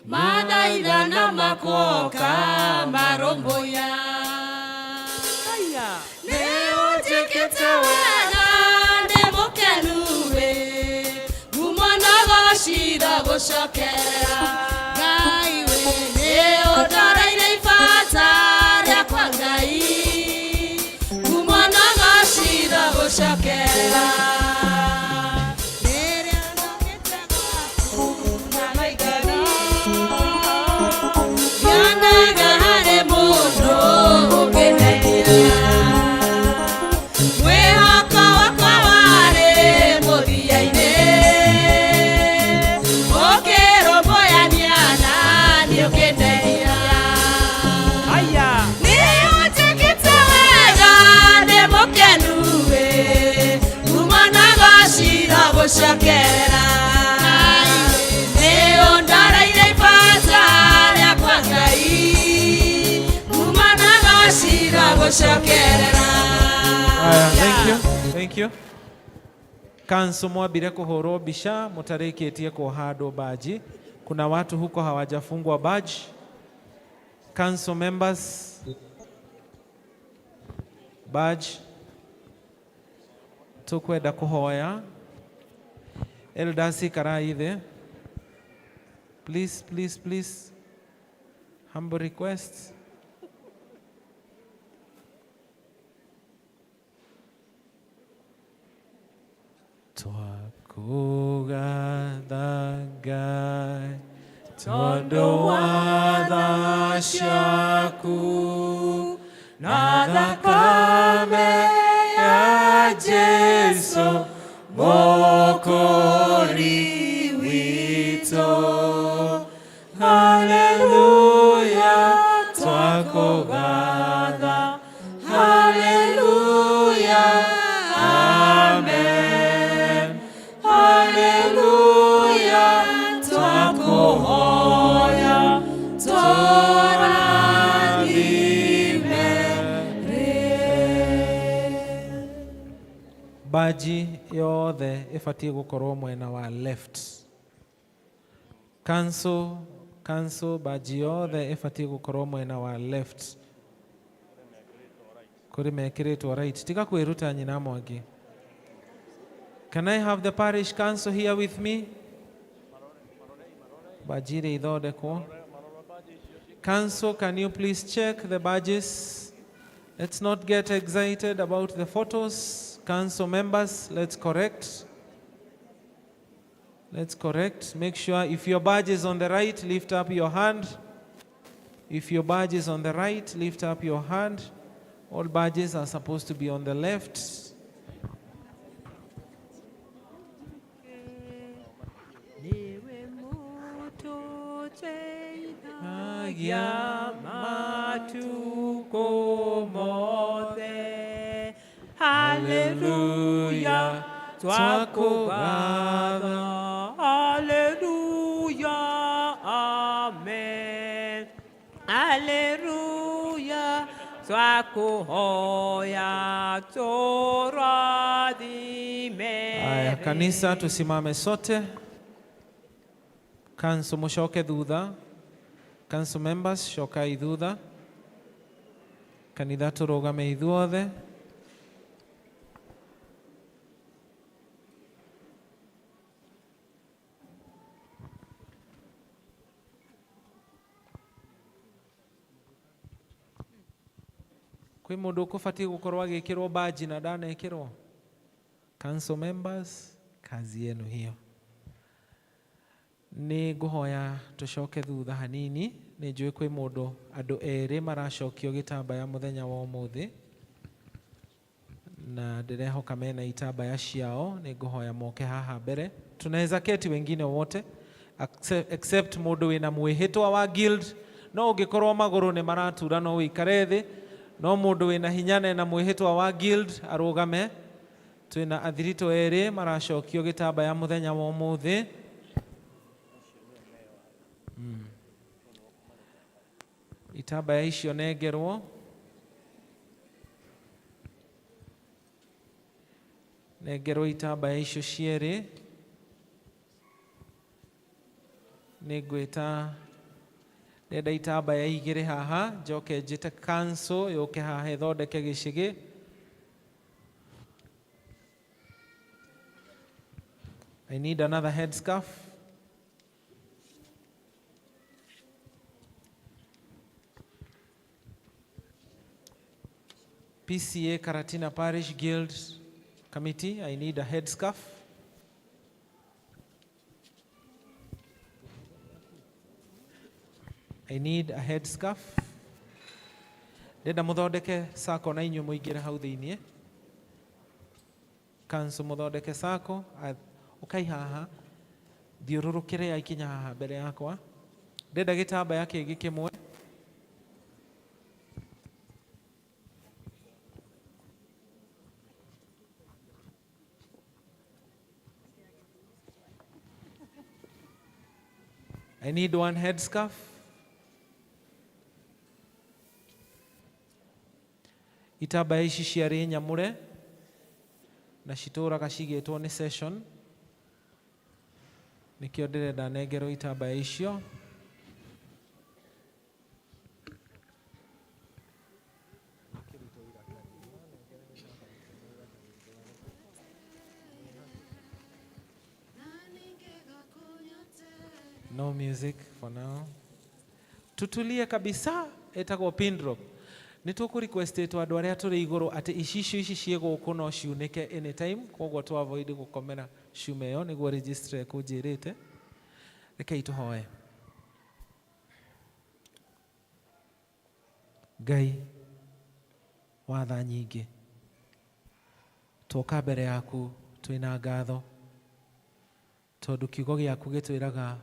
mathaithana makuoka marũmbũiya. Nĩ ũnjĩkĩte wega, ndĩ mũkenu ĩ, ngumo no gocira gũcokerera Ngai wĩ, nĩ ũndoreire ibata rĩakwa Ngai, ngumo no gocira gũcokerera. Rĩrĩa njũkĩte gwaku na maigana, ndionaga harĩ mũndũ ũngĩndeithia. Mwĩhoko wakwa warĩ mũthia-inĩ, ũkĩrũmbũyania na niĩ ũkĩndeithia. Nĩ ũnjĩkĩte wega, ndĩ mũkenu ĩ, ngumo na gocira gũcokerera. Nĩ ũndoreire ibata rĩakwa Ngai, ngumo na gocira gũcokerera. Aya, thank you, thank you. Kanso mwambire kuhurwo mbica mutarĩkĩtie kuoha andũ baji. Kuna watu huko hawajafungwa badge. Council members, badge. Tukwenda kuhoya. Elders ikarai thĩ. Please, please, please. Humble request. Twakũgatha Ngai tondũ wa tha ciaku na thakame ya Jesũ Mwokozi witũ. Haleluya, twakũgatha. Haleluya, amen. Haleluya, twakũhoya tũrathime. Baji yothe ĩbatiĩ gũkorwo mwena wa left. Council, council, baji yothe ĩbatiĩ gũkorwo mwena wa left. Kũrĩ mekĩrĩtwo right. Tiga kwĩruta nyina Mwangi. Can I have the parish council here with me? Baji iria ithondekwo. Council, can you please check the badges? Let's not get excited about the photos. Council members, let's correct. Let's correct. Make sure if your badge is on the right, lift up your hand. If your badge is on the right, lift up your hand. All badges are supposed to be on the left. Ya matuko mothe. Haleluya, twakũgatha. Haleluya, amen. Haleluya, twakũhoya tũrathime. Aya, kanisa tusimame sote. Council mũcoke thutha. Council members cokai thutha. Kanitha tũrũgame ithuothe. Kwĩ mũndũ ũkũbatiĩ gũkorwo agĩkĩrwo baji na ndanekĩrwo? Council members, kazi yenu hiyo. Nĩ ngũhoya tũcoke thutha hanini. Nĩ njũĩ kwĩ mũndũ, andũ erĩ maracokio gĩtambaya mũthenya wa ũmũthĩ, na ndĩrehoka mena itambaya ciao. Nĩ ngũhoya moke haha mbere. Tunaweza keti wengine wote except mũndũ wĩna mwĩhĩtwa wa guild. No ũngĩkorwo magũrũ nĩ maratura no ũikare thĩ, no mũndũ wĩna hinya na ena mwĩhĩtwa wa guild arũgame. Twĩna athiritũ erĩ maracokio gĩtambaya mũthenya wa ũmũthĩ. Itambaya icio nengerwo. Nengerwo itambaya icio cierĩ. Nĩ ngwĩta ndenda itambaya igĩrĩ haha, njoke njĩte council yũke haha ĩthondeke gĩcĩgĩ. I need another headscarf. PCA Karatina Parish Guild Committee, I need a headscarf. I need a headscarf. Ndenda muthondeke sako na inyuĩ mũingĩre hau thĩiniĩ. Council mũthondeke sako, ũkai haha, thiũrũrũkĩre aikinya haha mbere yakwa. Ndenda gĩtambaya kĩngĩ kĩmwe. I need one headscarf. Itambaya ici ciarĩ nyamũre na citũraga cigĩtwo nĩ session, nĩkĩo ndĩrenda nengerwo itambaya icio. No music for now. Tutulie kabisa, etagwo pin drop. Nĩ tũkũ requestĩtwo andũ arĩa tũrĩ igũrũ atĩ icicio ici ciĩ gũkũ no ciunĩke anytime, koguo tũ avoid gũkomera cuma ĩyo, nĩguo registrar ekũnjĩrĩte. Rekei tũhoe. Ngai wa tha nyingĩ, twoka mbere yaku twĩna ngatho, tondũ kiugo gĩaku gĩtwĩraga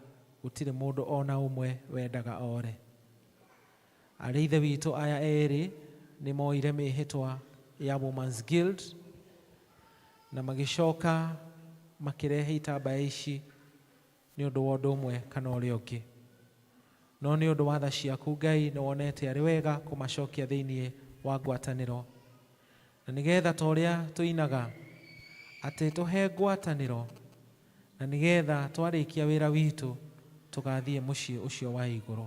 gũtirĩ mũndũ ona ũmwe wendaga ore. Arĩ ithe witũ aya erĩ nĩ moire mĩhĩtwa ya Women's Guild na magĩcoka makĩrehe itambaya ici nĩ ũndũ wa ũndũ ũmwe kana ũrĩa ũngĩ. No nĩ ũndũ wa tha ciaku Ngai nĩ wonete arĩ wega kũmacokia thĩiniĩ wa ngwatanĩro, na nĩgetha ta ũrĩa tũinaga atĩ tũhe ngwatanĩro, na nĩgetha twarĩkia wĩra witũ tũgathiĩ mũciĩ ũcio wa igũrũ.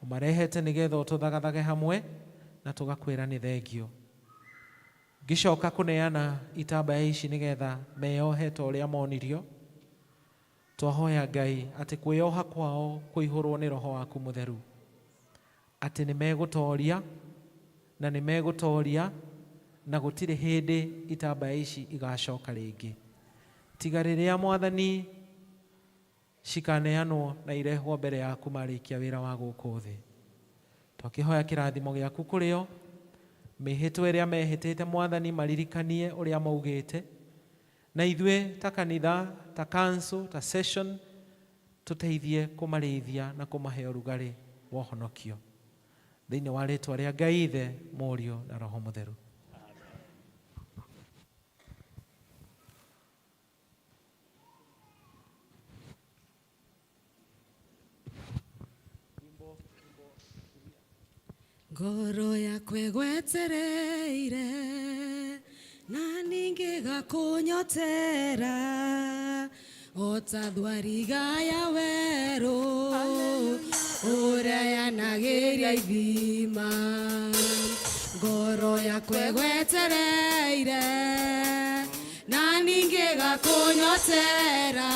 Ũmarehete nĩgetha ũtũthagathage hamwe na tũgakwĩra nĩ thengio. Ngĩcoka kũneana itambaya ici nĩgetha meyohe ta ũrĩa monirio. Twahoya Ngai atĩ kwĩyoha kwao kũihũrwo nĩ Roho waku Mũtheru, atĩ nĩ megũtoria na nĩ megũtoria na gũtirĩ hĩndĩ itambaya ici igacoka rĩngĩ, tiga rĩrĩa Mwathani cikaneanwo na irehwo mbere yaku marĩkia wĩra wa gũkũ thĩ. Twakĩhoya kĩrathimo gĩaku kũrĩ o, mĩhĩtwa ĩrĩa mehĩtĩte Mwathani maririkanie ũrĩa maugĩte, na ithuĩ ta kanitha, ta council, ta session tũteithie kũmarĩithia na kũmahe ũrugarĩ wa ũhonokio. Thĩinĩ wa rĩtwa rĩa Ngai Ithe, Mũriũ na Roho Mũtheru. Ngoro yakwa ĩgwetereire na ningĩ gakũnyotera o ta thwariga ya werũ ũrĩa yanagĩria ithima. Ngoro yakwa ĩgwetereire na ningĩ gakũnyotera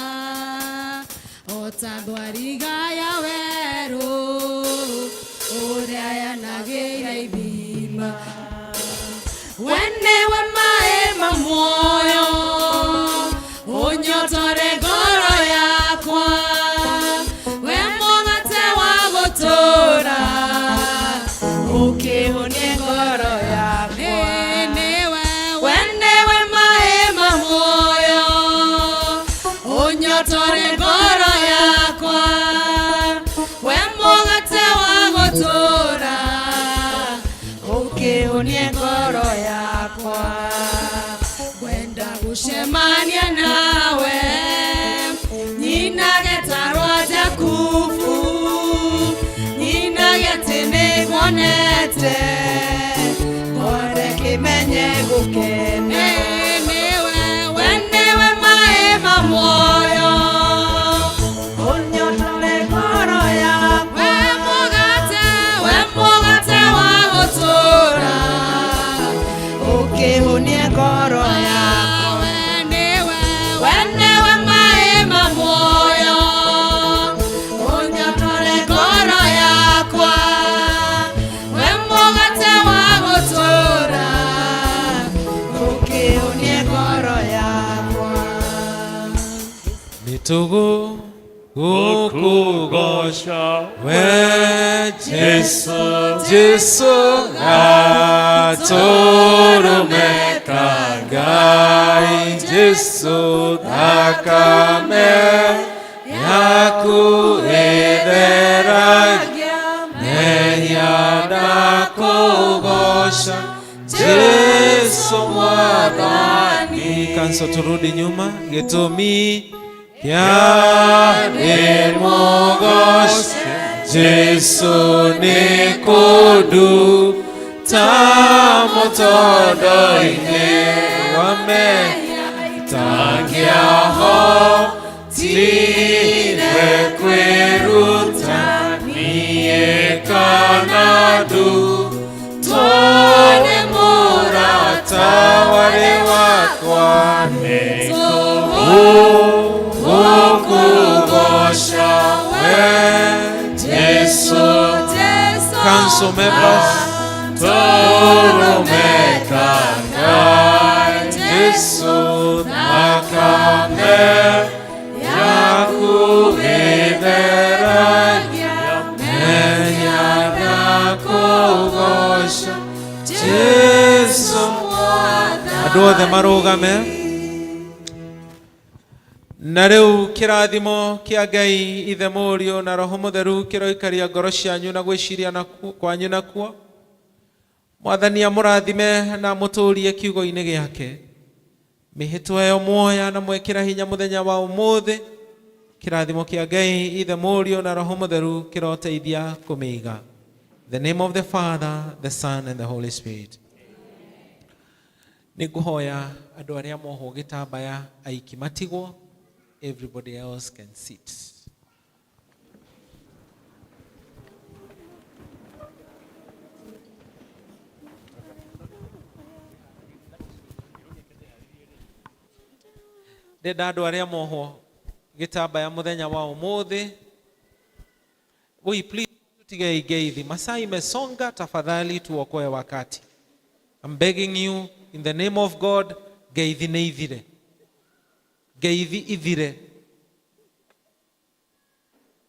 o ta thwariga ya werũ ũrĩa yanagĩria ithima. nĩwe maĩ ma muoyo, ũnyotore ngoro yakwa. We mũgate wa gũtũũra, ũkĩhũnie ngoro yakwa. We nĩwe maĩ ma muoyo, ũnyotore ngoro yakwa. We mũgate wa gũtũũra, ũkĩhũnie ngoro yakwa. Ngwenda gũcemania nawe, nyinage ta rwa Jakubu, nyinage atĩ nĩnguonete, ngore kĩmenye gũkena. We nĩwe maĩ ma muoyo, ũnyotore ngoro yakwa. We mũgate wa gũtũũra, ũkĩhũnie ngoro yakwa. We nĩwe maĩ ma muoyo, ũnyotore ngoro yakwa. We mũgate wa gũtũũra, ũkĩhũnie ngoro yakwa. Nĩtũgũ gũkũgoca we Jesu, Jesu gatũrũme ka Ngai, Jesu thakame yaku ĩtheragia mehia, ndakũgoca Jesu Mwathani. Kanso, turudi nyuma. Gĩtũmi kĩa ndĩmũgoce Jesu nĩ kũnduta mũtondo-inĩ wa mehia, itangĩahotire kwĩruta niĩ kana ndutwo nĩ mũrata warĩ wakwa. Nĩtũgũkũgoca we Jesu. Council members, tũrũme ka Ngai, Jesu thakame yaku ĩtheragia mehia, ndakũgoca Jesu. Andũ othe marũgame. Na rĩu kĩrathimo kĩa Ngai Ithe, Mũriũ na Roho Mũtheru kĩroikaria ngoro cianyu na gwĩciria kwanyu nakuo. Mwathani amũrathime na amũtũrie kiugo-inĩ gĩake. Mĩhĩtwa ĩyo muoya na mwekĩra hinya mũthenya wa ũmũthĩ, kĩrathimo kĩa Ngai Ithe, Mũriũ na Roho Mũtheru kĩroteithia kũmĩiga. The name of the Father, the Son and the Holy Spirit. Nĩ ngũhoya andũ arĩa mohwo gĩtambaya aiki matigwo. Everybody else can sit. Ndenda andũ arĩa mohwo gĩtambaya mũthenya wa ũmũthĩ. Woi, please tutige ngeithi. Masaa imesonga, tafadhali tuokoe wakati. I'm begging you in the name of God, ngeithi nĩ ithire. Ngeithi ithire.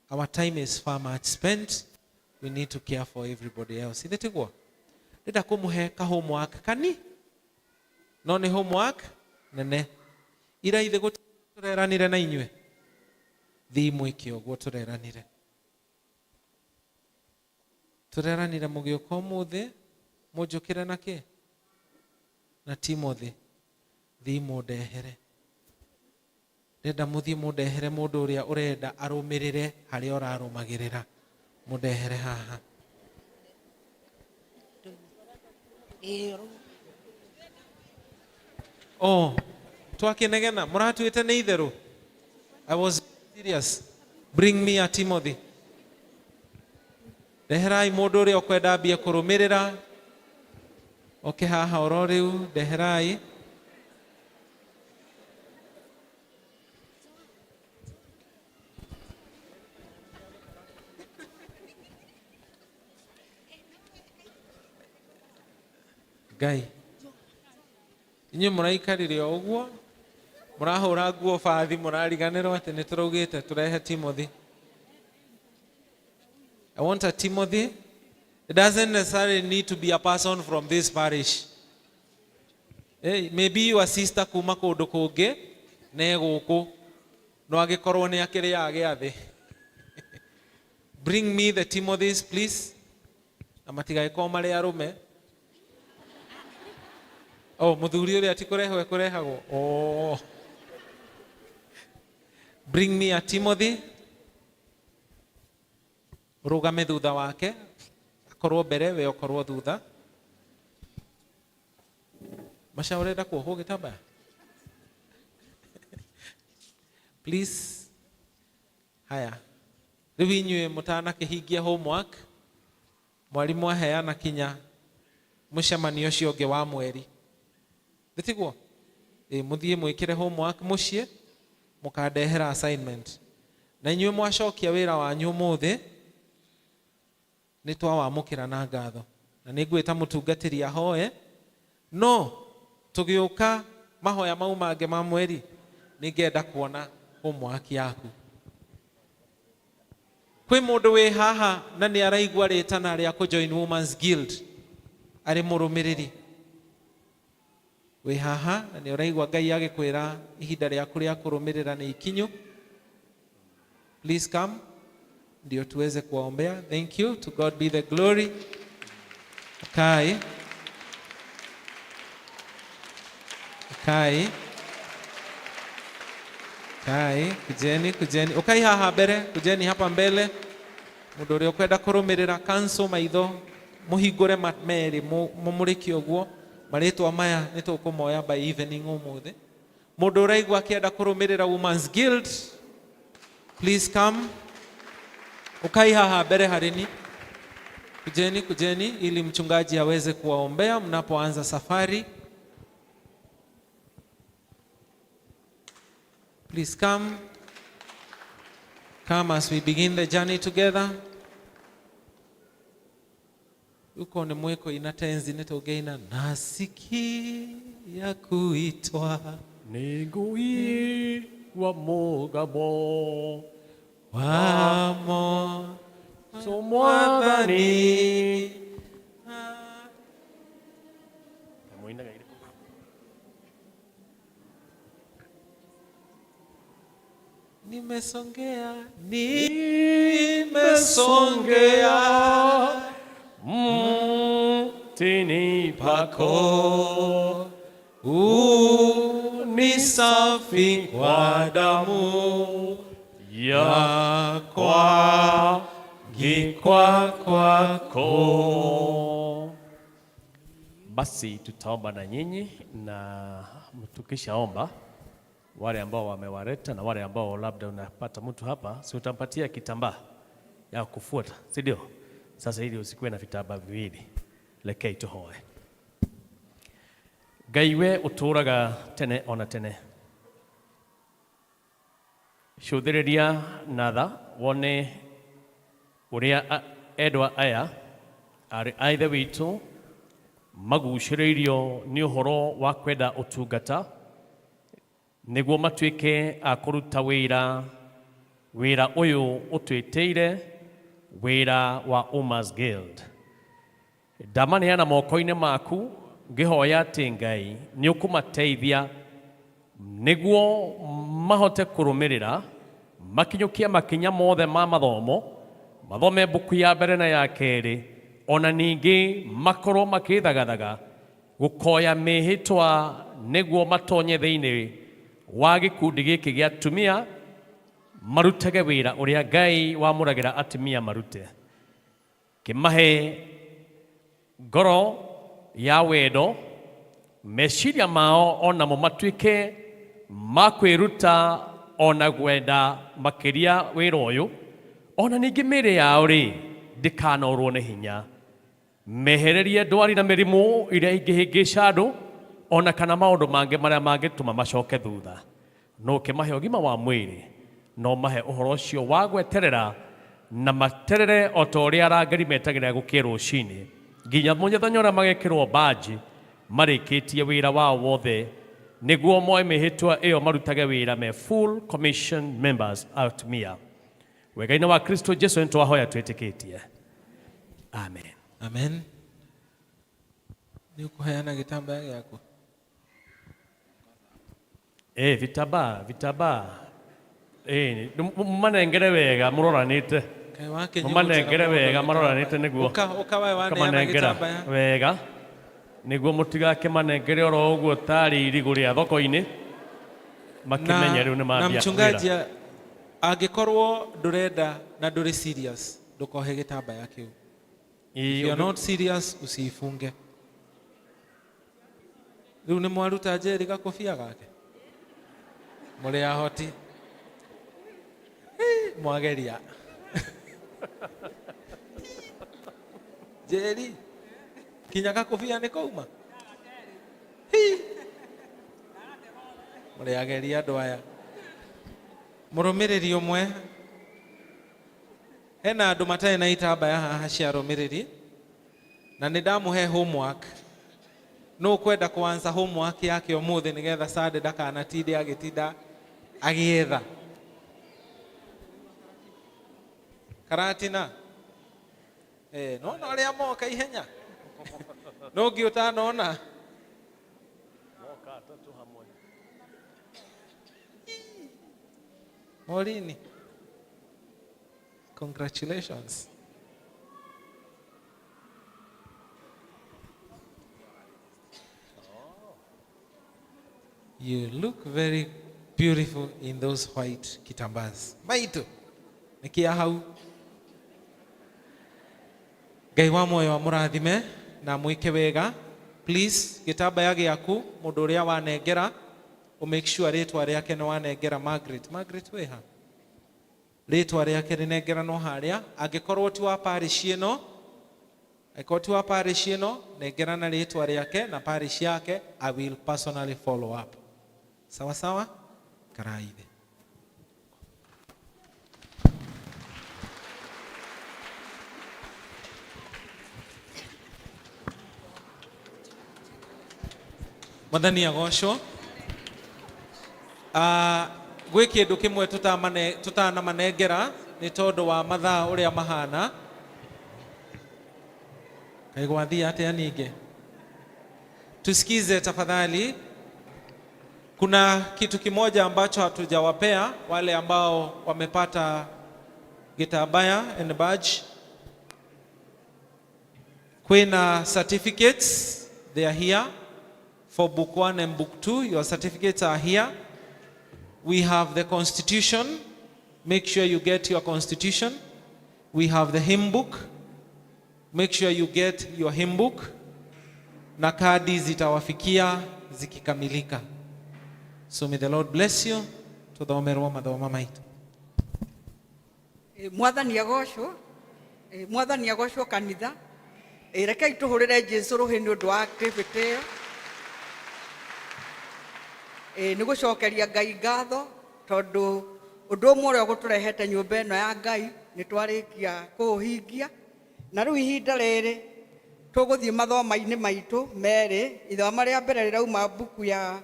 Our time is far much spent. We need to care for everybody else. Ithe tiguo? Ndĩrenda kũmũhe ka homework kani? No nĩ homework nene. Ira ithe tũreranire na inyuĩ. Thiĩ mwĩke ũguo tũreranire. Tũreranire mũgĩũka ũmũthĩ mũnjũkĩre na kĩ? Na Timothy. Thiĩ mũndehere. Ndĩrenda mũthiĩ mũndehere mũndũ ũrĩa ũrenda arũmĩrĩre harĩa ũrarũmagĩrĩra. Mũndehere haha. Oh, twakĩnegena mũratuĩte nĩ itherũ. I was serious. Bring me a Timothy. Ndeherai mũndũ ũrĩa ũkwenda ambie kũrũmĩrĩra. Oke haha oro rĩu, ndeherai. Ngai. Inyuĩ mũraikarire o ũguo, mũrahũra nguo bathi, mũrariganĩrwo atĩ nĩ tũraugĩte tũrehe Timothy. I want a Timothy. It doesn't necessarily need to be a person from this parish. Hey, maybe your sister kuma kũndũ kũngĩ ne gũkũ no angĩkorwo nĩ akĩrĩaga gĩathĩ. Bring me the Timothys please. Na matigagĩkorwo marĩ arũme. Oh, mũthuri ũrĩa ti kũrehwo ekũrehagwo. Oh. Bring me a Timothy. Ũrũgame thutha wake, akorwo mbere, we ũkorwo thutha. Maca ũrenda kuohwo gĩtambaya? Please. Haya. Rĩu inyuĩ mũtanakĩhingia homework, mwarimũ aheana kinya mũcemanio ũcio ũngĩ wa mweri. Nĩ tiguo? Ĩ mũthiĩ mwĩkĩre homework mũciĩ, mũkandehera assignment. Na inyuĩ mwacokia wĩra wanyu ũmũthĩ, nĩ twawamũkĩra na ngatho. Na nĩ ngwĩta mũtungatĩri ahoe, no tũgĩũka mahoya mau mangĩ ma mweri, nĩ ngenda kuona homework yaku. Kwĩ mũndũ wĩ haha na nĩ araigua rĩtana rĩa kũ join Women's Guild arĩ mũrũmĩrĩri. Wĩ haha na nĩ ũraigua Ngai agĩkwĩra ihinda rĩaku rĩa kũrũmĩrĩra nĩ ikinyu. Please come ndio tuweze kuwaombea. Thank you. To God be the glory. Kai. Kai. Kai, kujeni, kujeni. Ukai haha mbere, kujeni hapa mbele. Mundu uria ukwenda kurumirira cancel maitho muhingure merĩ mumũrĩke ũguo marĩtwa maya nĩ tũkũmoya by evening ũmũthĩ. Mũndũ ũraigua akĩenda kũrũmĩrĩra Women's Guild, please come. Ukai haha mbere harini. Kujeni, kujeni ili mchungaji aweze kuwaombea mnapoanza safari. Please come. Come as we begin the journey together. Uko nĩ mwĩkũina tenzi nĩ tũngĩina nasikia kuitwa Nĩngũigua mũgambo wamo so mwathani. Mũinaga irĩkũ? Nimesongea, nimesongea mtini pako unisafi kwa damu yakwa gikwa kwako. Basi tutaomba na nyinyi, na tukishaomba wale ambao wamewaleta na wale ambao labda unapata mtu hapa, si utampatia kitambaa ya kufuata, si ndio? Sasa ili usikuwe na vitambaa viwili, rekei tuhoe. Ngai we ũtũũraga tene ona tene, cũthĩrĩria na tha wone ũrĩa endwa aya arĩ a ithe witũ magucĩrĩirio nĩ ũhoro wa kwenda ũtungata nĩguo matuĩke a kũruta wĩra wĩra ũyũ ũtwĩtĩire wĩra wa Women's Guild. Ndamaneana moko-inĩ maku ngĩhoya atĩ Ngai nĩ ũkũmateithia nĩguo mahote kũrũmĩrĩra makinyũkia makinya mothe ma mathomo mathome mbuku ya mbere na ya kerĩ ona ningĩ makorwo makĩthagathaga gũkoya mĩhĩtwa nĩguo matonye thĩinĩ wa gĩkundi gĩkĩ gĩa atumia marutage wĩra ũrĩa Ngai wamũragĩra atumia marute. Kĩmahe ngoro ya wendo meciria mao onamo matuĩke ma kwĩruta ona gwenda makĩria wĩra ũyũ ona ningĩ mĩĩrĩ yao rĩ ndĩkanorwo nĩ hinya mehererie ndwari na mĩrimũ iria ingĩhĩngĩca andũ ona kana maũndũ mangĩ marĩa mangĩtũma macoke thutha no ũkĩmahe ũgima wa mwĩrĩ no mahe ũhoro ũcio wa gweterera na materere o ta ũrĩa arangĩri metagĩrĩra gũkĩe rũcinĩ nginya mũthenya ũrĩa magekĩrwo mbanji. Marĩkĩtie wĩra wao wothe nĩguo moe mĩhĩtwa ĩyo marutage wĩra me full commission members a atumia. Wega-inĩ wa Kristo Jesu nĩtwahoya twĩtĩkĩtie. Amen. Amen. Nĩ ũkũheana gĩtambaya gĩaku? Eh, vitambaa vitambaa eh, mũmanengere wega mũroranĩte. Kaĩ wakĩnyugutĩra Mũmanengere mũndũ wega gĩtambaya. maroranĩte nĩguo. Ũka, ũka we waneana Ũkamanengera gĩtambaya. wega nĩguo mũtigakĩmanengere oro ũguo tarĩ irigũ rĩa thoko-inĩ makĩmenye rĩu nĩ na mambia mchungaji wĩra. angĩkorwo ndũrenda na ndũrĩ serious ndũkohe gĩtambaya kĩu. If you are not serious usiifunge. Rĩu nĩ mwaruta Njeri gakobia gake? Mũrĩ ahoti. Hĩ, mwageria. Njeri, kinya gakobia nĩ kauma? Hĩ. Mũrĩ ageria andũ aya. Mũrũmĩrĩri ũmwe hena andũ matarĩ na itambaya haha cia arũmĩrĩri na nĩ ndamũhe homework nũ ũkwenda kwanza homework yake ũmũthĩ nĩgetha Sunday ndakanatinde agĩtinda agĩetha Karatina eh, nona ũrĩa moka ihenya no ũngĩ ũtanona Moka atatũ hamwe. Maureen, congratulations. You look very beautiful in those white kitambas. Maitu, nĩkĩa hau. Ngai wa muoyo amũrathime na mwĩke wega. Please, gĩtambaya gĩaku mũndũ ũrĩa wanengera, ũ make sure rĩtwa rĩake nĩ wanengera Margaret. Margaret wĩha? Rĩtwa rĩake rĩnengeranwo harĩa. Angĩkorwo ti wa parish ĩno, angĩkorwo ti wa parish ĩno, nengerana rĩtwa rĩake na parish yake. I will personally follow up. Sawa sawa? Karaithe. Mwathani agocwo. Ah, gwĩ kĩndũ kĩmwe tũtanamanengera nĩ tondũ wa mathaa ũrĩa mahana. Kaĩ gwathiĩ atĩa ningĩ? Tusikize tafadhali. Kuna kitu kimoja ambacho hatujawapea wale ambao wamepata gitambaya and badge. Kwina certificates, they are here for book 1 and book 2. Your certificates are here. We have the constitution. Make sure you get your constitution. We have the hymn book. Make sure you get your hymn book. Na kadi zitawafikia zikikamilika. So may the Lord bless you. Tuthomerwo mathoma maitu. Mwathani agocwo. Mwathani agocwo kanitha. Rekei tũhũrĩre Jesu rũhĩ nĩ ũndũ wa activity ĩyo. Nĩ gũcokeria Ngai ngatho tondũ ũndũ ũmwe ũrĩa ũgũtũrehete nyũmba ĩno ya Ngai nĩ twarĩkia kũũhingia, na rĩu ihinda rĩrĩ tũgũthiĩ mathoma-inĩ maitũ merĩ. Ithoma rĩa mbere rĩrauma mbuku ya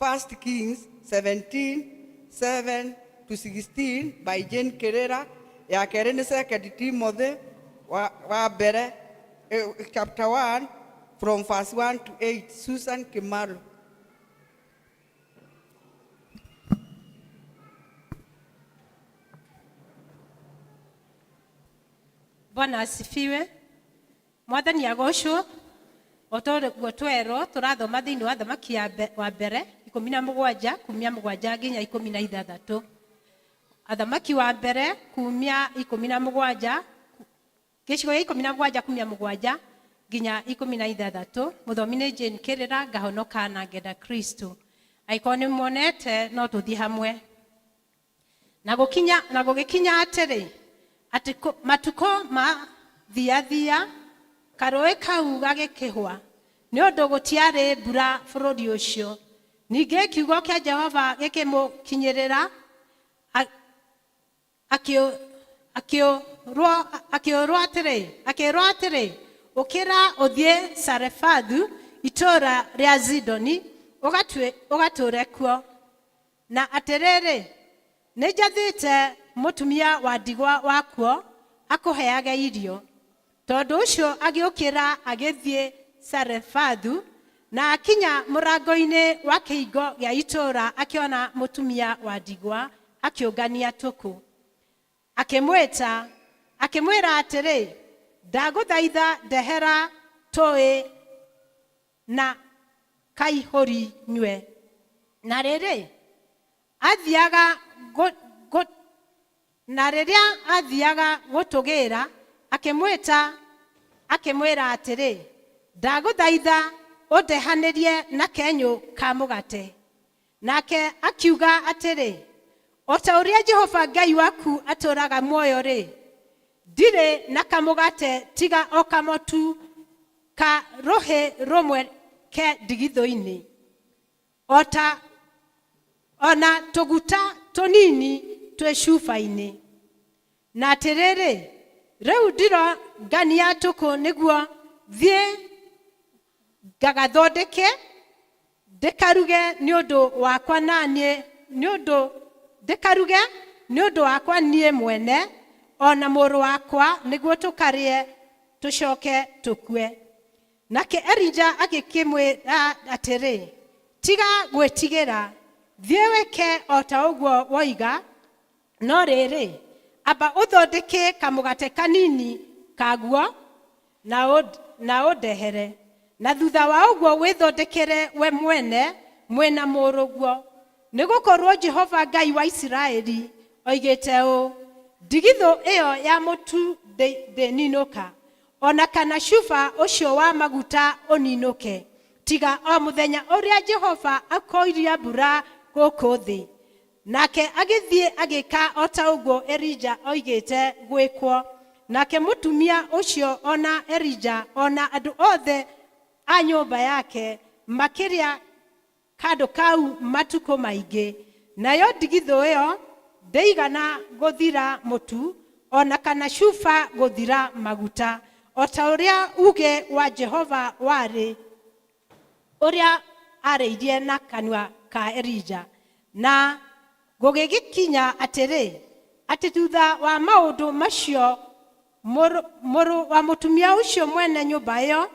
First Kings 17:7 to 16 by Jane Kirera. Ya kerĩ nĩ Second Timothy wa mbere, chapter 1 from verse 1 to 8, Susan Kimaro. Bwana asifiwe. Mwathani agocwo. O ta ũguo twerwo tũrathoma thĩinĩ wa Thamaki ya wa mbere 17 kumia 7 nginya 16. Athamaki wa mbere kumia 17 gĩcigo gĩa 17 kumia 7 nginya 16. Mũthomi nĩ Jane Kĩrĩra, ngahonoka na ngenda Kristo. Angĩkorwo nĩ muonete no tũthiĩ hamwe. Na gũgĩkinya atĩrĩ, atĩ matukũ ma thiathia karũĩ kau gagĩkĩhwa, nĩ ũndũ gũtiarĩ mbura bũrũri ũcio. Ningĩ kiugo kĩa Jehova gĩkĩmũkinyĩrĩra, akĩũrwo atĩrĩ, ũkĩra ũthiĩ Sarefathu, itũũra rĩa Zidoni, ũgatũũre kuo. Na atĩrĩrĩ, nĩnjathĩte mũtumia wa ndigwa wakuo akũheage irio. Tondũ ũcio agĩũkĩra agĩthiĩ Sarefathu, na akinya mũrango-inĩ wa kĩhingo gĩa itũũra akĩona mũtumia wa ndigwa akĩũngania tũkũ. Akĩmwĩta, akĩmwĩra atĩrĩ, ndagũthaitha ndehera tũĩ na kaihũri nyue. Na rĩrĩ, athiaga na rĩrĩa athiaga gũtũgĩra, akĩmwĩta akĩmwĩra atĩrĩ, ndagũthaitha ũndehanĩrie na kenyũ ka mũgate. Nake akiuga atĩrĩ, o ta ũrĩa Jehova Ngai waku atũũraga muoyo-rĩ, ndirĩ na kamũgate tiga o kamotu ka rũhĩ rũmwe ke ndigithũ-inĩ, o na tũguta tũnini twĩ cuba-inĩ. Na atĩrĩrĩ, rĩu ndirongania tũkũ nĩguo thiĩ ngagathondeke, ndĩkaruge nĩ ũndũ wakwa na niĩ, nĩ ũndũ ndĩkaruge nĩ ũndũ wakwa niĩ mwene, o na mũrũ wakwa, nĩguo tũkarĩe tũcoke tũkue. Nake Elija agĩkĩmwĩra atĩrĩ, tiga gwĩtigĩra, thiĩ wĩke o ta ũguo woiga, no rĩrĩ, amba ũthondeke kamũgate kanini kaguo na ũndehere, na thutha wa ũguo wĩthondekere we mwene mwĩna mũrũguo. Nĩgũkorwo Jehova Ngai wa Isiraeli oigĩte ũũ, ndigithũ ĩyo ya mũtu ndĩninũka, o na kana cuba ũcio wa maguta ũninũke, tiga o mũthenya ũrĩa Jehova akoiria mbura gũkũ thĩ. Nake agĩthiĩ agĩka o ta ũguo Elija oigĩte gwĩkwo. Nake mũtumia ũcio o na Elija o na andũ othe a nyũmba yake makĩrĩa kandũ kau matukũ maingĩ. Nayo ndigithũ ĩyo ndĩigana gũthira mũtu o na kana cuba gũthira maguta, o ta ũrĩa uuge wa Jehova warĩ ũrĩa arĩirie na kanua ka Elija. Na gũgĩgĩkinya atĩrĩ, atĩ thutha wa maũndũ macio mũrũ wa mũtumia ũcio mwene nyũmba ĩyo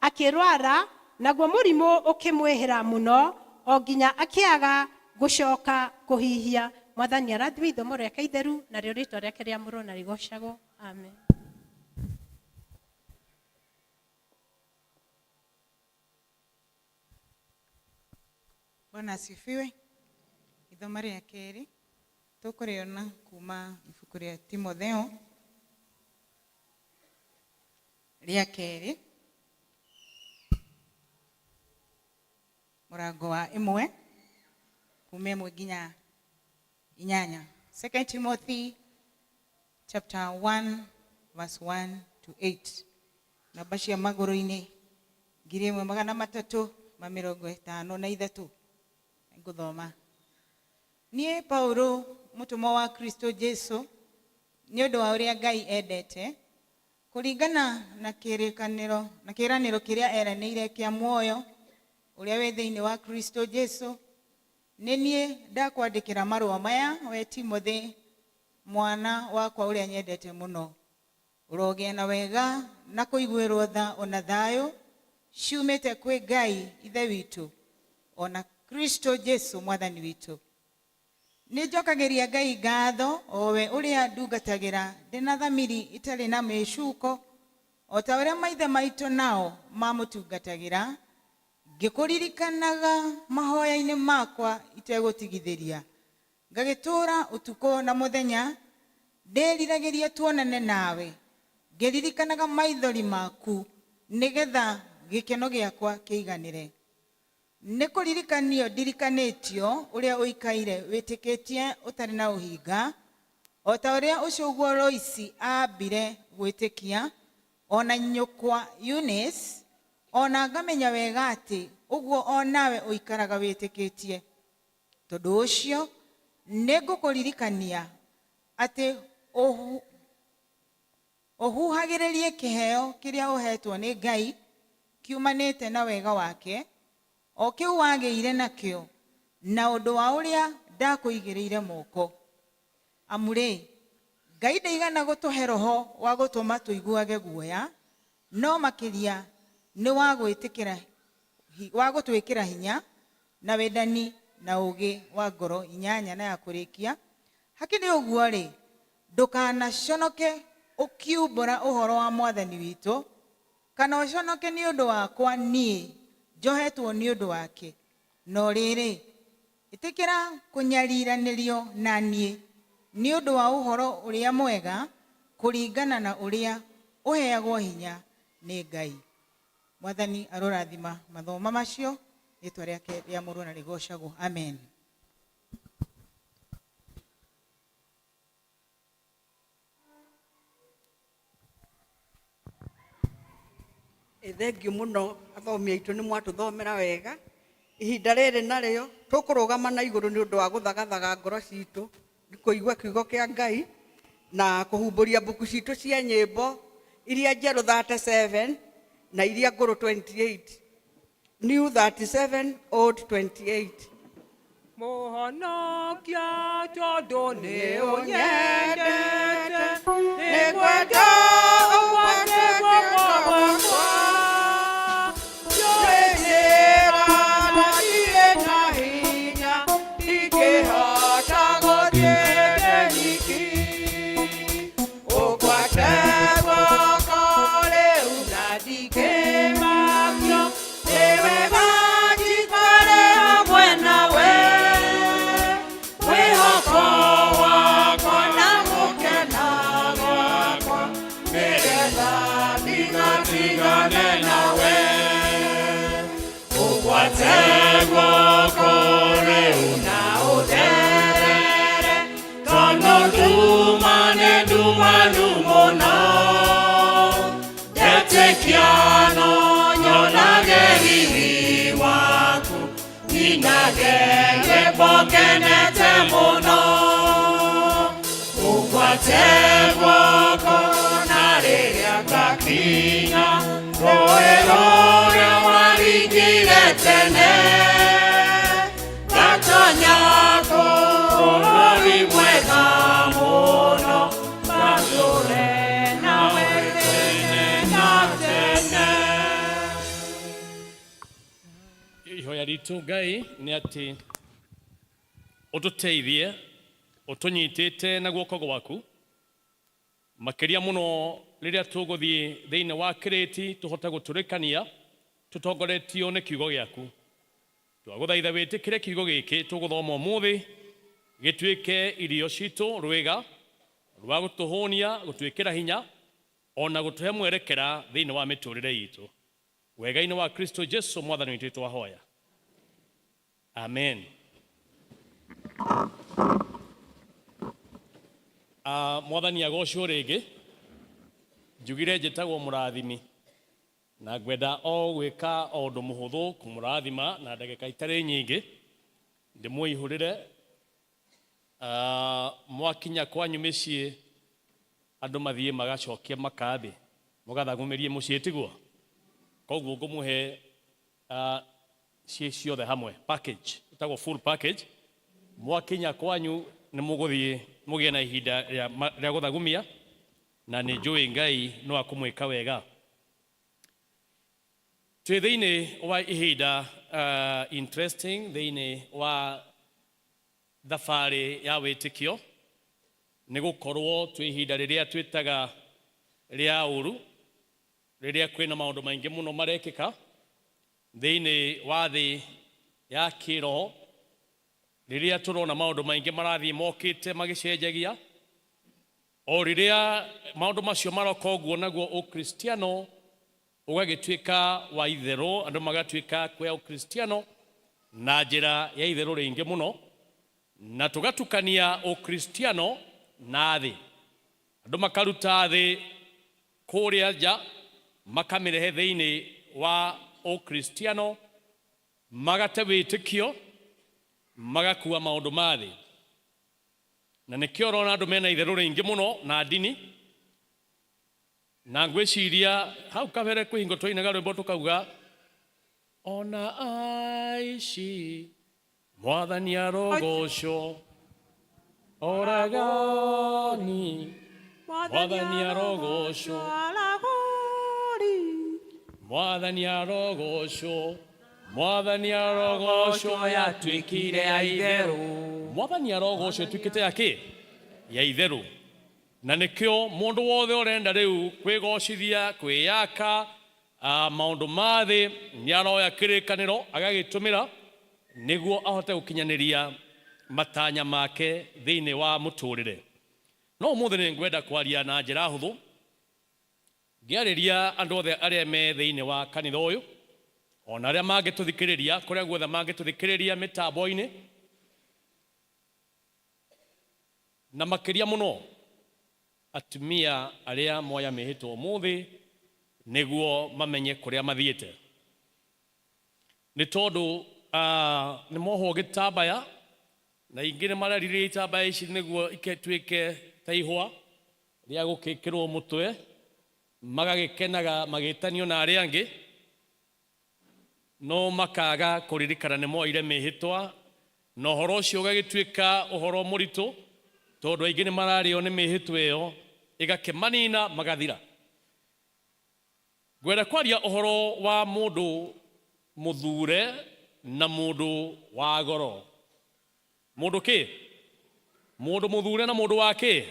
akĩrwara, naguo mũrimũ ũkĩmwĩhĩra mũno o nginya akĩaga gũcoka kũhihia. Mwathani arathime ithomo rĩake itheru, narĩo rĩtwa rĩake rĩamũrwo na rĩgocagwo. Amen. Bwana asifiwe. Ithomo rĩa kerĩ tũkũrĩona kuma ibuku rĩa Timotheo rĩa kerĩ mũrango wa 1 kuma 1 nginya 8. 2 Timothy chapter 1 verse 1 to 8. Namba cia magũrũ-inĩ 1353. Ngũthoma. Niĩ Paulo mũtũmwo wa Kristo Jesu nĩ ũndũ wa ũrĩa Ngai endete, kũringana na kĩrĩkanĩro na kĩĩranĩro kĩrĩa eranĩire kĩa muoyo ũrĩa wĩ thĩinĩ wa Kristo Jesu, nĩ niĩ ndakwandĩkĩra marũa maya, we Timothy, mwana wakwa ũrĩa nyendete mũno. Ũrogĩa na wega na kũiguĩrwo tha o na thayũ ciumĩte kwĩ Ngai Ithe witũ o na Kristo Jesu Mwathani witũ. Nĩ njokagĩria Ngai ngatho o we ũrĩa ndungatagĩra ndĩ na thamiri itarĩ na mĩcuko, o ta ũrĩa maithe maitũ nao mamũtungatagĩra, ngĩkũririkanaga mahoya-inĩ makwa itegũtigithĩria, ngagĩtũũra ũtukũ na mũthenya ndĩriragĩria tuonane nawe, ngĩririkanaga maithori maku nĩgetha gĩkeno gĩakwa kĩiganĩre. Nĩ kũririkanio ndirikanĩtio ũrĩa ũikaire wĩtĩkĩtie ũtarĩ na ũhinga, o ta ũrĩa ũcũguo Loisi aambire gwĩtĩkia, o na nyũkwa Eunice, o na ngamenya wega atĩ ũguo o nawe ũikaraga wĩtĩkĩtie. Tondũ ũcio nĩngũkũririkania atĩ ũhuhagĩrĩrie kĩheo kĩrĩa ũheetwo nĩ Ngai, kiumanĩte na wega wake, o kĩu wagĩire nakĩo na ũndũ wa ũrĩa ndakũigĩrĩire moko. Amu-rĩ, Ngai ndaigana gũtũhe roho wa gũtũma tũiguage guoya, no makĩria nĩ wa gũtwĩkĩra hinya na wendani na ũũgĩ wa ngoro. Inyanya na ya kũrĩkia, hakĩrĩ ũguo-rĩ, ndũkanaconoke ũkiumbũra ũhoro wa Mwathani witũ, kana ũconoke nĩ ũndũ wakwa niĩ njohetwo nĩ ũndũ wake, no rĩrĩ, ĩtĩkĩra kũnyariranĩrio na niĩ nĩ ũndũ wa ũhoro ũrĩa mwega, kũringana na ũrĩa ũheagwo hinya nĩ Ngai. Mwathani arorathima mathoma macio, rĩtwa rĩake rĩamũrwo na rĩgocagwo. Amen. Thengiũ mũno athomi aitũ, nĩ mwatũthomera wega. Ihinda rĩrĩ narĩo tũkũrũgama na igũrũ nĩ ũndũ wa gũthagathaga ngoro citũ nĩ kũigua kiugo kĩa Ngai na kũhumbũria mbuku citũ cia nyĩmbo iria njerũ 37 na iria ngũrũ 28, new 37, old 28. Mũhonokia, tondũ nĩ ũnyendete, nĩngwenda ũgwate guoko gwakwa. Njũĩ na ndirĩ na hinya, ndingĩhota gũthiĩ ndĩ nyiki. Ũgwate guoko rĩu na ndingĩmakio, nĩ wega njikare hamwe nawe. Mwĩhoko wakwa na gũkena gwakwa, nĩgetha ndigatigane nawe. Ũgwate guoko rĩu na ũtherere, tondũ nduma nĩ ndumanu mũno. Ndetĩkia no nyonage riri waku, nyinage rwĩmbo ngenete mũno. Ũgwate guoko na rĩrĩa ngakinya rũĩ rũrĩa waringire tene, ngatonya kũu bũrũri mwega mũno, ngatũre nawe tene na tene. Ihoya ritũ, Ngai, nĩ atĩ ũtũteithie ũtũnyitĩte na guoko gwaku, makĩria mũno rĩrĩa tũgũthiĩ thĩinĩ wa kĩrĩti, tũhote gũtũrĩkania tũtongoretio nĩ kiugo gĩaku. Twagũthaitha wĩtĩkĩre kiugo gĩkĩ tũgũthoma ũmũthĩ gĩtuĩke irio citũ, rwĩga rwa gũtũhũnia, gũtwĩkĩra hinya ona gũtũhe mwerekera thĩinĩ wa mĩtũrĩre itũ. Wega-inĩ wa Kristo Jesu Mwathani witũ twahoya, amen. Mwathani agocwo rĩngĩ. Njugire njĩtagwo Mũrathimi na ngwenda o gwĩka o ũndũ mũhũthũ, kũmũrathima na ndagĩka itarĩ nyingĩ, ndĩmũihũrĩre. Mwakinya kwanyu mĩciĩ, andũ mathiĩ magacokia makambĩ, mũgathagumĩrie mũciĩ, tiguo? Koguo ngũmũhe ciĩ ciothe hamwe, package ĩtagwo full package. Mwakinya kwanyu nĩ mũgũthiĩ mũgĩe na ihinda rĩa gũthagumia, na nĩ njũĩ Ngai no akũmwĩka wega. Twĩ thĩinĩ wa ihinda interesting thĩinĩ wa thabarĩ ya wĩtĩkio, nĩ gũkorwo twĩ ihinda rĩrĩa twĩtaga rĩa ũru, rĩrĩa kwĩna maũndũ maingĩ mũno marekĩka thĩinĩ wa thĩ ya kĩroho, rĩrĩa tũrona maũndũ maingĩ marathiĩ mokĩte magĩcenjagia. O rĩrĩa maũndũ macio maroka ũguo, naguo Ũkristiano ũgagĩtuĩka wa itherũ, andũ magatuĩka kuoya Ũkristiano na njĩra ya itherũ rĩingĩ mũno, na tũgatukania Ũkristiano na thĩ. Andũ makaruta thĩ kũrĩa nja, makamĩrehe thĩinĩ wa Ũkristiano, magate wĩtĩkio, magakua maũndũ ma thĩ, na nĩkĩo ũrona andũ mena itherũ rĩingĩ mũno na ndini. Na ngwĩciria hau kabere kwĩ hingo twainaga rwĩmbo tũkauga ona aici mwathani arogocwo oragani mwathani arogocwo mwathani arogocwo mwathani arogocwo yatuĩkire ya itherũ mwathani arogocwo ĩtuĩkĩte ya kĩ ya itherũ na nĩkĩo mũndũ wothe ũrenda rĩu kwĩgocithia kwĩyaka maũndũ ma thĩ nĩ aroya kĩrĩkanĩro agagĩtũmĩra nĩguo ahote gũkinyanĩria matanya make thĩinĩ wa mũtũrĩre. No ũmũthĩ nĩ ngwenda kwaria na njĩra hũthũ ngĩarĩria andũ othe arĩa me thĩinĩ wa kanitha ũyũ ona arĩa mangĩtũthikĩrĩria kũrĩa guothe mangĩtũthikĩrĩria mĩtambo-inĩ na makĩria mũno atumia arĩa moya mĩhĩtwa ũmũthĩ nĩguo mamenye kũrĩa mathiĩte nĩ tondũ nĩ mohwo gĩtambaya na ingĩ nĩ marerirĩria itambaya ici nĩguo ituĩke ta ihũa rĩa gũkĩkĩrwo mũtwe magagĩkenaga magĩtanio na arĩa angĩ no makaga kũririkana nĩ moire mĩhĩtwa na ũhoro ũcio ũgagĩtuĩka ũhoro mũritũ tondũ aingĩ nĩ mararĩo nĩ mĩhĩtwa ĩyo ĩgakĩmanina magathira. Ngwenda kwaria ũhoro wa mũndũ mũthure na mũndũ wa goro. Mũndũ kĩ? Mũndũ mũthure na mũndũ wa kĩ?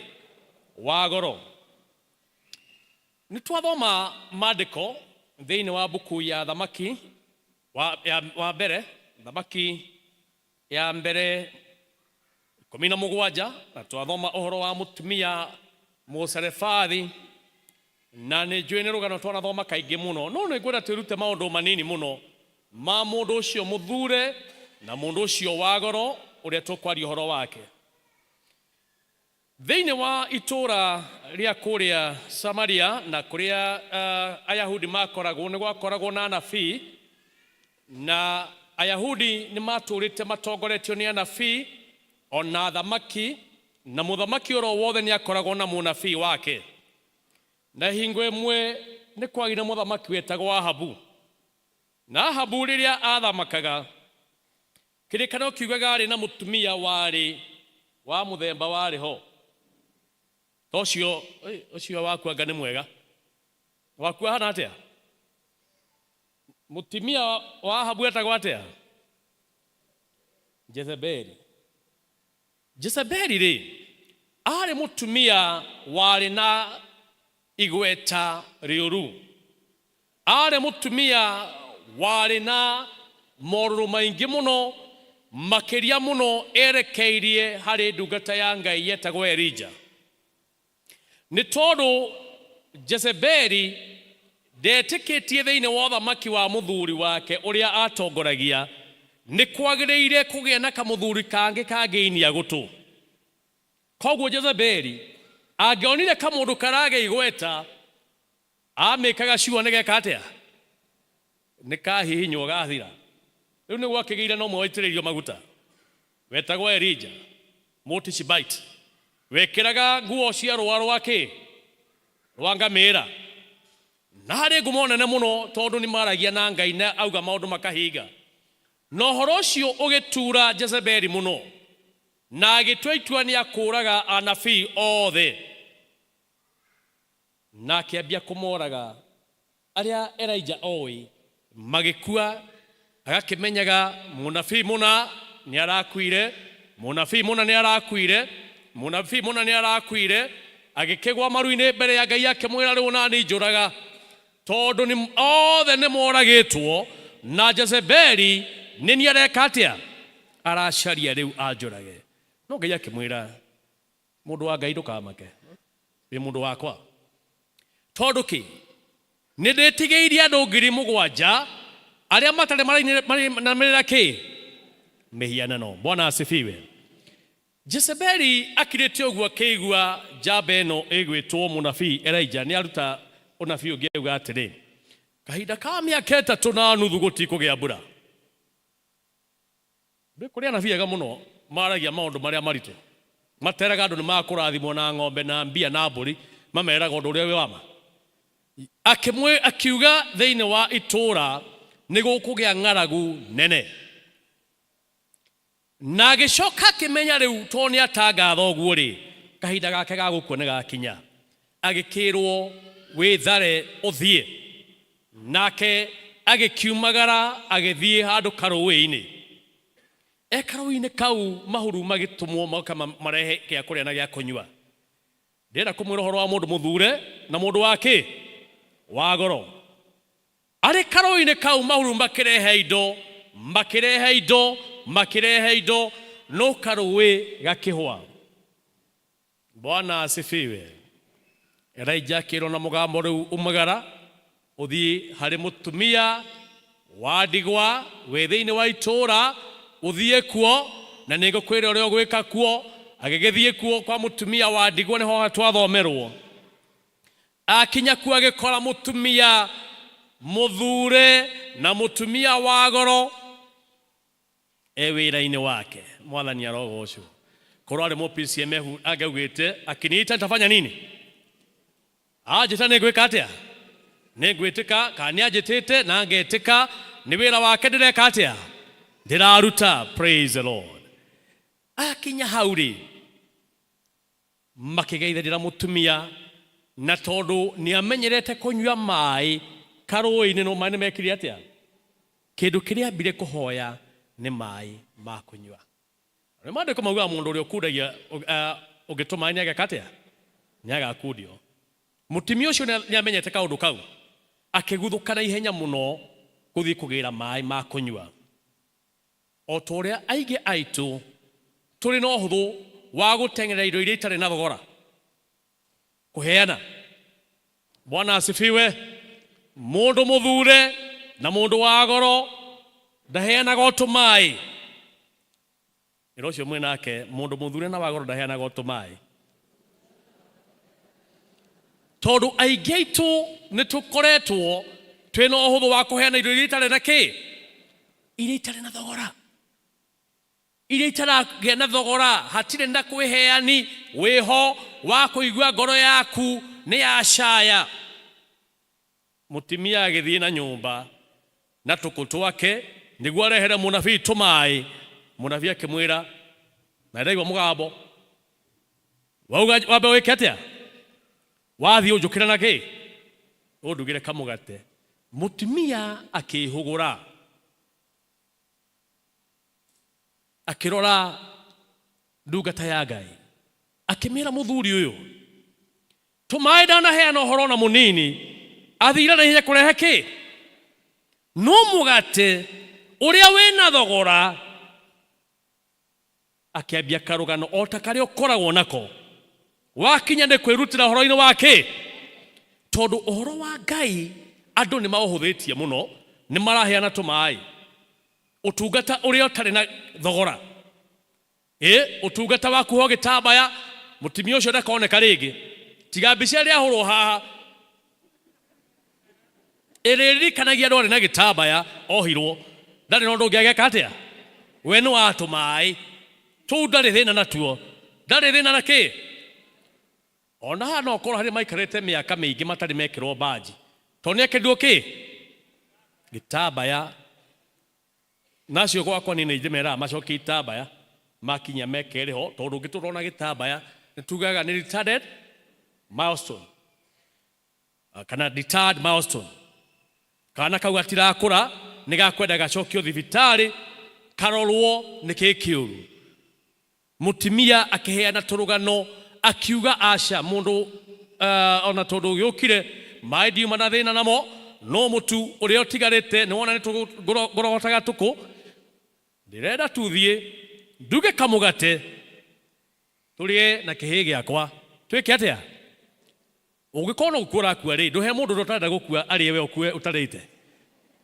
Wa goro. Nĩ twathoma maandĩko thĩinĩ wa mbuku ya Thamaki wa mbere, Thamaki ya mbere 17, na twathoma ũhoro wa mũtumia Mũsarefathi, na nĩ njũĩ nĩ rũgano twanathoma kaingĩ mũno, no nĩ ngwenda twĩrute maũndũ manini mũno ma mũndũ ũcio mũthure na mũndũ ũcio wa goro ũrĩa tũkwaria ũhoro wake. Thĩinĩ wa itũũra rĩa kũrĩa Samaria na kũrĩa Ayahudi makoragwo nĩ gwakoragwo na anabii, na Ayahudi nĩ matũrĩte matongoretio nĩ anabii ona athamaki, na mũthamaki oro wothe nĩ akoragwo na mũnabii wake. Na hingo ĩmwe nĩ kwagĩire mũthamaki wetagwo Ahabu. Na Ahabu rĩrĩa athamakaga, kĩrĩkanĩro kiugaga arĩ na mũtumia warĩ wa mũthemba warĩ ho. Ta ũcio, ũcio waku anga nĩ mwega. Waku ahana atĩa? Mũtumia wa Ahabu etagwo atĩa? Jezebeli. Jezebeli rĩ, arĩ mũtumia warĩ na igweta rĩũru. Arĩ mũtumia warĩ na morũrũ maingĩ mũno, makĩria mũno erekeirie harĩ ndungata ya Ngai yetagwo Elija. Nĩ tondũ Jezebeli ndetĩkĩtie thĩinĩ wa ũthamaki wa mũthuri wake ũrĩa atongoragia, nĩ kwagĩrĩire kũgĩa na kamũthuri kangĩ kangĩinia gũtũ. Koguo Jezebeli angĩonire kamũndũ karagĩa igweta, amĩkaga ciugo nĩ geka atĩa? Nĩ kahihinywo gathira. Rĩu nĩ gwakĩgĩire na ũmwe waitĩrĩirio maguta wetagwo Elija Mũtishibite, wekĩraga nguo cia rũa rwa kĩ? Rwa ngamĩra. Na harĩ ngumo nene mũno tondũ nĩ maragia na Ngai na auga maũndũ makahinga. Na ũhoro ũcio ũgĩtura Jezebeli mũno, na agĩtua itua nĩ akũraga anabii othe, na akĩambia kũmoraga arĩa Elija oĩ magĩkua. Agakĩmenyaga mũnabii mũna nĩ arakuire, mũnabii mũna nĩ arakuire, mũnabii mũna nĩ arakuire. Agĩkĩgwa maru-inĩ mbere ya Ngai akĩmwĩra, rĩu nani njũraga, tondũ nĩ othe nĩ moragĩtwo na Jezebeli nĩ niĩ areka atĩa? Aracaria rĩu anjũrage. No Ngai akĩmwĩra, mũndũ wa Ngai ndũkamake, wĩ mũndũ wakwa. Tondũ kĩ? Nĩ ndĩtigĩirie andũ 7,000 arĩa matarĩ maranamĩrĩra kĩ? Mĩhianano. Bwana asifiwe. Jezebeli akirĩte ũguo akĩigua njamba ĩno ĩgwĩtwo mũnabii Elija nĩ aruta ũnabii ũngĩ auga atĩrĩ, kahinda ka mĩaka 3.5 gũtikũgĩa mbura. Nĩ kũrĩ anabii ega mũno maragia maũndũ marĩa maritũ, materaga andũ nĩ makũrathimwo na ng'ombe na mbia na mbũri, mameraga ũndũ ũrĩa wĩ wa ma. Akĩmwĩ akiuga thĩinĩ wa itũũra nĩ gũkũgĩa ng'aragu nene. Na agĩcoka akĩmenya rĩu tondũ nĩ atangatha ũguo rĩ, kahinda gake ga gũkua nĩ gakinya. Agĩkĩrwo wĩthare ũthiĩ. Nake agĩkiumagara agĩthiĩ handũ karũĩ-inĩ. E karũĩ-inĩ kau mahuru magĩtũmwo moke marehe gĩa kũrĩa na gĩa kũnyua. Ndĩrenda kũmwĩra ũhoro wa mũndũ mũthure na mũndũ wa kĩ? Wa goro. Arĩ karũĩ-inĩ kau mahuru makĩrehe indo, makĩrehe indo, makĩrehe indo, no karũĩ gakĩhwa. Bwana asifiwe. Elijah akĩrwo na mũgambo rĩu umagara ũthiĩ harĩ mũtumia wa ndigwa wĩ thĩinĩ wa itũũra ũthiĩ kuo na nĩngũkwĩra ũrĩa ũgwĩka kuo. Agĩgĩthiĩ kuo kwa mũtumia wa ndigwa nĩho twathomerwo. Akinya kuo agĩkora mũtumia mũthure na mũtumia wa goro e wĩra-inĩ wake. Mwathani arogocwo. Korwo arĩ mũ PCMF angiaugĩte akiniita nitafanya nini? Anjĩta nĩ ngwĩka atĩa? Nĩ ngwĩtĩka kana nĩ anjĩtĩte na ngetĩka nĩ wĩra wake ndĩreka atĩa? Ndĩraruta. Praise the Lord. Akinya hau rĩ, makĩgeithanĩra mũtumia na tondũ nĩ amenyerete kũnyua maĩ karũĩ-inĩ no maĩ nĩ mekire atĩa? Kĩndũ kĩrĩa ambire kũhoya nĩ maĩ ma kũnyua. Nĩ maandĩko maugaga mũndũ ũrĩa ũkundagia ũngĩ tũmaĩ nĩ ageka atĩa? Nĩ agakundio. Mũtumia ũcio nĩ amenyete kaũndũ kau, akĩguthũka na ihenya mũno gũthiĩ kũgĩra maĩ ma kũnyua. O ta ũrĩa aingĩ aitũ tũrĩ na ũhũthũ wa gũteng'erera indo iria itarĩ na thogora kũheana. Bwana asifiwe. Mũndũ mũthure na mũndũ wa goro ndaheanaga o tũmaĩ. Ĩra ũcio mwĩ nake, mũndũ mũthure na wa goro ndaheanaga o tũmaĩ. Tondũ aingĩ aitũ nĩ tũkoretwo twĩna ũhũthũ wa kũheana indo iria itarĩ na kĩ? Iria itarĩ na thogora. Iria itaragĩa na thogora, hatirĩ na kwĩheani wĩho wa kũigua ngoro yaku nĩ yacaya. Mũtimia agĩthiĩ na nyũmba na tũkũ twake nĩguo arehere mũnabii tũmaĩ. Mũnabii akĩmwĩra, na ndaigua mũgambo wauga wambe wĩke atĩa? Wathiĩ ũnjũkĩre na kĩ? Ũndugĩre kamũgate. Mũtumia akĩĩhũgũra akĩrora ndungata ya Ngai akĩmĩra mũthuri ũyũ tũmaĩ ndanaheana ũhoro ona mũnini athire na ihenya kũrehe kĩ no mũgate ũrĩa wĩna thogora akĩambia karũgano o ta karĩa ũkoragwo nako wakinya nĩ kwĩrutĩra ũhoro-inĩ wa kĩ tondũ ũhoro wa Ngai andũ nĩ maũhũthĩtie mũno nĩ maraheana tũmaĩ ũtungata ũrĩa ũtarĩ na thogora ĩ ũtungata wa kuohwo gĩtambaya mũtumia ũcio ndakoneka rĩngĩ tiga mbica ĩrĩa ahũrwo haha ĩrĩririkanagia andũ arĩ na gĩtambaya ohirwo ndarĩ na ũndũ ũngĩ ageka atĩa we nĩ wa tũmaĩ tũu ndarĩ thĩna natuo ndarĩ thĩna na kĩ ona haha no ũkorwo harĩ maikarĩte mĩaka mĩingĩ matarĩ mekĩrwo mbanji tondũ nĩ ekĩrirwo kĩ gĩtambaya nacio gwakwa niĩ nĩ ndĩmeraga macokie itambaya makinya meke rĩho tondũ ũngĩtũra na gĩtambaya nĩ tugaga nĩ retarded milestone kana deterred milestone kana kau gatirakũra nĩ gakwenda gacokio thibitarĩ karorwo nĩ kĩ kĩũru mũtumia akĩheana tũrũgano akiuga aca mũndũ ona tondũ gĩũkire maĩ ndiuma na thĩna namo no mũtu ũrĩa ũtigarĩte nĩ wona nĩ tũgũrogotaga tũkũ ndĩrenda tuthiĩ nduge kamũgate tũrĩe na kĩhĩ gĩakwa twĩke atĩa ũngĩkorwo no gũkua ũrakua rĩ ndũhe mũndũ ũrĩa ũtarenda gũkua arĩe we ũkue ũtarĩte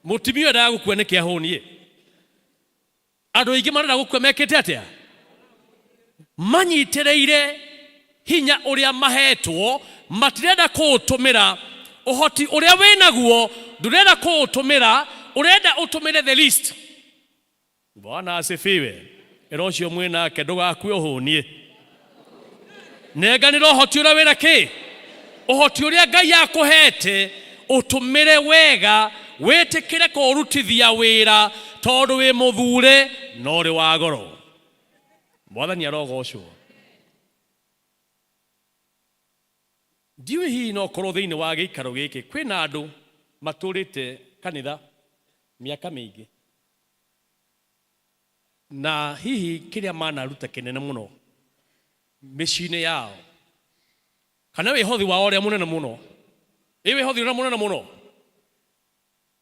mũtumia endaga gũkua nĩkĩ ahũniĩ andũ aingĩ marenda gũkua mekĩte atĩa manyitĩrĩire hinya ũrĩa mahetwo matirenda kũũtũmĩra ũhoti ũrĩa wĩnaguo ndũrenda kũũtũmĩra ũrenda ũtũmĩre the least. Bwana asifiwe. Ĩra ũcio mwĩ nake ndũgakue ũhũniĩ. Nenganĩra ũhoti ũrĩa wĩna kĩ? Ũhoti ũrĩa Ngai akũhete Ũtũmĩre wega, wĩtĩkĩre kũrutithia wĩra tondũ wĩ mũthure na ũrĩ wa goro. Mwathani arogocwo. Ndiũĩ hihi no korwo thĩinĩ wa gĩikaro gĩkĩ kwĩna andũ matũrĩte kanitha mĩaka mĩingĩ, na hihi kĩrĩa manaruta kĩnene mũno mĩciĩ-inĩ yao, kana wĩhothi wao ũrĩa mũnene mũno, ĩ wĩhothi ũrĩa mũnene mũno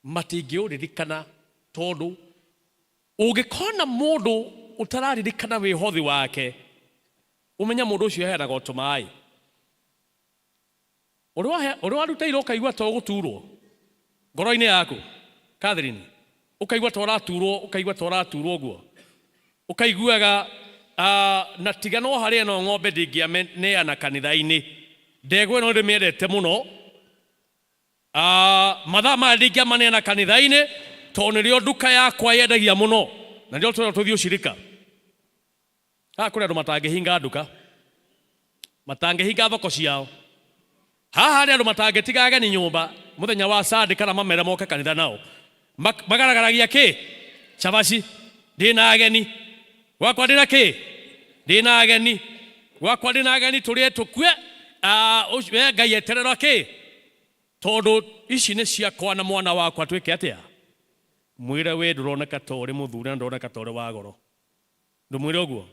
matingĩũririkana, tondũ ũngĩkona mũndũ ũtararirikana wĩhothi wake, ũmenye mũndũ ũcio aheanaga o tũmaĩ. Ũrĩa warutĩire ũkaigua ta ũgũturwo ngoro-inĩ yaku, Catherine, ũkaigua ta ũraturwo, ũkaigua ta ũraturwo ũguo, ũkaiguaga na tiga no harĩ ĩno ng'ombe ndingĩameneana kanitha-inĩ, ndegwa ĩno ndĩmĩendete mũno, mathaa maya ndingĩamaneana kanitha-inĩ tondũ nĩrĩo nduka yakwa yendagia mũno, na nĩrĩo tũrĩa tũthiĩ ũcirika. Haha kũrĩ andũ matangĩhinga nduka, matangĩhinga thoko ciao. Haha harĩ andũ matangĩtiga ageni nyũmba mũthenya wa Sunday kana mamere moke kanitha nao. Magaragaragia kĩ? Cabaci. Ndĩna ageni. Gwakwa ndĩna kĩ? Ndĩna ageni. Gwakwa ndĩna ageni tũrĩe tũkue. We Ngai eterera kĩ? Tondũ ici nĩ ciakwa na mwana wakwa twĩke atĩa? Mwĩre we ndũroneka ta ũrĩ mũthure na ndũroneka ta ũrĩ wa goro. Ndũmwĩre ũguo?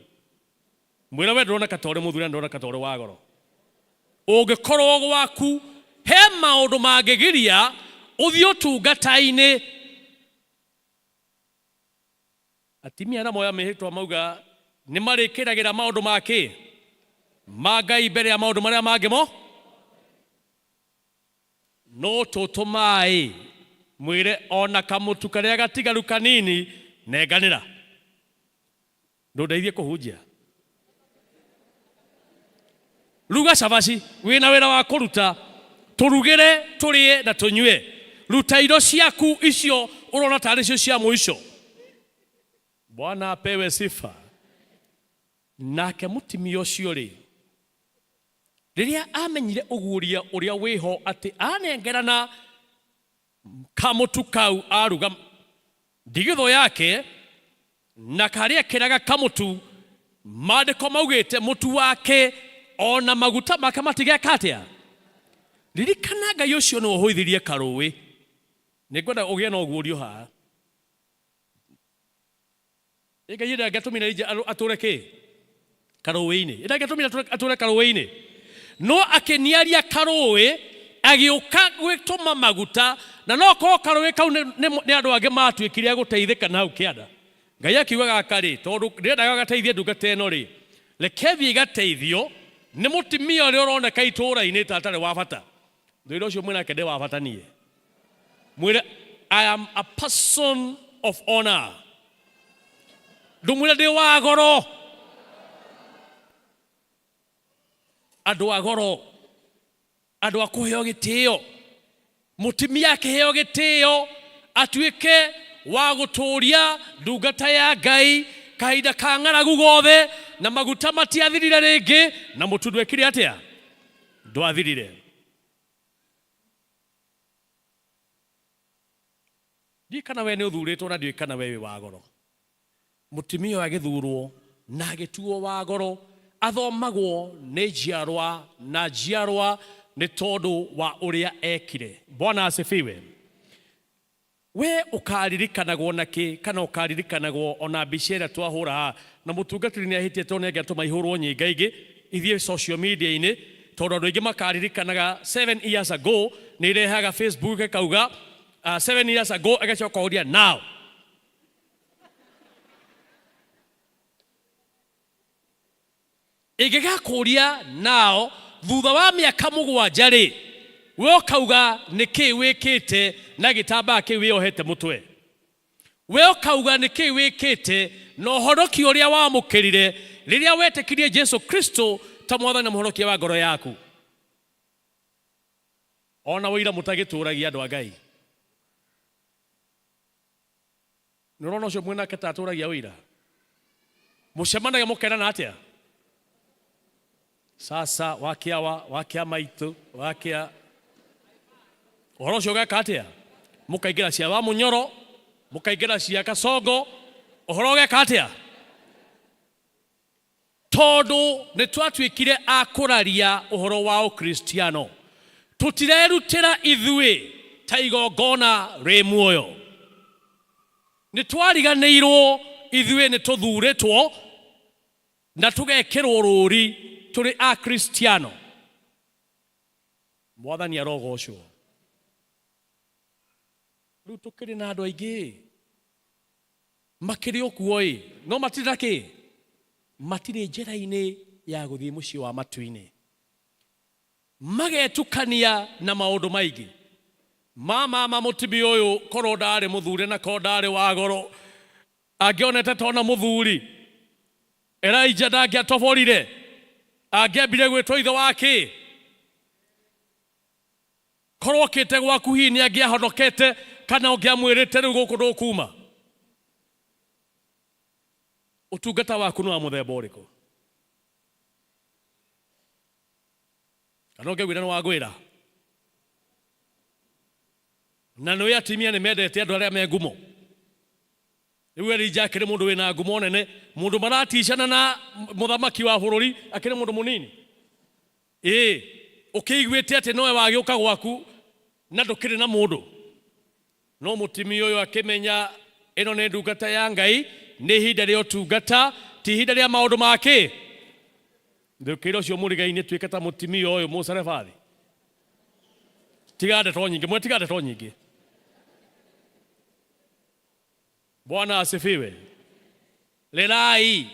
Mwĩre we ndũroneka ta ũrĩ mũthure na ndũroneka ta ũrĩ wa goro. Ũngĩkorwo gwaku he maũndũ mangĩgiria ũthiĩ ũtungata-inĩ. Atumia arĩa moya mĩhĩtwa mauga nĩ marĩkĩragĩra maũndũ ma kĩ? Ma Ngai mbere ya maũndũ marĩa mangĩ mo? No tũtũ maĩ mwĩre ona kamũtu karĩa gatigaru kanini nenganĩra. Ndũndeithie kũhunjia. Ruga cabaci wĩna wĩra wa kũruta, tũrugĩre tũrĩe na tũnyue. Ruta indo ciaku icio ũrona tarĩ cio cia mũico. Bwana apewe sifa. Nake mũtumia ũcio rĩ, rĩrĩa amenyire ũguũria ũrĩa wĩho atĩ anengerana kamũtu kau aruga ndigithũ yake na karĩa ekĩraga kamũtu, maandĩko maugĩte mũtu wake ona maguta make matigeka atĩa. Ririkana Ngai ũcio nĩwe ũhũithirie karũĩ. Nĩngwenda ũgĩe na ũguũrio haha. Ĩ Ngai ndangĩatũmire Elijah atũre kĩ? Karũĩ-inĩ. Ĩ ndangĩatũmire atũre karũĩ-inĩ. No akĩniaria karũĩ, agĩũka gwĩtũma maguta, na no korwo karũĩ kau nĩ andũ angĩ matuĩkire a gũteithĩka na hau kĩanda. Ngai akiuga gaka rĩ, tondũ ndĩrendaga gateithie ndungata ĩno rĩ, reke thiĩ gateithio nĩ mũtumia ũrĩa ũroneka itũũra-inĩ ta atarĩ wa bata. Thwĩra ũcio mwĩnake ndĩ wa bata niĩ. Mwĩre, I am a person of honor. Ndũmwĩre ndĩ wa goro. Andũ a goro, andũ a kũheo gĩtĩo. Mũtumia akĩheo gĩtĩo atuĩke wa gũtũũria ndungata ya Ngai kahinda ka ng'aragu gothe, na maguta matiathirire rĩngĩ, na mũtu ndwekire atĩa? Ndwathirire. Ndiũĩ kana we nĩ ũthurĩtwo na ndiũĩ kana we wĩ wa goro. Mũtumia ũyũ agĩthurwo na agĩtuo wa goro, athomagwo nĩ njiarwa na njiarwa nĩ tondũ wa ũrĩa ekire. Bwana asifiwe. We ũkaririkanagwo na kĩ, kana ũkaririkanagwo ona mbica ĩrĩa twahũra haha, na mũtungatĩri nĩ ahĩtie tondũ nĩ angĩatũma ihũrwo nyingaingĩ ithiĩ social media-inĩ, tondũ andũ aingĩ makaririkanaga 7 years ago nĩ irehaga Facebook ĩkauga, 7 years ago ĩgacoka ũria now. Ĩngĩgakũria nao thutha wa mĩaka mũgwanja rĩ, we ũkauga nĩ kĩĩ wĩkĩte na gĩtambaya kĩu wĩohete mũtwe? We ũkauga nĩ kĩĩ wĩkĩte na ũhonokio ũrĩa wamũkĩrire rĩrĩa wetĩkirie Jesu Kristo ta mwathani na mũhonokia wa ngoro yaku? Ona ũira mũtagĩtũragia andũ a Ngai. Nĩ ũrona ũcio mwĩnake ta atũragia ũira? Mũcemanagia mũkerana atĩa? Sasa wakia wa, wakia maitũ, wakia. Ũhoro ũcio ũgeka atĩa? Mũkaingĩra cia wa Mũnyoro, mũkaingĩra cia Kasongo, ũhoro ũgeka atĩa? Tondũ nĩ twatuĩkire a kũraria ũhoro wa Ũkristiano, tũtirerutĩra ithuĩ ta igongona rĩ muoyo. Nĩ twariganĩirwo ithuĩ nĩ tũthurĩtwo na tũgekĩrwo rũri tũrĩ Akristiano. Mwathani arogocwo. Rĩu tũkĩrĩ na andũ aingĩ makĩrĩ o kuo ĩ, no matirĩ na kĩ? Matirĩ njĩra-inĩ ya gũthiĩ mũciĩ wa matu-inĩ. Magetukania na maũndũ maingĩ. Ma mama mũtumia ũyũ korwo ndarĩ mũthure na korwo ndarĩ wa goro, angĩonete tona mũthuri, Elijah ndangĩatoborire, angĩambire gwĩtwo ithe wa kĩ? Korwo okĩte gwaku hihi nĩ angĩahonokete kana ũngĩamwĩrĩte rĩu gũkũ ndũkuma. Ũtungata waku nĩ wa mũthemba ũrĩkũ? Kana ũngĩaugire nĩ wangwĩra? Na nĩũĩ atumia nĩ mendete andũ arĩa me ngumo. Rĩu Elija akĩrĩ mũndũ wĩna ngumo nene, mũndũ maraticana na mũthamaki wa bũrũri, akĩrĩ mũndũ mũnini. Ĩĩ, ũkĩiguĩte atĩ nowe wagĩũka gwaku na ndũkĩrĩ na mũndũ. No mũtumia ũyũ akĩmenya ĩno nĩ ndungata ya Ngai, nĩ ihinda rĩa ũtungata, ti ihinda rĩa maũndũ ma kĩ. Ndũkĩire ũcio mũrigainĩ tuĩka ta mũtumia ũyũ Mũsarefathi. Tiga ndeto nyingĩ, mwe tiga ndeto nyingĩ. Bwana asifiwe. Rerai.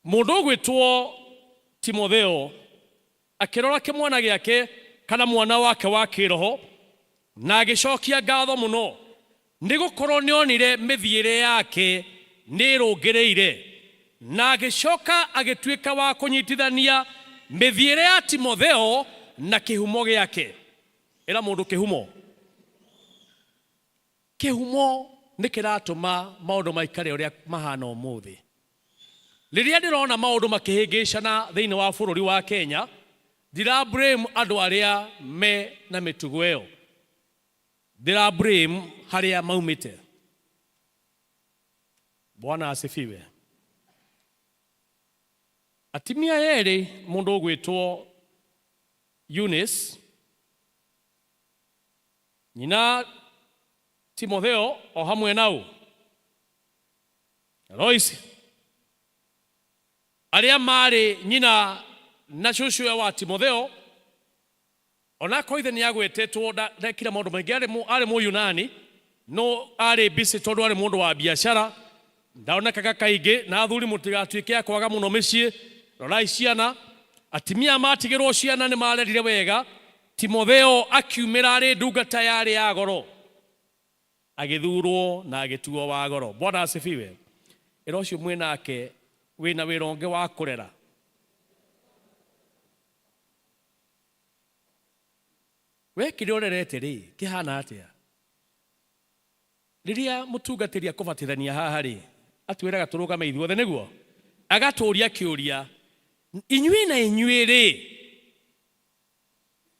Mũndũ ũgwĩtwo Timotheo akĩrora kĩmwana gĩake kana mwana wake wa kĩroho na agĩcokia ngatho mũno nĩ gũkorwo nĩonire mĩthiĩre yake nĩĩrũngĩrĩire, na agĩcoka agĩtuĩka wa kũnyitithania mĩthiĩre ya Timotheo na kĩhumo gĩake. Ĩra mũndũ kĩhumo. Kĩhumo nĩ kĩratũma maũndũ maikare ũrĩa mahana ũmũthĩ. Rĩrĩa ndĩrona maũndũ makĩhĩngĩcana thĩinĩ wa bũrũri wa Kenya, ndira blame andũ arĩa me na mĩtugo ĩyo. Ndĩra blame harĩa maumĩte. Bwana asifiwe. Atimia erĩ, mũndũ ũgwĩtwo Eunice, nyina Timotheo o hamwe na ũ? Lois, arĩa maarĩ nyina na cũcũwe wa Timotheo, onakorwo ithe nĩagwetetwo ndekire maũndũ maingĩ, arĩ Mũyunani, no arĩ busy tondũ arĩ mũndũ wa biacara, ndaonekaga kaingĩ, na athuri mũtigatuĩke a kwaga mũno mĩciĩ, rorai ciana. Atimia matigĩrwo ciana nĩ marerire wega. Timotheo akiumĩra arĩ ndungata yarĩ ya goro, agĩthurwo na agĩtuo wa goro. Bwana asifiwe. Ĩra ũcio mwĩ nake wĩna wĩra ũngĩ wa kũrera. We kĩrĩa ũrerete rĩ, kĩhana atĩa? Rĩrĩa mũtungatĩri akũbatithania haha rĩ, atwĩraga tũrũgame ithuothe nĩguo? Agatũria kĩũria, inyuĩ na inyuĩ rĩ,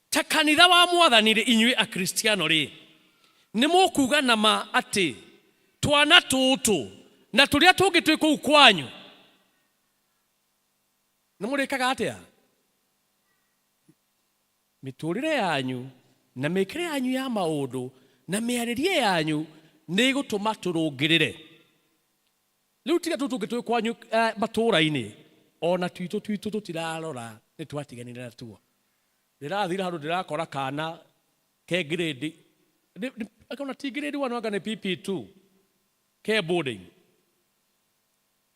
ta kanitha wa Mwathani rĩ, inyuĩ Akristiano rĩ, nĩ mũkuga na ma atĩ twana tũtũ na tũrĩa tũngĩ twĩ kũu kwanyu nĩ mũrĩkaga atĩa? Mĩtũrĩre yanyu na mĩkĩre yanyu ya maũndũ na mĩarĩrie yanyu nĩ ĩgũtũma tũrũngĩrĩre. Rĩu tiga tũu tũngĩ twĩ kwanyu matũũra-inĩ, o na twitũ twitũ tũtirarora nĩ twatiganire natuo. Ndĩrathire handũ ndĩrakora kana ke grade, ona ti grade 1 anga nĩ PP2, ke boarding.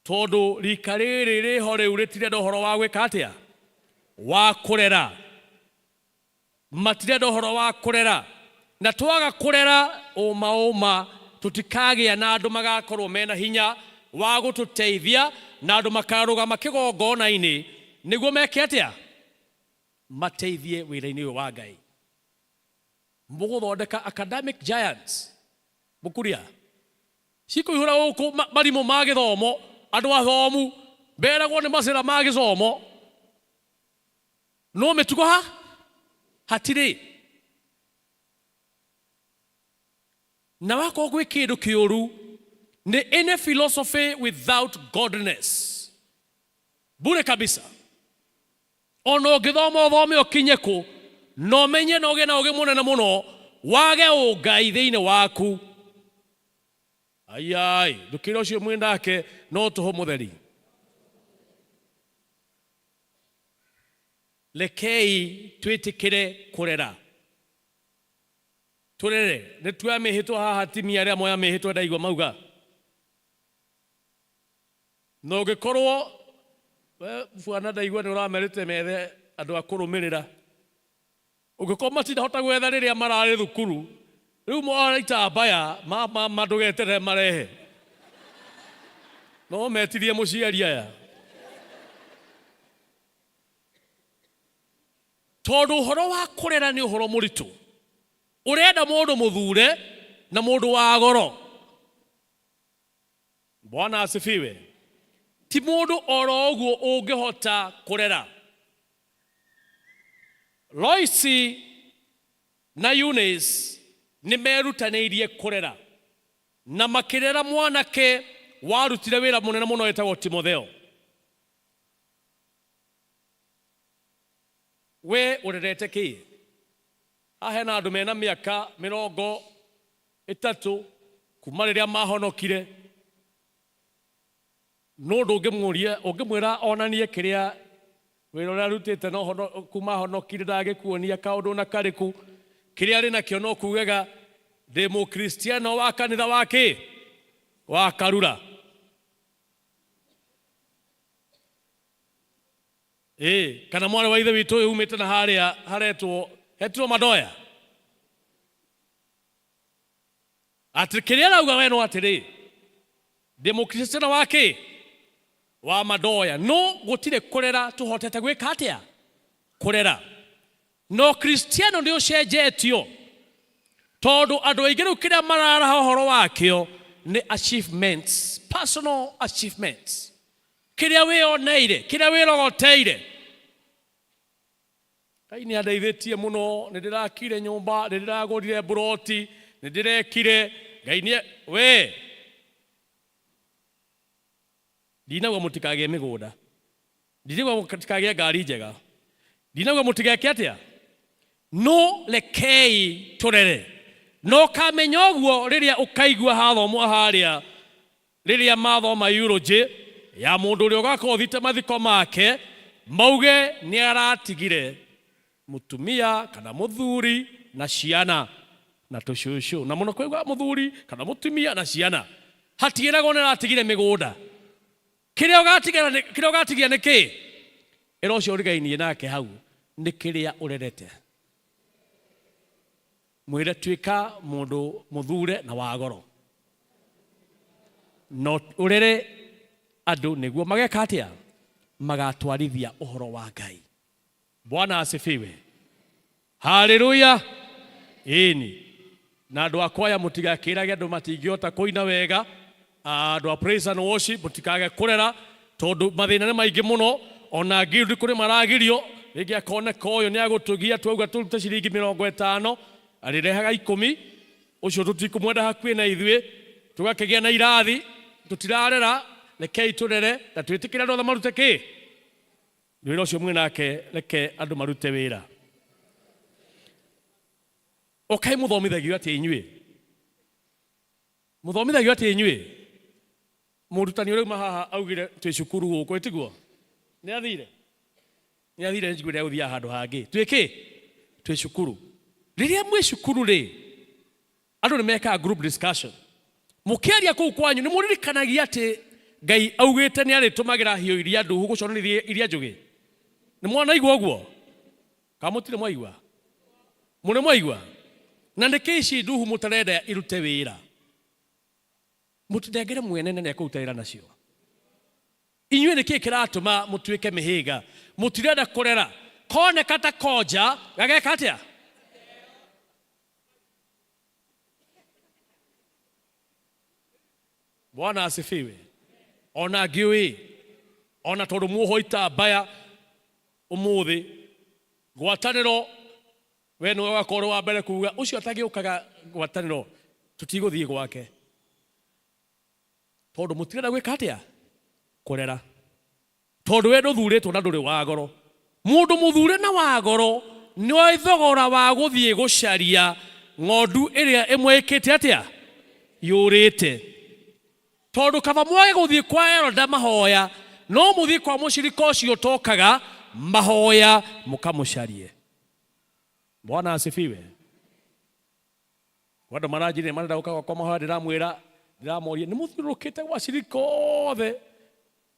Tondũ rika rĩrĩ rĩho rĩu rĩtirenda ũhoro wa gwĩka atĩa? Wa kũrera. Matirenda ũhoro wa kũrera. Na twaga kũrera ũma ũma tũtikagĩa na andũ magakorwo mena hinya wa gũtũteithia na andũ makarũgama kĩgongona-inĩ nĩguo meke atĩa? Mateithie wĩra-inĩ ũyũ wa Ngai. Mũgũthondeka academic giants. Mũkuria. Cikũihũra gũkũ marimũ ma gĩthomo, andũ athomu meragwo nĩ macĩra ma gĩthomo. No mĩtugo ha? Hatirĩ. Na wakorwo gwĩ kĩndũ kĩũru nĩ any philosophy without godness. Bure kabisa. Ona ũngĩthoma ũthome ũkinye kũ na ũmenye na ũgĩe na ũgĩ mũnene mũno wage ũngai thĩinĩ waku. Ayai, ndũkĩre ũcio mwĩ nake no tũhũ mũtheri. Rekei twĩtĩkĩre kũrera. Tũrere, nĩ tuoya mĩhĩtwa haha atimia arĩa moya mĩhĩtwa ndaigua mauga. Na ũngĩkorwo we bwana ndaigua nĩ ũramerĩte methe andũ a kũrũmĩrĩra. Ũngĩkorwo matinahota gwetha rĩrĩa mararĩ thukuru, rĩu mora itambaya ma mama ndũgeterere marehe. No metirie mũciari aya. Tondũ ũhoro wa kũrera nĩ ũhoro mũritũ. Ũrenda mũndũ mũthure na mũndũ wa goro. Bwana asifiwe. Ti mũndũ oro ũguo ũngĩhota kũrera. Loisi na Eunice nĩ merutanĩirie kũrera na makĩrera mwanake warutire wĩra mũnene mũno wĩtagwo Timotheo. We ũrerete kĩ? Haha hena andũ mena mĩaka mĩrongo ĩtatũ kuma rĩrĩa mahonokire. No ndũngĩmũria, ũngĩmwĩra onanie kĩrĩa wĩra ũrĩa arutĩte no hono, kuma ahonokire ndangĩkuonia kaũndũ na karĩkũ. Kĩrĩa arĩ nakĩo no kugaga ndĩ mũkristiano wa kanitha wa kĩ? Wa Karura. Ĩĩ, kana mwarĩ wa ithe witũ ũyũ umĩte na harĩa haretwo hetirwo Madoya. Atĩ kĩrĩa arauga we no atĩrĩ, ndĩ mũkristiano wa kĩ? Wa Madoya. No gũtirĩ kũrera tũhotete gwĩka atĩa? Kũrera. No kristiano nĩ ũcenjetio tondũ andũ aingĩ rĩu kĩrĩa mararaha ũhoro wakĩo nĩ achievements, personal achievements. Kĩrĩa wĩyoneire, kĩrĩa wĩrogoteire. Ngai nĩ andeithĩtie mũno, nĩ ndĩrakire nyũmba, nĩ ndĩragũrire mburoti, nĩ ndĩrekire. Ngai nĩ we ndinauga mũtikagĩe mĩgũnda, ndinauga mũtikagĩe ngari njega, ndinauga mũtigeke atĩa, no rekei tũrere. Na ũkamenya ũguo rĩrĩa ũkaigua hathomwo harĩa, rĩrĩa mathoma eulogy ya mũndũ ũrĩa ũgakorwo ũthiĩte mathiko make, mauge nĩ aratigire mũtumia kana mũthuri na ciana na tũcũcũ. Na mũno kũigua mũthuri kana mũtumia na ciana, hatigĩragwo nĩ aratigire mĩgũnda. Kĩrĩa ũgatigara nĩ, kĩrĩa ũgatigia nĩ kĩ? Ĩra ũcio ũrigainie nake hau nĩ kĩrĩa ũrerete. Mwĩre tuĩka mũndũ mũthure na wa goro. No ũrere andũ nĩguo mageka atĩa? Magatwarithia ũhoro wa Ngai. Bwana asifiwe. Haleluya. Ĩni. Na andũ a kwaya mũtigakĩrage andũ matingĩhota kũina wega. Andũ a praise and worship mũtikage kũrera tondũ mathĩna nĩ maingĩ mũno. Ona guild kũrĩ maragirio, rĩngĩ akoneka ũyũ nĩ agũtũgia twauga tũrute ciringi mĩrongo ĩtano, arĩrehaga ikũmi, ũcio tũtikũmwenda hakuhĩ na ithuĩ. Tũgakĩgĩa na irathi, tũtirarera, rekei tũrere na twĩtĩkĩre andũ othe marute kĩ? Wĩra ũcio mwĩ nake, reke andũ marute wĩra. Ũkai mũthomithagio atĩa inyuĩ? Mũthomithagio atĩa inyuĩ? Mũrutani ũrĩa uma haha augire twĩ cukuru gũkũ, ĩtiguo? Nĩ athire? Nĩ athire njiguire agũthiaga handũ hangĩ. Twĩ kĩ? Twĩ cukuru. Rĩrĩa mwĩ cukuru rĩ, andũ nĩ mekaga group discussion. Mũkĩaria kũu kwanyu nĩ mũririkanagia atĩ Ngai augĩte nĩ arĩtũmagĩra hiũ iria nduhu gũconorithia iria njũgĩ. Nĩ mwanaigua ũguo? Kana mũtirĩ mwaigua? Mũrĩ mwaigua? Na nĩkĩ ici nduhu mũtarenda irute wĩra? Mũtinengere mwene na nĩekũruta wĩra nacio. Inyuĩ nĩkĩ kĩratũma mũtuĩke mĩhĩnga? Mũtirenda kũrera. Koneka ta konja, gageka atĩa? Bwana asifiwe. Ona ngĩũĩ, ona tondũ muoho itambaya ũmũthĩ, ngwatanĩro We nĩwe ũgakorwo wa mbere kuga ũcio atagĩũkaga ngwatanĩro tũtigũthiĩ gwake, tondũ mũtirenda gwĩka atĩa? Kũrera. Tondũ we ndũthurĩtwo na ndũrĩ wa goro. Mũndũ mũthure na wa goro nĩoĩ thogora wa gũthiĩ gũcaria ng'ondu ĩrĩa ĩmwe ĩkĩte atĩa? Yũrĩte. Tondũ kaba mwage gũthiĩ kwa elder mahoya, no mũthiĩ kwa mũcirika ũcio ũtokaga mahoya mũkamũcarie. Bwana asifiwe. Kwa andũ maranjĩrire marenda gũka gwakwa mahoya, ndĩramwĩra, ndĩramoria nĩ mũthiũrũrũkĩte gwa cirika othe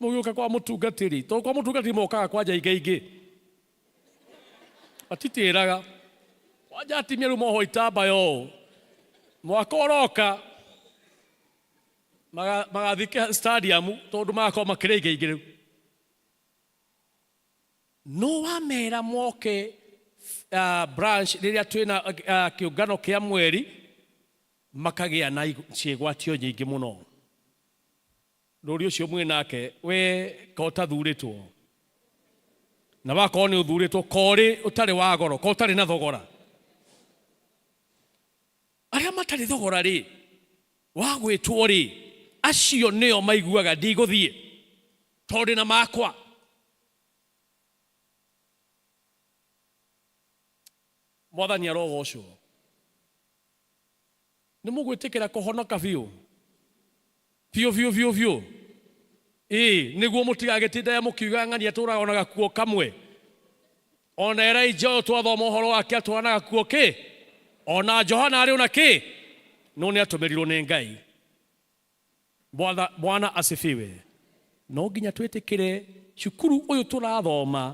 mũgĩũka kwa mũtungatĩri, tondũ kwa mũtungatĩri mokaga kwanja ingaingĩ, matitĩraga kwanja atimia rĩu mohwo itambaya ũũ mwaka ũroka magathiĩ stadium tondũ magakorwo makĩrĩa ingaingĩ rĩu. No wamera moke branch rĩrĩa twĩna kĩũngano kĩa mweri, makagĩa na ciĩgwatio nyingĩ mũno. Rũri ũcio mwĩ nake we ka ũtathurĩtwo, na wakorwo nĩ ũthurĩtwo korĩ ũtarĩ wa goro, ko ũtarĩ na thogora. Arĩa matarĩ thogora rĩ, wa gwĩtwo rĩ, acio nĩo maiguaga ndigũthiĩ tondũ ndĩna makwa. Mwathani arogocwo. Nĩ mũgwĩtĩkĩra kũhonoka biũ biũ biũ biũ biũ? Ĩĩ, nĩguo mũtigagĩtindage mũkiuga ng'ania tũraga ona gakuo kamwe. Ona Elijah ũyũ twathoma ũhoro wake atũraga na gakuo kĩ? Ona Johana arĩ ona kĩ? No nĩ atũmĩrirwo nĩ Ngai. Bwana asifiwe. No nginya twĩtĩkĩre cukuru ũyũ tũrathoma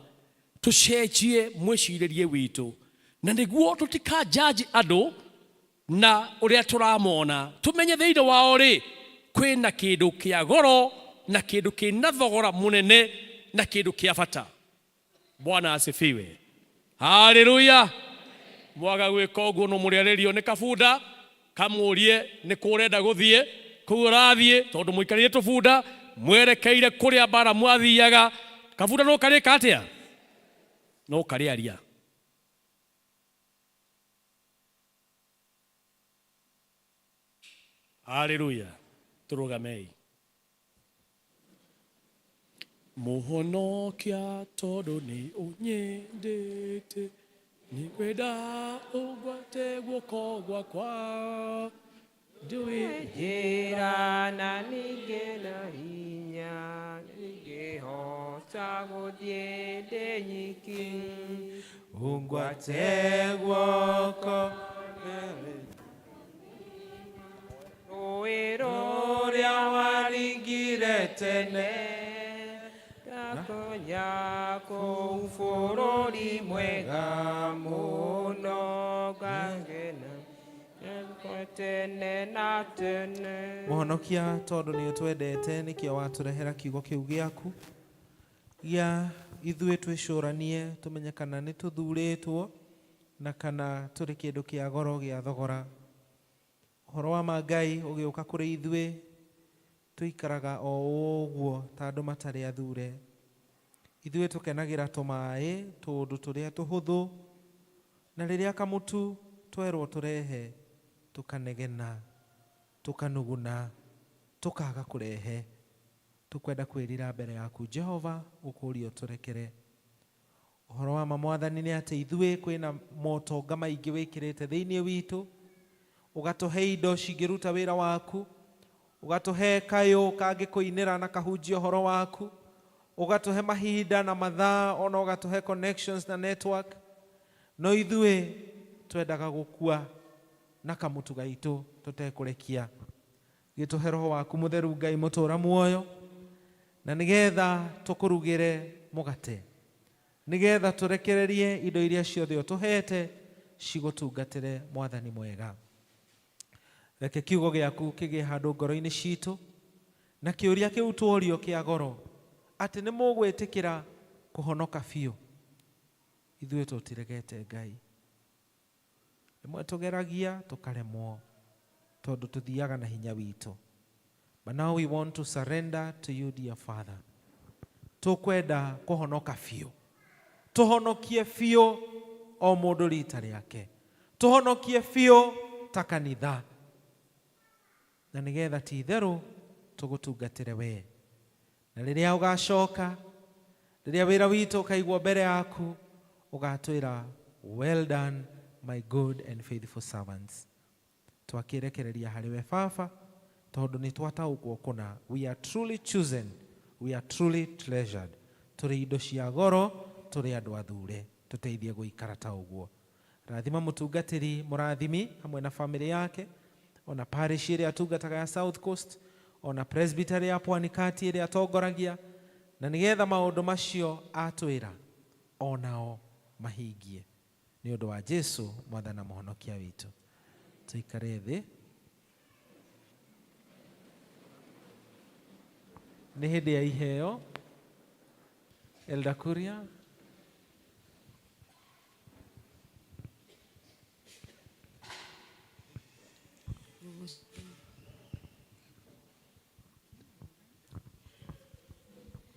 tũcenjie mwĩcirĩrie witũ, na nĩguo tũtika judge andũ na ũrĩa tũramona, tũmenye thĩinĩ wao rĩ kwĩna kĩndũ kĩa goro na kĩndũ kĩna thogora mũnene na kĩndũ kĩa bata. Bwana asifiwe. Haleluya. Mwaga gwĩka ũguo no mũrĩarĩrio nĩ kabunda kamũrie nĩ kũ ũrenda gũthiĩ kũu ũrathiĩ, tondũ mũikarĩire tũbunda mwerekeire kũrĩa mbara mwathiaga. Kabunda no karĩka atĩa? No karĩaria. Haleluya. Tũrũgamei. Mũhonokia tondũ nĩ ũnyendete, nĩngwenda ũngwate guoko gwakwa. Ndũĩ njĩra na ningĩ na hinya ningĩhota gũthiĩ ndĩ nyiki, ũngwate guoko rũĩ rũrĩa waringire tene, ngakonya kũu bũrũri mwega mũno, ngagena tene na tene. Mũhonokia, tondũ nĩ ũtwendete nĩkĩo watũrehera kiugo kĩu gĩaku gĩa ithuĩ twĩcũranie tũmenye kana nĩ tũthurĩtwo na kana tũrĩ kĩndũ kĩa goro gĩa thogora. Ũhoro wa ma Ngai ũgĩũka kũrĩ ithuĩ tũikaraga o ũguo ta andũ matarĩ athure. Ithuĩ tũkenagĩra tũmaĩ tũũndũ tũrĩa tũhũthũ, na rĩrĩa kamũtu twerwo tũrehe tũkanegena, tũkanuguna, tũkaga kũrehe. Tũkwenda kwĩrira mbere yaku Jehova, gũkũria ũtũrekere. Ũhoro wa ma Mwathani nĩ atĩ ithuĩ kwĩna motonga maingĩ wĩkĩrĩte thĩinĩ witũ, ũgatũhe indo cingĩruta wĩra waku, ũgatũhe kayũ kangĩkũinĩra na kahunjia ũhoro waku, ũgatũhe mahinda na mathaa, ona ũgatũhe connections na network. No ithuĩ twendaga gũkua na kamũtu gaitũ tũtekũrekia. Gĩtũhe roho waku mũtheru Ngai mũtũra muoyo, na nĩgetha tũkũrugĩre mũgate, nĩgetha tũrekererie indo iria ciothe ũtũhete cigũtungatĩre Mwathani mwega. Reke kiugo gĩaku kĩgĩe handũ ngoro-inĩ citũ, na kĩũria kĩu tuorio kĩa goro atĩ nĩ mũgwĩtĩkĩra kũhonoka biũ. Ithuĩ tũtiregete Ngai, rĩmwe tũgeragia tũkaremwo tondũ tũthiaga na hinya witũ. But now we want to surrender to you, dear Father. Tũkwenda kũhonoka biũ, tũhonokie biũ. o mũndũ rita rĩake, tũhonokie biũ ta kanitha, na nĩgetha ti itherũ tũgũtungatĩre wee. Na rĩrĩa ũgacoka, rĩrĩa wĩra witũ ũkaigwo mbere yaku, ũgatwĩra well done my good and faithful servants. Twakĩrekereria harĩ we Baba, tondũ nĩ twataũkwo kũna we are truly chosen, we are truly treasured, tũrĩ indo cia goro, tũrĩ andũ athure. Tũteithie gũikara ta ũguo. Rathima mũtungatĩri mũrathimi hamwe na famĩlĩ yake, ona parish ĩrĩa atungataga ya South Coast, ona presbytery ya Pwani Kati ĩrĩa atongoragia, na nĩgetha maũndũ macio atwĩra onao mahingie, nĩ ũndũ wa Jesu mwathani na mũhonokia witũ. Tũikare thĩ. Nĩ hĩndĩ ya iheo. Elder Kuria.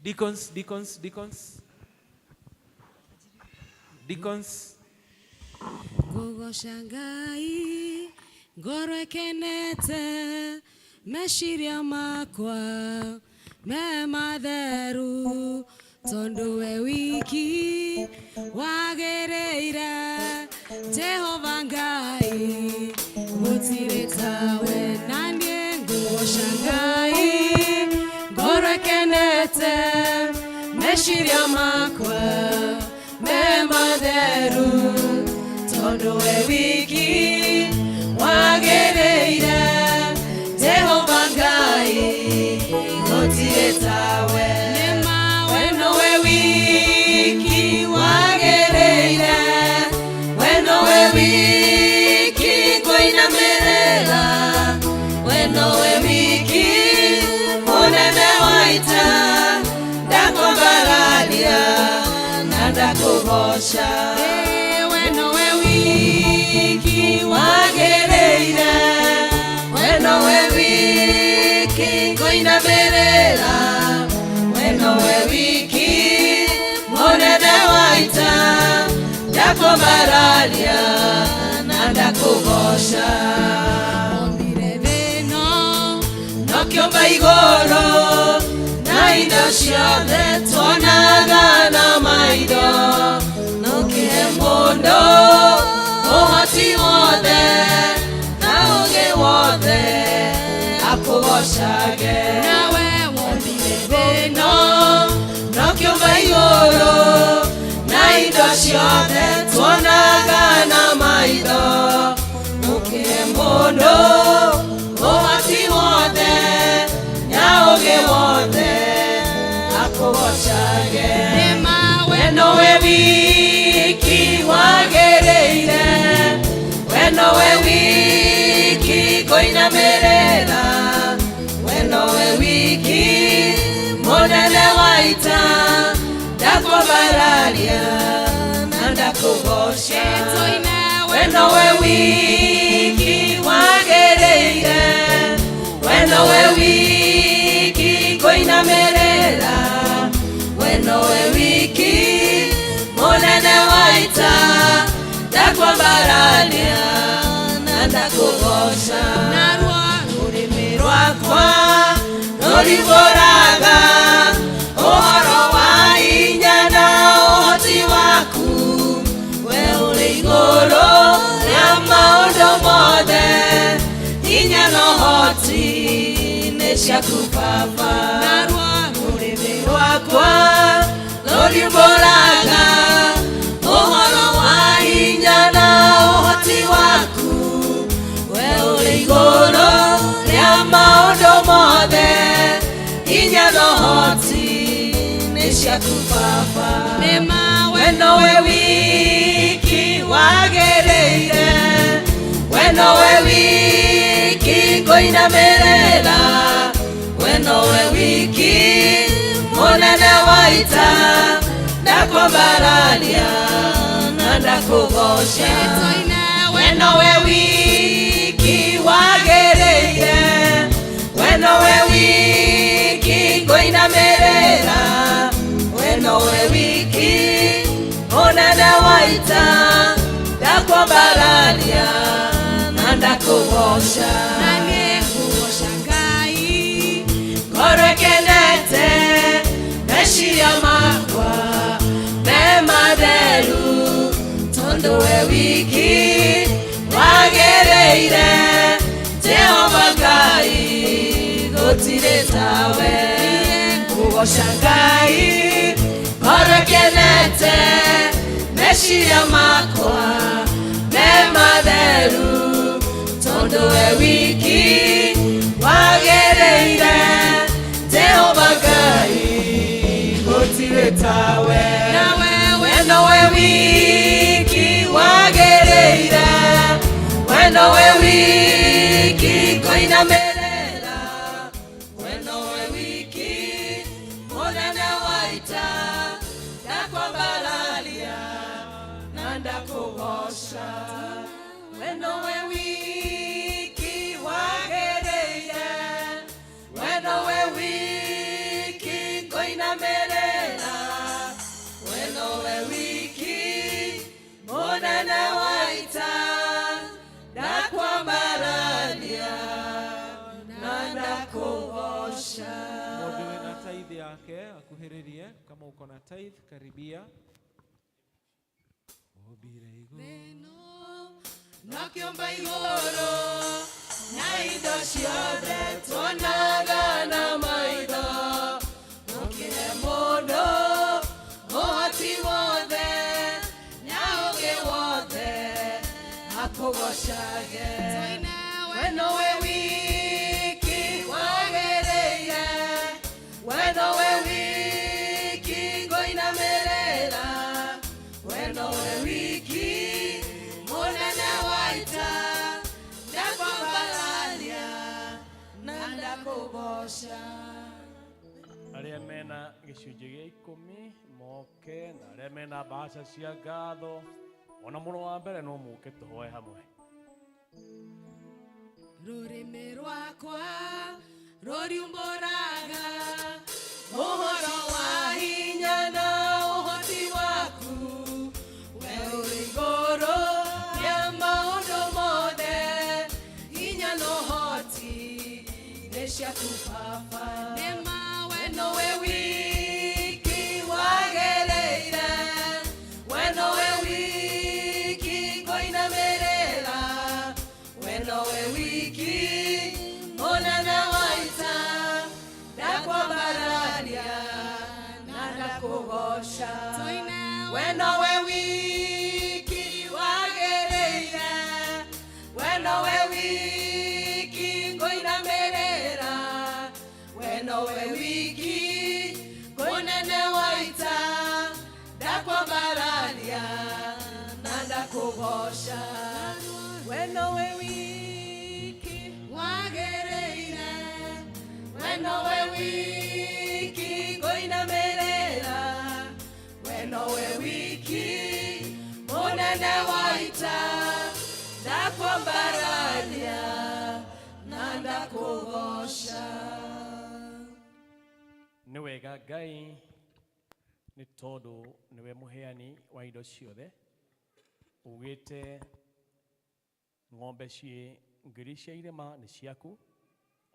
Deacons, deacons, deacons. Deacons. Ngũgoca Ngai ngoro ĩkenete, meciria makwa me matheru, tondũ we wiki wagĩrĩire. Jehova Ngai, gũtirĩ tawe. Na niĩ ngũgoca Ngai ngoro ĩkenete, meciria makwa me matheru, tondũ we wiki wagĩrĩire. Jehova Ngai, gũtirĩ tawe. We nowe wiki wagĩrĩire, we nowe wiki ngũinamĩrĩra, we nowe wiki mũnene wa ita, ndakwambararia na ndakũgoca. We nowe wiki wagĩrĩire, we nowe wiki ngũinamĩrĩra, we nowe wiki mũnene wa ita, ndakwambararia na ndakũgoca. Ombire thĩ ĩno nokĩũmba igũrũ, na indo ciothe tuonaga na maitho, nũkĩhe mũndũ ũhoti wothe na ũũgĩ wothe akũgocage. Nawe wombire thĩ ĩno nokĩũmba igũrũ, na indo ciothe tuonaga na maitho, nũkĩhe mũndũ ũhoti wothe na ũũgĩ wothe akũgocage. We nowe wiki wagĩrĩire, we nowe wiki ngũinamĩrĩra, we nowe wiki mũnene wa ita, ndakwambararia na ndakũgoca. We nowe wiki wagĩrĩire, we nowe wiki ngũinamĩrĩra, we nowe wiki mũnene wa ita, ndakwambararia na ndakũgoca. Naruo rũrĩmĩ rwakwa rũrimbũraga ũhoro wa hinya na ũhoti waku, we ũrĩ igũrũ rĩa maũndũ mothe, hinya na ũhoti nĩ ciaku Baba. Naruo rũrĩmĩ rwakwa rũrimbũraga ũhoro wa hinya na ũhoti waku, we ũrĩ igũrũ rĩa maũndũ mothe, hinya na ũhoti nĩ ciaku Baba. We nowe wiki wagĩrĩire, we nowe wiki ngũinamĩrĩra, we nowe wiki mũnene wa ita, ndakwambararia na ndakũgoca. We nowe wiki wagĩrĩire, we nowe wiki ngũinamĩrĩra, we nowe wiki mũnene wa ita, ndakũgoca. Na niĩ ngũgoca Ngai ngoro ĩkenete, meciria makwa me matheru, tondũ we wiki wagĩrĩire. Jehova Ngai, gũtirĩ tawe. Ngũgoca Ngai ngoro ĩkenete, meciria makwa me matheru, tondũ we wiki wagĩrĩire. Jehova Ngai, gũtirĩ tawe. We nowe wiki wagĩrĩire, we nowe wiki ngũinamĩrĩra, we nowe wiki mũnene wa ita, ndakwambararia na ndakũgoca. We nowe wiki wagĩrĩire, we nowe wiki ngũinamĩrĩra, we nowe wiki mũnene wa ita, ndakwambararia na ndakũgoca. Mũndũ wĩna tithe yake akuhĩrĩrie. Kama uko na tithe, karibia. Nakĩũmba igũrũ na indo ciothe tuonaga na maitho, ũkĩhe mũndũ ũhoti wothe na ũũgĩ wothe akũgocage. We nowe wiki wagĩrĩire, we nowe wiki ngũinamĩrĩra, we nowe wiki mũnene wa ita, ndakwambararia na ndakũgoca. Arĩa mena gĩcunjĩ gĩa 10 moke, na arĩa mena mbaca cia ngatho, ona mũro wa mbere no mũke tũhoe hamwe. Rũrĩmĩ rwakwa rũriumbũraga ũhoro wa hinya na ũhoti waku, we ũrĩ igũrũ rĩa maũndũ mothe, hinya na ũhoti nĩ ciaku Baba. We nowe wiki wagĩrĩire, we nowe wiki ngũinamĩrĩra, we nowe wiki mũnene wa ita, ndakwambararia na ndakũgoca. We nowe wiki wagĩrĩire, we nowe wiki ngũinamĩrĩra, we nowe wiki mũnene wa ita, ndakwambararia na ndakũgoca. We nowe wiki wagĩrĩire, we nowe wiki ngũinamĩrĩra, we nowe wiki mũnene wa ita, ndakwambararia na ndakũgoca. Nĩ wega Ngai, nĩ tondũ nĩwe mũheani wa indo ciothe. Ugĩte ng'ombe ciĩ ngiri cia irĩma nĩ ciaku,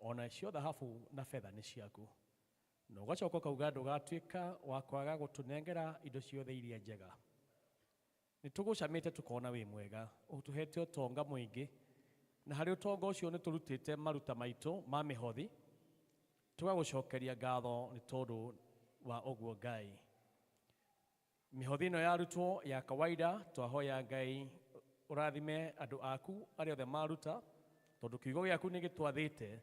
ona cio thahabu na betha nĩ ciaku, na ũgacoka ũkauga ndũgatuĩka wa kwaga gũtũnengera indo ciothe iria njega. Nĩ tũgũcamĩte tũkona wĩ mwega, ũtũhete ũtonga mũingĩ, na harĩ ũtonga ũcio nĩ tũrutĩte maruta maitũ ma mĩhothi, tũgagũcokeria ngatho nĩ tondũ wa ũguo Ngai. Mĩhothi ĩno yarutwo ya kawaida, twahoya Ngai ũrathime andũ aku arĩa othe maruta, tondũ kiugo gĩaku nĩ gĩtwathĩte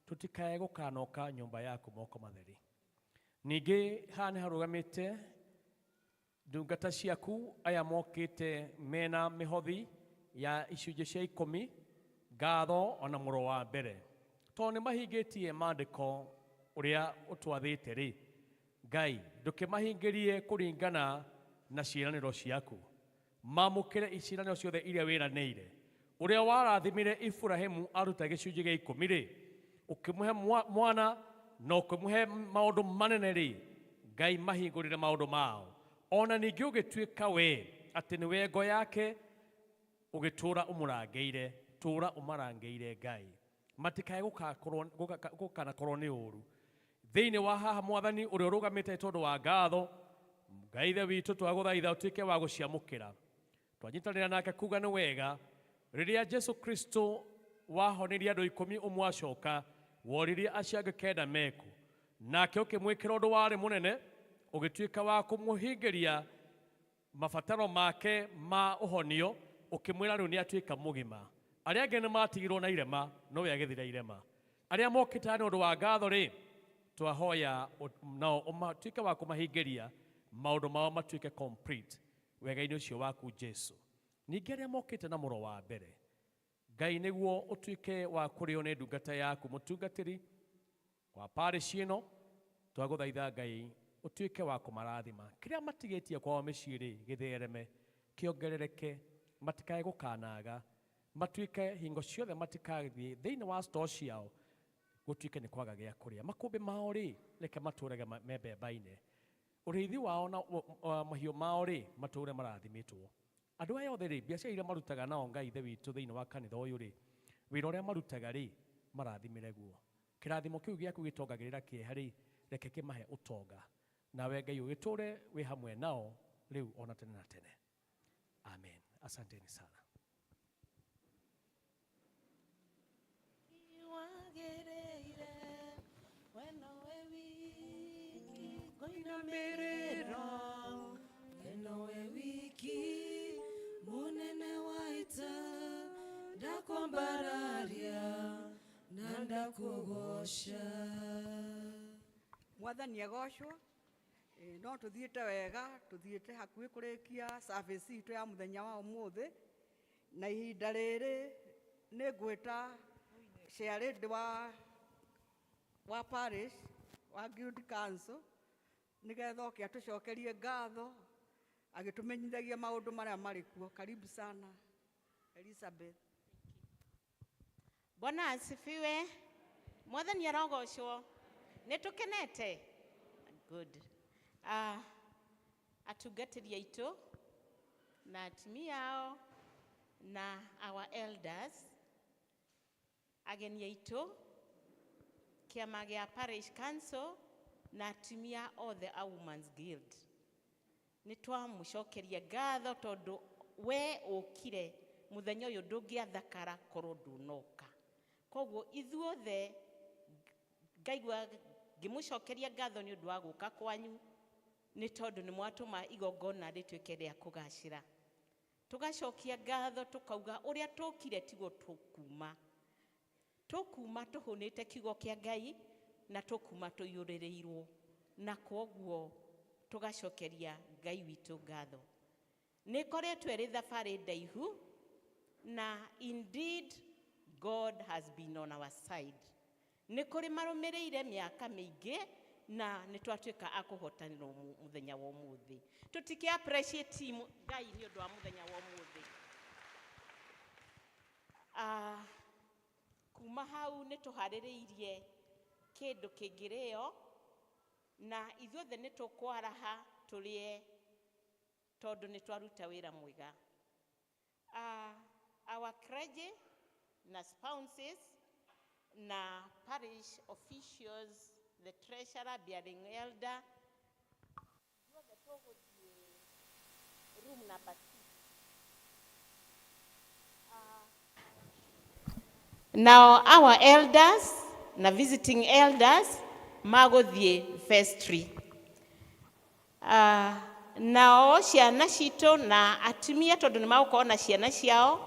tũtikae gũkanoka nyũmba yaku moko matheri. Ningĩ haha nĩ harũgamĩte ndungata ciaku aya mokĩte mena mĩhothi ya icunjĩ cia 10, ngatho ona mũro wa mbere, tondũ nĩ mahingĩtie maandĩko ũrĩa ũtwathĩte rĩ. Ngai, ndũkĩmahingĩrie kũringana na ciĩranĩro ciaku, mamũkĩre ciĩranĩro ciothe iria wĩranĩire. Ũrĩa warathimire Iburahĩmu aruta gĩcunjĩ gĩa 10 rĩ, ũkĩmũhe mwana na ũkĩmũhe maũndũ manene rĩ, Ngai mahingũrĩre maũndũ mao. Ona ningĩ ũgĩtuĩka we atĩ nĩwe ngo yake, ũgĩtũũra ũmũrangĩire. Tũra ũmarangĩire Ngai, matikae gũkanakorwo nĩ ũru thĩinĩ wa haha. Mwathani ũrĩa ũrũgamĩte tondũ wa ngatho, Ngai Ithe witũ, twagũthaitha ũtuĩke wa gũciamũkĩra. Twanyitanĩra nake kuga nĩ wega rĩrĩa Jesu Kristo wahonirie andũ 11, acoka woririe acio angĩ 9 meku, nake ũkĩmwĩkĩra ũndũ warĩ mũnene, ũgĩtuĩka wa kũmũhingĩria mabataro make ma ũhonio, ũkĩmwĩra rĩu nĩ atuĩka mũgima. Arĩa angĩ nĩ matigirwo na irema, no we agĩthira irema. Arĩa mokĩte nĩ ũndũ wa ngatho rĩ, twahoya nao ũmatuĩke wa kũmahingĩria maũndũ mao, matuĩke complete wega-inĩ ũcio waku Jesu. Ningĩ arĩa mokĩte na mũro wa mbere, Ngai, nĩguo ũtuĩke wa kũrĩo nĩ ndungata yaku, mũtungatĩri wa parish ĩno, twagũthaitha Ngai ũtuĩke wa kũmarathima. Kĩrĩa matigĩtie kwao mĩciĩ rĩ, gĩthereme, kĩongerereke, matikae gũkanaga, matuĩke hingo ciothe matikathiĩ thĩinĩ wa store ciao gũtuĩke nĩ kwaga gĩa kũrĩa. Makũmbĩ mao rĩ, reke matũrage membembaine. Ũrĩithi wao na mahiũ mao rĩ, matũre marathimĩtwo. Andũ aya othe rĩ, biacara iria marutaga nao, Ngai Ithe witũ, thĩinĩ wa kanitha ũyũ rĩ, wĩra ũrĩa marutaga rĩ, marathimĩre guo. Kĩrathimo kĩu gĩaku gĩtongagĩrĩra kĩeha rĩ, reke kĩmahe ũtonga. Nawe Ngai ũgĩtũre wĩ hamwe nao rĩu ona tene na tene. Amen. Asanteni sana. Wagĩrĩire we nowe wiki ngũinamĩrĩra, we nowe wiki mũnene wa ita, ndakwambararia na ndakũgoca. Mwathani agocwo. No tũthiĩte wega, tũthiĩte hakuhĩ kũrĩkia service itũ ya mũthenya wa ũmũthĩ, na ihinda rĩrĩ nĩ ngwĩta chairlady wa parish wa Guild Council nĩgetha oke atũcokerie ngatho agĩtũmenyithagia maũndũ marĩa marĩ kuo. Karibu sana, Elizabeth. Bwana asifiwe. Mwathani arogocwo. Nĩ tũkenete. Good. Atungatĩri aitũ na atumia ao na our elders, ageni aitũ, kĩama gĩa parish council na atumia othe a Women's Guild. Nĩ twamũcokeria ngatho tondũ we ũkire mũthenya ũyũ ndũngĩathakara korwo ndũnoka. Koguo ithuothe ngaigua ngĩmũcokeria ngatho nĩ ũndũ wa gũka kwanyu, nĩ tondũ nĩ mwatũma igongona rĩtuĩke rĩa kũgacĩra. Tũgacokia ngatho tũkauga ũrĩa tũkire tiguo tũkuma. Tũkuma tũhũnĩte kiugo kĩa Ngai na tũkuma tũiyũrĩrĩirwo, na kwoguo tũgacokeria Ngai witũ ngatho. Nĩ ĩkoretwo ĩrĩ thabarĩ ndaihu, na indeed God has been on our side. Nĩ kũrĩ marũmĩrĩire mĩaka mĩingĩ na nĩ twatuĩka a kũhotanĩrwo mũthenya wa ũmũthĩ. Tũtikĩ appreciate Ngai nĩ ũndũ wa mũthenya wa ũmũthĩ. Kuma hau nĩ tũharĩrĩirie kĩndũ kĩngĩrĩo na ithuothe nĩ tũkwaraha tũrĩe tondũ nĩ twaruta wĩra mwega. Our clergy na spouses na parish officials, the treasurer, bearing elder, ithuothe tũgũthiĩ room number 6. Now our elders na visiting elders magũthiĩ vestry. Nao ciana citũ na atumia, tondũ nĩ magũkorwo na ciana ciao,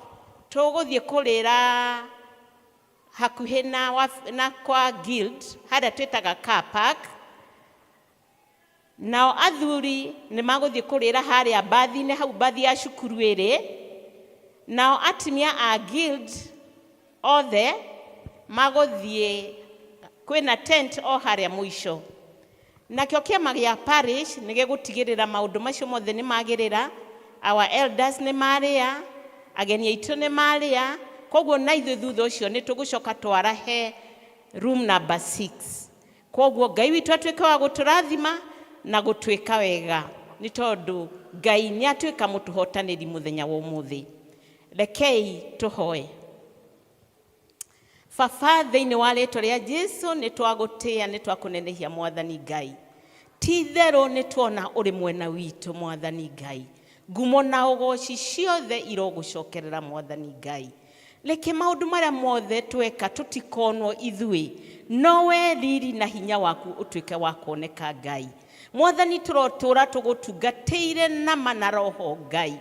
tũgũthiĩ kũrĩra hakuhĩ na kwa guild harĩa twĩtaga car park. Nao athuri nĩ magũthiĩ kũrĩra harĩa mbathi-inĩ, hau mbathi ya cukuru ĩrĩ. Nao atumia a guild othe magũthiĩ kwĩna tent o harĩa mũico. Nakĩo kĩama gĩa parish nĩ gĩgũtigĩrĩra maũndũ macio mothe nĩ magĩrĩra. Our elders nĩ marĩa, ageni aitũ nĩ marĩa, koguo na ithuĩ thutha ũcio nĩ tũgũcoka twarahe room number 6. Koguo Ngai witũ atuĩke wa gũtũrathima na gũtwĩka wega, nĩ tondũ Ngai nĩ atuĩka mũtũhotanĩri mũthenya wa ũmũthĩ. Rekei tũhoe. Baba, thĩinĩ wa rĩtwa rĩa Jesu nĩ twagũtĩĩa, nĩ twakũnenehia Mwathani Ngai. Ti itherũ nĩ tuona ũrĩ mwena witũ Mwathani Ngai. Ngumo na ũgoci ciothe irogũcokerera Mwathani Ngai. Reke maũndũ marĩa mothe tweka tũtikonwo ithuĩ, no we riri na hinya waku ũtuĩke wa kuoneka Ngai. Mwathani, tũrotũra tũgũtungatĩire nama na roho Ngai.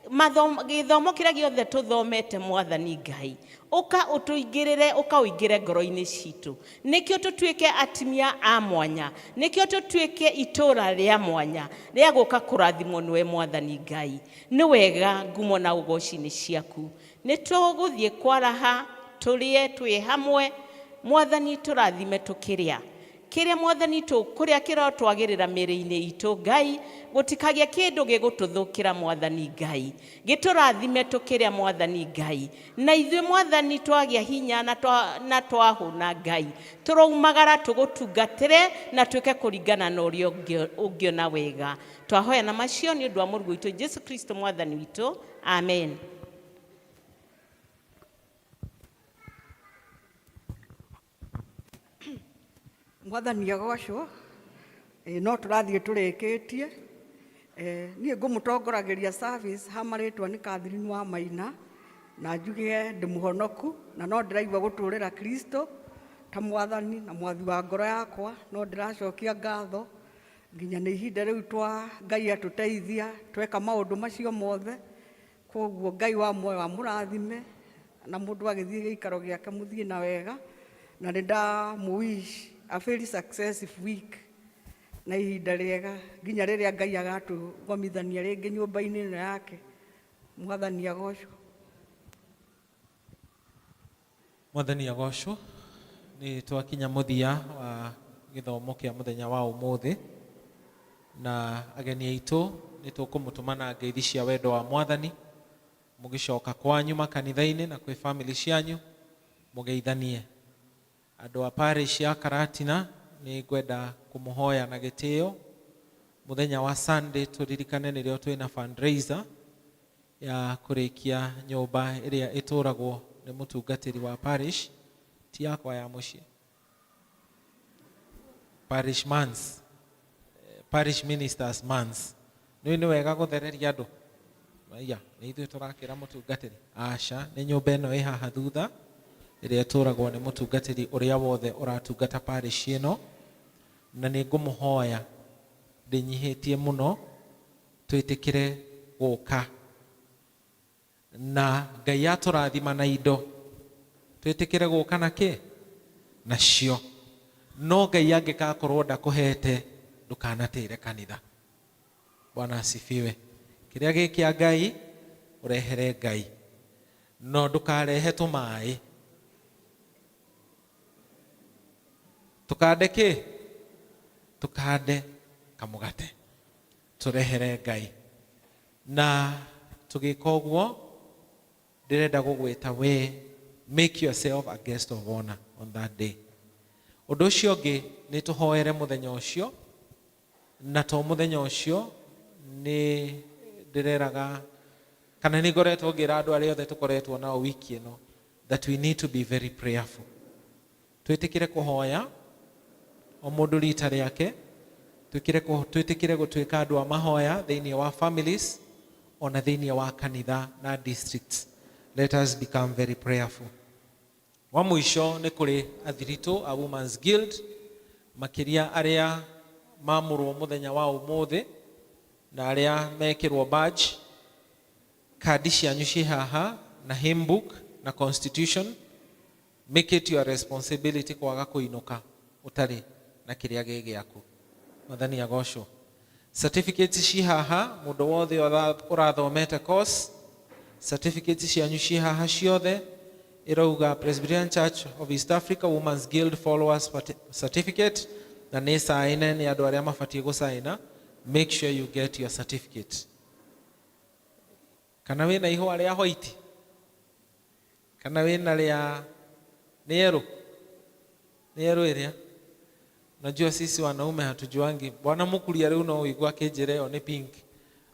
Gĩthomo kĩrĩa gĩothe tũthomete Mwathani Ngai, ũka ũtũingĩrĩre, ũka ũingĩre ngoro-inĩ citũ, nĩkĩo tũtuĩke atumia a mwanya, nĩkĩo tũtuĩke itũra rĩa mwanya rĩa gũka kũrathimwo nĩwe Mwathani Ngai. Nĩ wega, ngumo na ũgoci nĩ ciaku. Nĩ tũgũthiĩ kwaraha, tũrĩe twĩ hamwe Mwathani, tũrathime tũkĩrĩa kĩrĩa Mwathani tũkũrĩa kĩrotwagĩrĩra mĩĩrĩ-inĩ itũ Ngai, gũtikagĩe kĩndũ gĩgũtũthũkĩra Mwathani Ngai, gĩtũrathime tũkĩrĩa Mwathani Ngai. Na ithuĩ Mwathani twagĩa hinya na twahũna Ngai, tũroumagara tũgũtungatĩre na twĩke kũringana na ũrĩa ũngĩona wega. Twahoya na macio nĩ ũndũ wa Mũrũ witũ Jesu Kristo Mwathani witũ, amen. Mwathani agocwo. No tũrathiĩ tũrĩkĩtie. Niĩ ngũmũtongoragĩria service ha marĩtwa nĩ Catherine wa Maina, na njuge ndĩ mũhonoku, na no ndĩraigua gũtũrĩra Kristo ta Mwathani na Mwathi wa ngoro yakwa. No ndĩracokia ngatho nginya nĩ ihinda rĩu twa Ngai atũteithia tweka maũndũ macio mothe. Koguo Ngai wa muoyo amũrathime, na mũndũ agĩthiĩ gĩikaro gĩake mũthiĩ na wega, na nĩ ndamũ-wish a very successful week na ihinda rĩega nginya rĩrĩa Ngai agatũgomithania rĩngĩ nyũmba-inĩ ĩno yake. Mwathani agocwo. Mwathani agocwo. Nĩ twakinya mũthia wa gĩthomo kĩa mũthenya wa ũmũthĩ, na ageni aitũ nĩ tũkũmũtũma na ngeithi cia wendo wa Mwathani mũgĩcoka kwanyu makanitha-inĩ na kwĩ family cianyu mũgeithanie. Andũ a parish ya Karatina nĩ ngwenda kũmũhoya na gĩtĩo mũthenya wa Sunday tũririkane nĩrĩo twĩna fundraiser ya kũrĩkia nyũmba ĩrĩa ĩtũragwo nĩ mũtungatĩri wa parish, ti yakwa ya mũciĩ, parish mans, parish ministers mans. Nĩ nĩ wega gũthereria andũ aya, nĩ ithuĩ tũrakĩra mũtungatĩri? Aca, nĩ nyũmba ĩno ĩ haha thutha ĩrĩa ĩtũragwo nĩ mũtungatĩri ũrĩa wothe ũratungata parish ĩno, na nĩ ngũmũhoya ndĩnyihĩtie mũno twĩtĩkĩre gũka na Ngai atũrathima na indo, twĩtĩkĩre gũka na kĩ nacio. No Ngai angĩgakorwo ndakũhete, ndũkanatĩre kanitha. Bwana asifiwe. Kĩrĩa gĩ kĩa Ngai ũrehere Ngai, no ndũkarehe tũmaĩ tũkande kĩ, tũkande kamũgate tũrehere Ngai. Na tũgĩka ũguo, ndĩrenda gũgwĩta we make yourself a guest of honor on that day. Ũndũ ũcio ũngĩ, nĩ tũhoere mũthenya ũcio, na to mũthenya ũcio, nĩ ndĩreraga kana nĩ ngoretwo ngĩra andũ arĩa othe tũkoretwo nao wiki ĩno that we need to be very prayerful. Twĩtĩkĩre kũhoya o mũndũ rita rĩake, twĩtĩkĩre gũtuĩka andũ a mahoya thĩinĩ wa families ona thĩinĩ wa kanitha na districts. Let us become very prayerful. Wa mũico, nĩ kũrĩ athiritũ a Women's Guild, makĩria arĩa mamũrwo mũthenya wa ũmũthĩ na arĩa mekĩrwo badge. Kandi cianyu ciĩ haha na hymn book na constitution. Make it your responsibility kwaga kũinũka ũtarĩ na kĩrĩa gĩ gĩaku. Mwathani agocwo. Certificates ci haha, mũndũ wothe ũrathomete course, certificates cianyu ci haha ciothe. Ĩrauga Presbyterian Church of East Africa Women's Guild Followers Certificate, na nĩ caine nĩ andũ arĩa mabatiĩ gũcaina. Make sure you get your certificate. Kana wĩna ihũa rĩa white, kana wĩna rĩa nĩ yerũ, nĩ yerũ ĩrĩa. Unajua sisi wanaume hatujuangi. Bwana Mukuria rĩu no ũigua akĩnjĩra ĩyo nĩ pink,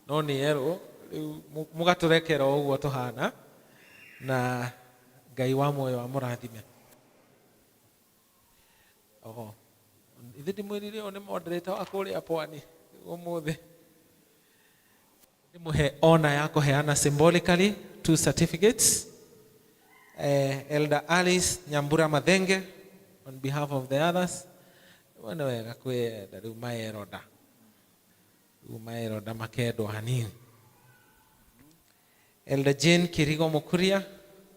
no nĩ yerũ. Rĩu mũgatũrekera o ũguo tũhana, na Ngai wa muoyo amũrathime. Oho. Ithe ndimwĩrire ũyũ nĩ moderator wa kũrĩa pwani ũmũthĩ. Ndĩmũhe honor ya kũheana symbolically two certificates. Elder Alice Nyambura Mathenge on behalf of the others. Wone wega kwĩyenda rĩu maeroda. Rĩu maeroda makendwo hanini. Elder Jane Kirigo Mukuria,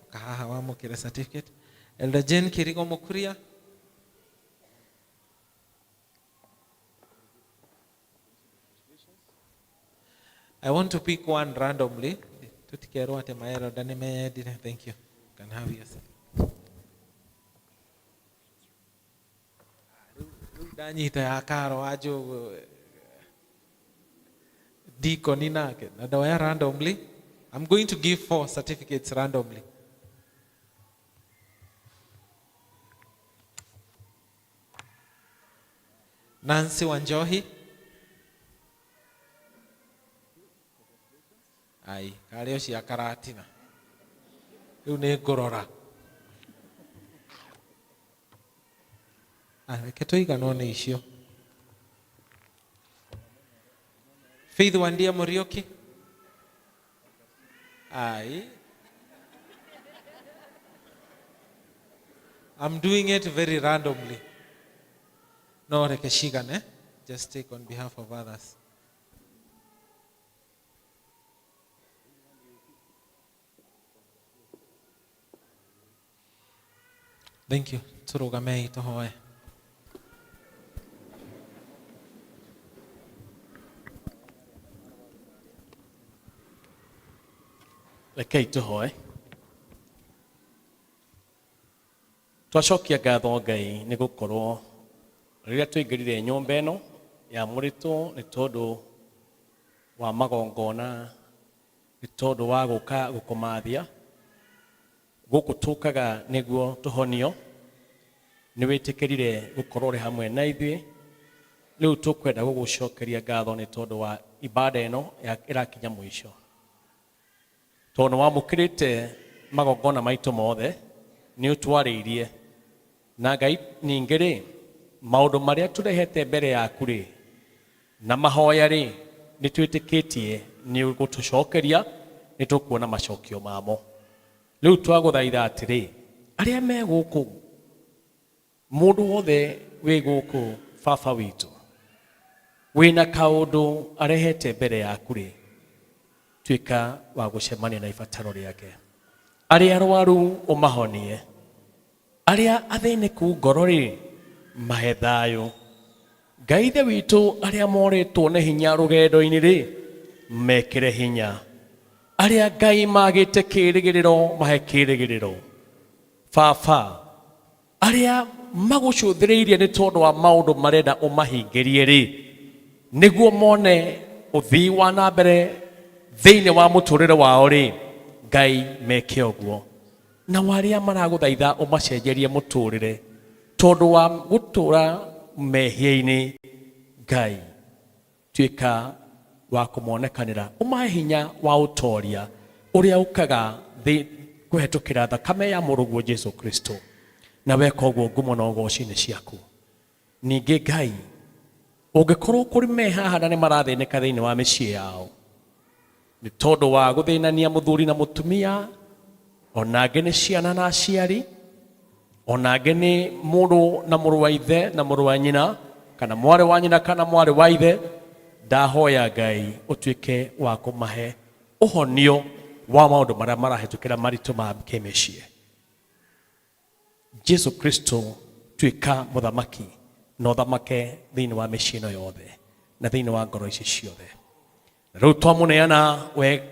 ũka haha wamũkĩre certificate. Elder Jane Kirigo Mukuria. I want to pick one randomly. Tutikerwo atĩ maeroda nĩ meyendire. Thank you. You can have yours. Rĩu ndanyita ya Karo wa Njũgũ deacon nake na ndoya randomly. I'm going to give four certificates randomly. Nancy Wanjohi. Ai, karĩ o cia Karatina. Rĩu nĩ ngũrora. Ah, reke tũiganwo nĩ icio. Faith Wandia Muriuki. Ai. I'm doing it very randomly. No reke cigane. Just take on behalf of others. Thank you. Tũrũgamei tũhoe. Rekei tũhoe. Twacokia ngatho Ngai nĩ gũkorwo rĩrĩa twaingĩrire nyũmba ĩno yamũrĩtwo nĩ tondũ wa magongona, nĩ tondũ wa gũka gũkũmathia. Gũkũ tũkaga nĩguo tũhonio. Nĩ wĩtĩkĩrire gũkorwo ũrĩ hamwe na ithuĩ. Rĩu tũkwenda gũgũcokeria ngatho nĩ tondũ wa ibada ĩno ĩrakinya mũico. Tondũ nĩ wamũkĩrĩte magongona maitũ mothe, nĩ ũtwarĩirie. Na Ngai ningĩ rĩ, maũndũ marĩa tũrehete mbere yaku rĩ, na mahoya rĩ, nĩ twĩtĩkĩtie nĩ ũgũtũcokeria, nĩ tũkuona macokio mamo. Rĩu twagũthaitha atĩrĩ, arĩa me gũkũ, mũndũ wothe wĩ gũkũ baba witũ, wĩna kaũndũ arehete mbere yaku rĩ, tuĩka wa gũcemania na ibataro rĩake. Arĩa arwaru ũmahonie, arĩa athĩnĩku ngoro rĩ, mahe thayũ. Ngai Ithe witũ, arĩa morĩtwo nĩ hinya rũgendo-inĩ rĩ, mekĩre hinya. Arĩa Ngai magĩte kĩrĩgĩrĩro, mahe kĩrĩgĩrĩro. Baba, arĩa magũcũthĩrĩirie nĩ tondũ wa maũndũ marenda ũmahingĩrie rĩ, nĩguo mone ũthii wa na mbere thĩinĩ wa mũtũrĩre wao rĩ, Ngai meke ũguo. Nao arĩa maragũthaitha ũmacenjerie mũtũrĩre tondũ wa gũtũra mehia-inĩ, Ngai tuĩka wa kũmonekanĩra, ũmahe hinya wa ũtoria ũrĩa ũkaga kũhetũkĩra thakame ya mũrũguo Jesu Kristo. Na weka ũguo ngumo na ũgoci nĩ ciaku. Ningĩ Ngai, ũngĩkorwo kũrĩ me haha na nĩ marathĩnĩka thĩinĩ wa mĩciĩ yao nĩ tondũ wa gũthĩnania mũthuri na mũtumia, ona angĩ nĩ ciana na aciari, ona angĩ nĩ mũrũ na mũrũ wa ithe na mũrũ wa nyina, kana mwarĩ wa nyina kana mwarĩ wa ithe, ndahoya Ngai ũtuĩke wa kũmahe ũhonio wa maũndũ marĩa marahĩtũkĩra maritũ ma kĩmĩciĩ. Jesu Kristo tuĩka mũthamaki na ũthamake thĩinĩ wa mĩciĩ ĩno yothe na thĩinĩ wa ngoro ici ciothe. Na rĩu twamũneana we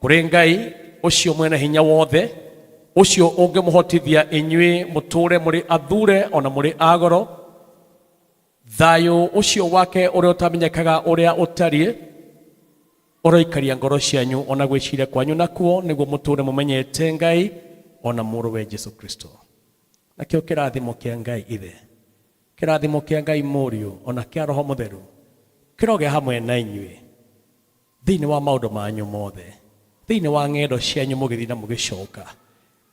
kũrĩ Ngai ũcio mwene hinya wothe, ũcio ũngĩmũhotithia inyuĩ mũtũũre mũrĩ athure ona mũrĩ agoro, thayũ ũcio wake ũrĩa ũtamenyekaga ũrĩa ũtariĩ ũroikaria ngoro cianyu ona gwĩciria kwanyu nakuo, nĩguo mũtũũre mũmenyete Ngai ona mũrũwe Jesu Kristo. Nakĩo kĩrathimo kĩa Ngai Ithe, kĩrathimo kĩa Ngai Mũriũ ona kĩa Roho Mũtheru kĩrogĩa hamwe na inyuĩ thĩinĩ wa maũndũ manyu mothe, thĩinĩ wa ng'endo cianyu mũgĩthiĩ na mũgĩcoka,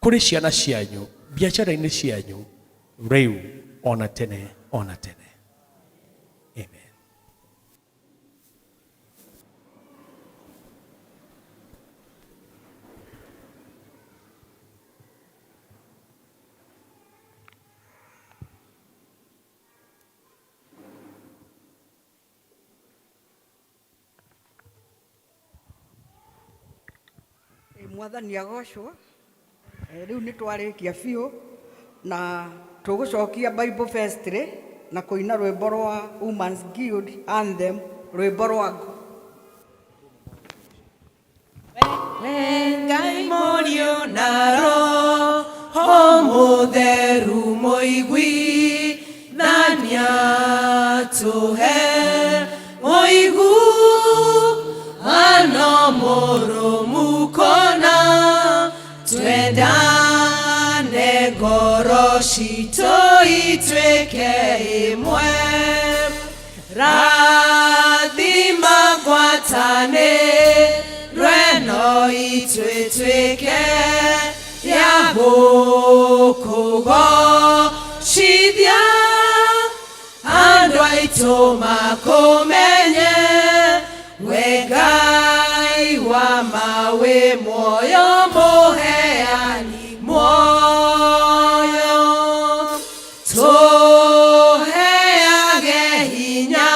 kũrĩ ciana cianyu, biacara-inĩ cianyu, rĩu ona tene. ona tene. Amen. Mwathani agocwo. Rĩu nĩ twarĩkia biũ na tũgũcokia Bible Fest na kũina rwĩmbo rwa Women's Guild Anthem, rwĩmbo rwa ngo. Ngai Mũriũ na Roho Mũtheru mũiguithania tũhe ũiguano mũrũmu kũna, twendane ngoro citũ ituĩke ĩmwe. Rathima ngwatanĩro ĩno ituĩke ya gũkũgocithia, andũ aitũ makũmenye we Ngai wa ma wĩ muoyo mũheani muoyo. Tũheage hinya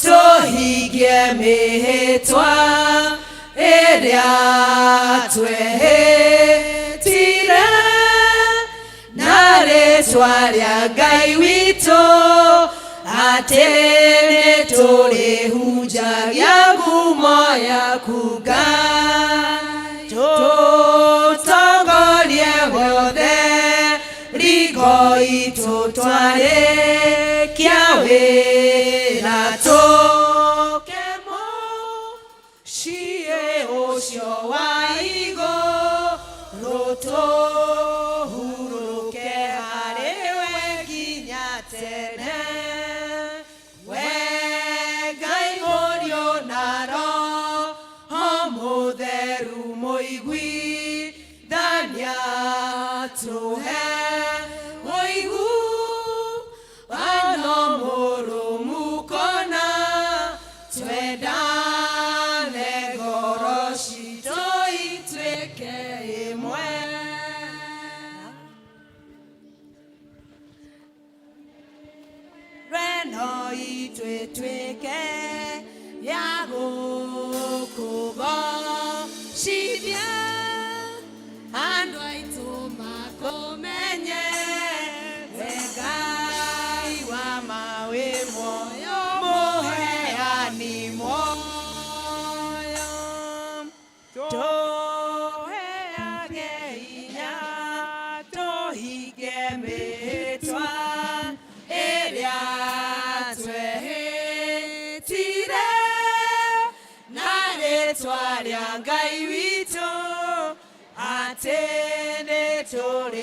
tũhingie mĩhĩtwa ĩrĩa twehĩtire na rĩtwa rĩa Ngai witũ, atĩ nĩtũrĩhunjagia ngumo yaku Ngai. Tũtongorie guothe rigo itũ twarĩkia wĩra, tũke mũciĩ ũcio wa igũrũ, tũhurũke harĩ we nginya tene. We Ngai Mũriũ na Roho Mũtheru mũiguithania tũhe ũiguano mũrũmu kũna, twendane ngoro citũ ituĩke ĩmwe. Rweno ituĩke ya gũkũgocithia, andũ aitũ makũmenye we Ngai wa ma wĩ muoyo mũheani muoyo. Tũheage hinya tũhingie mĩhĩtwa ĩrĩa twehĩtire na rĩtwa rĩa Ngai witũ, atĩ nĩtũrĩhunjagia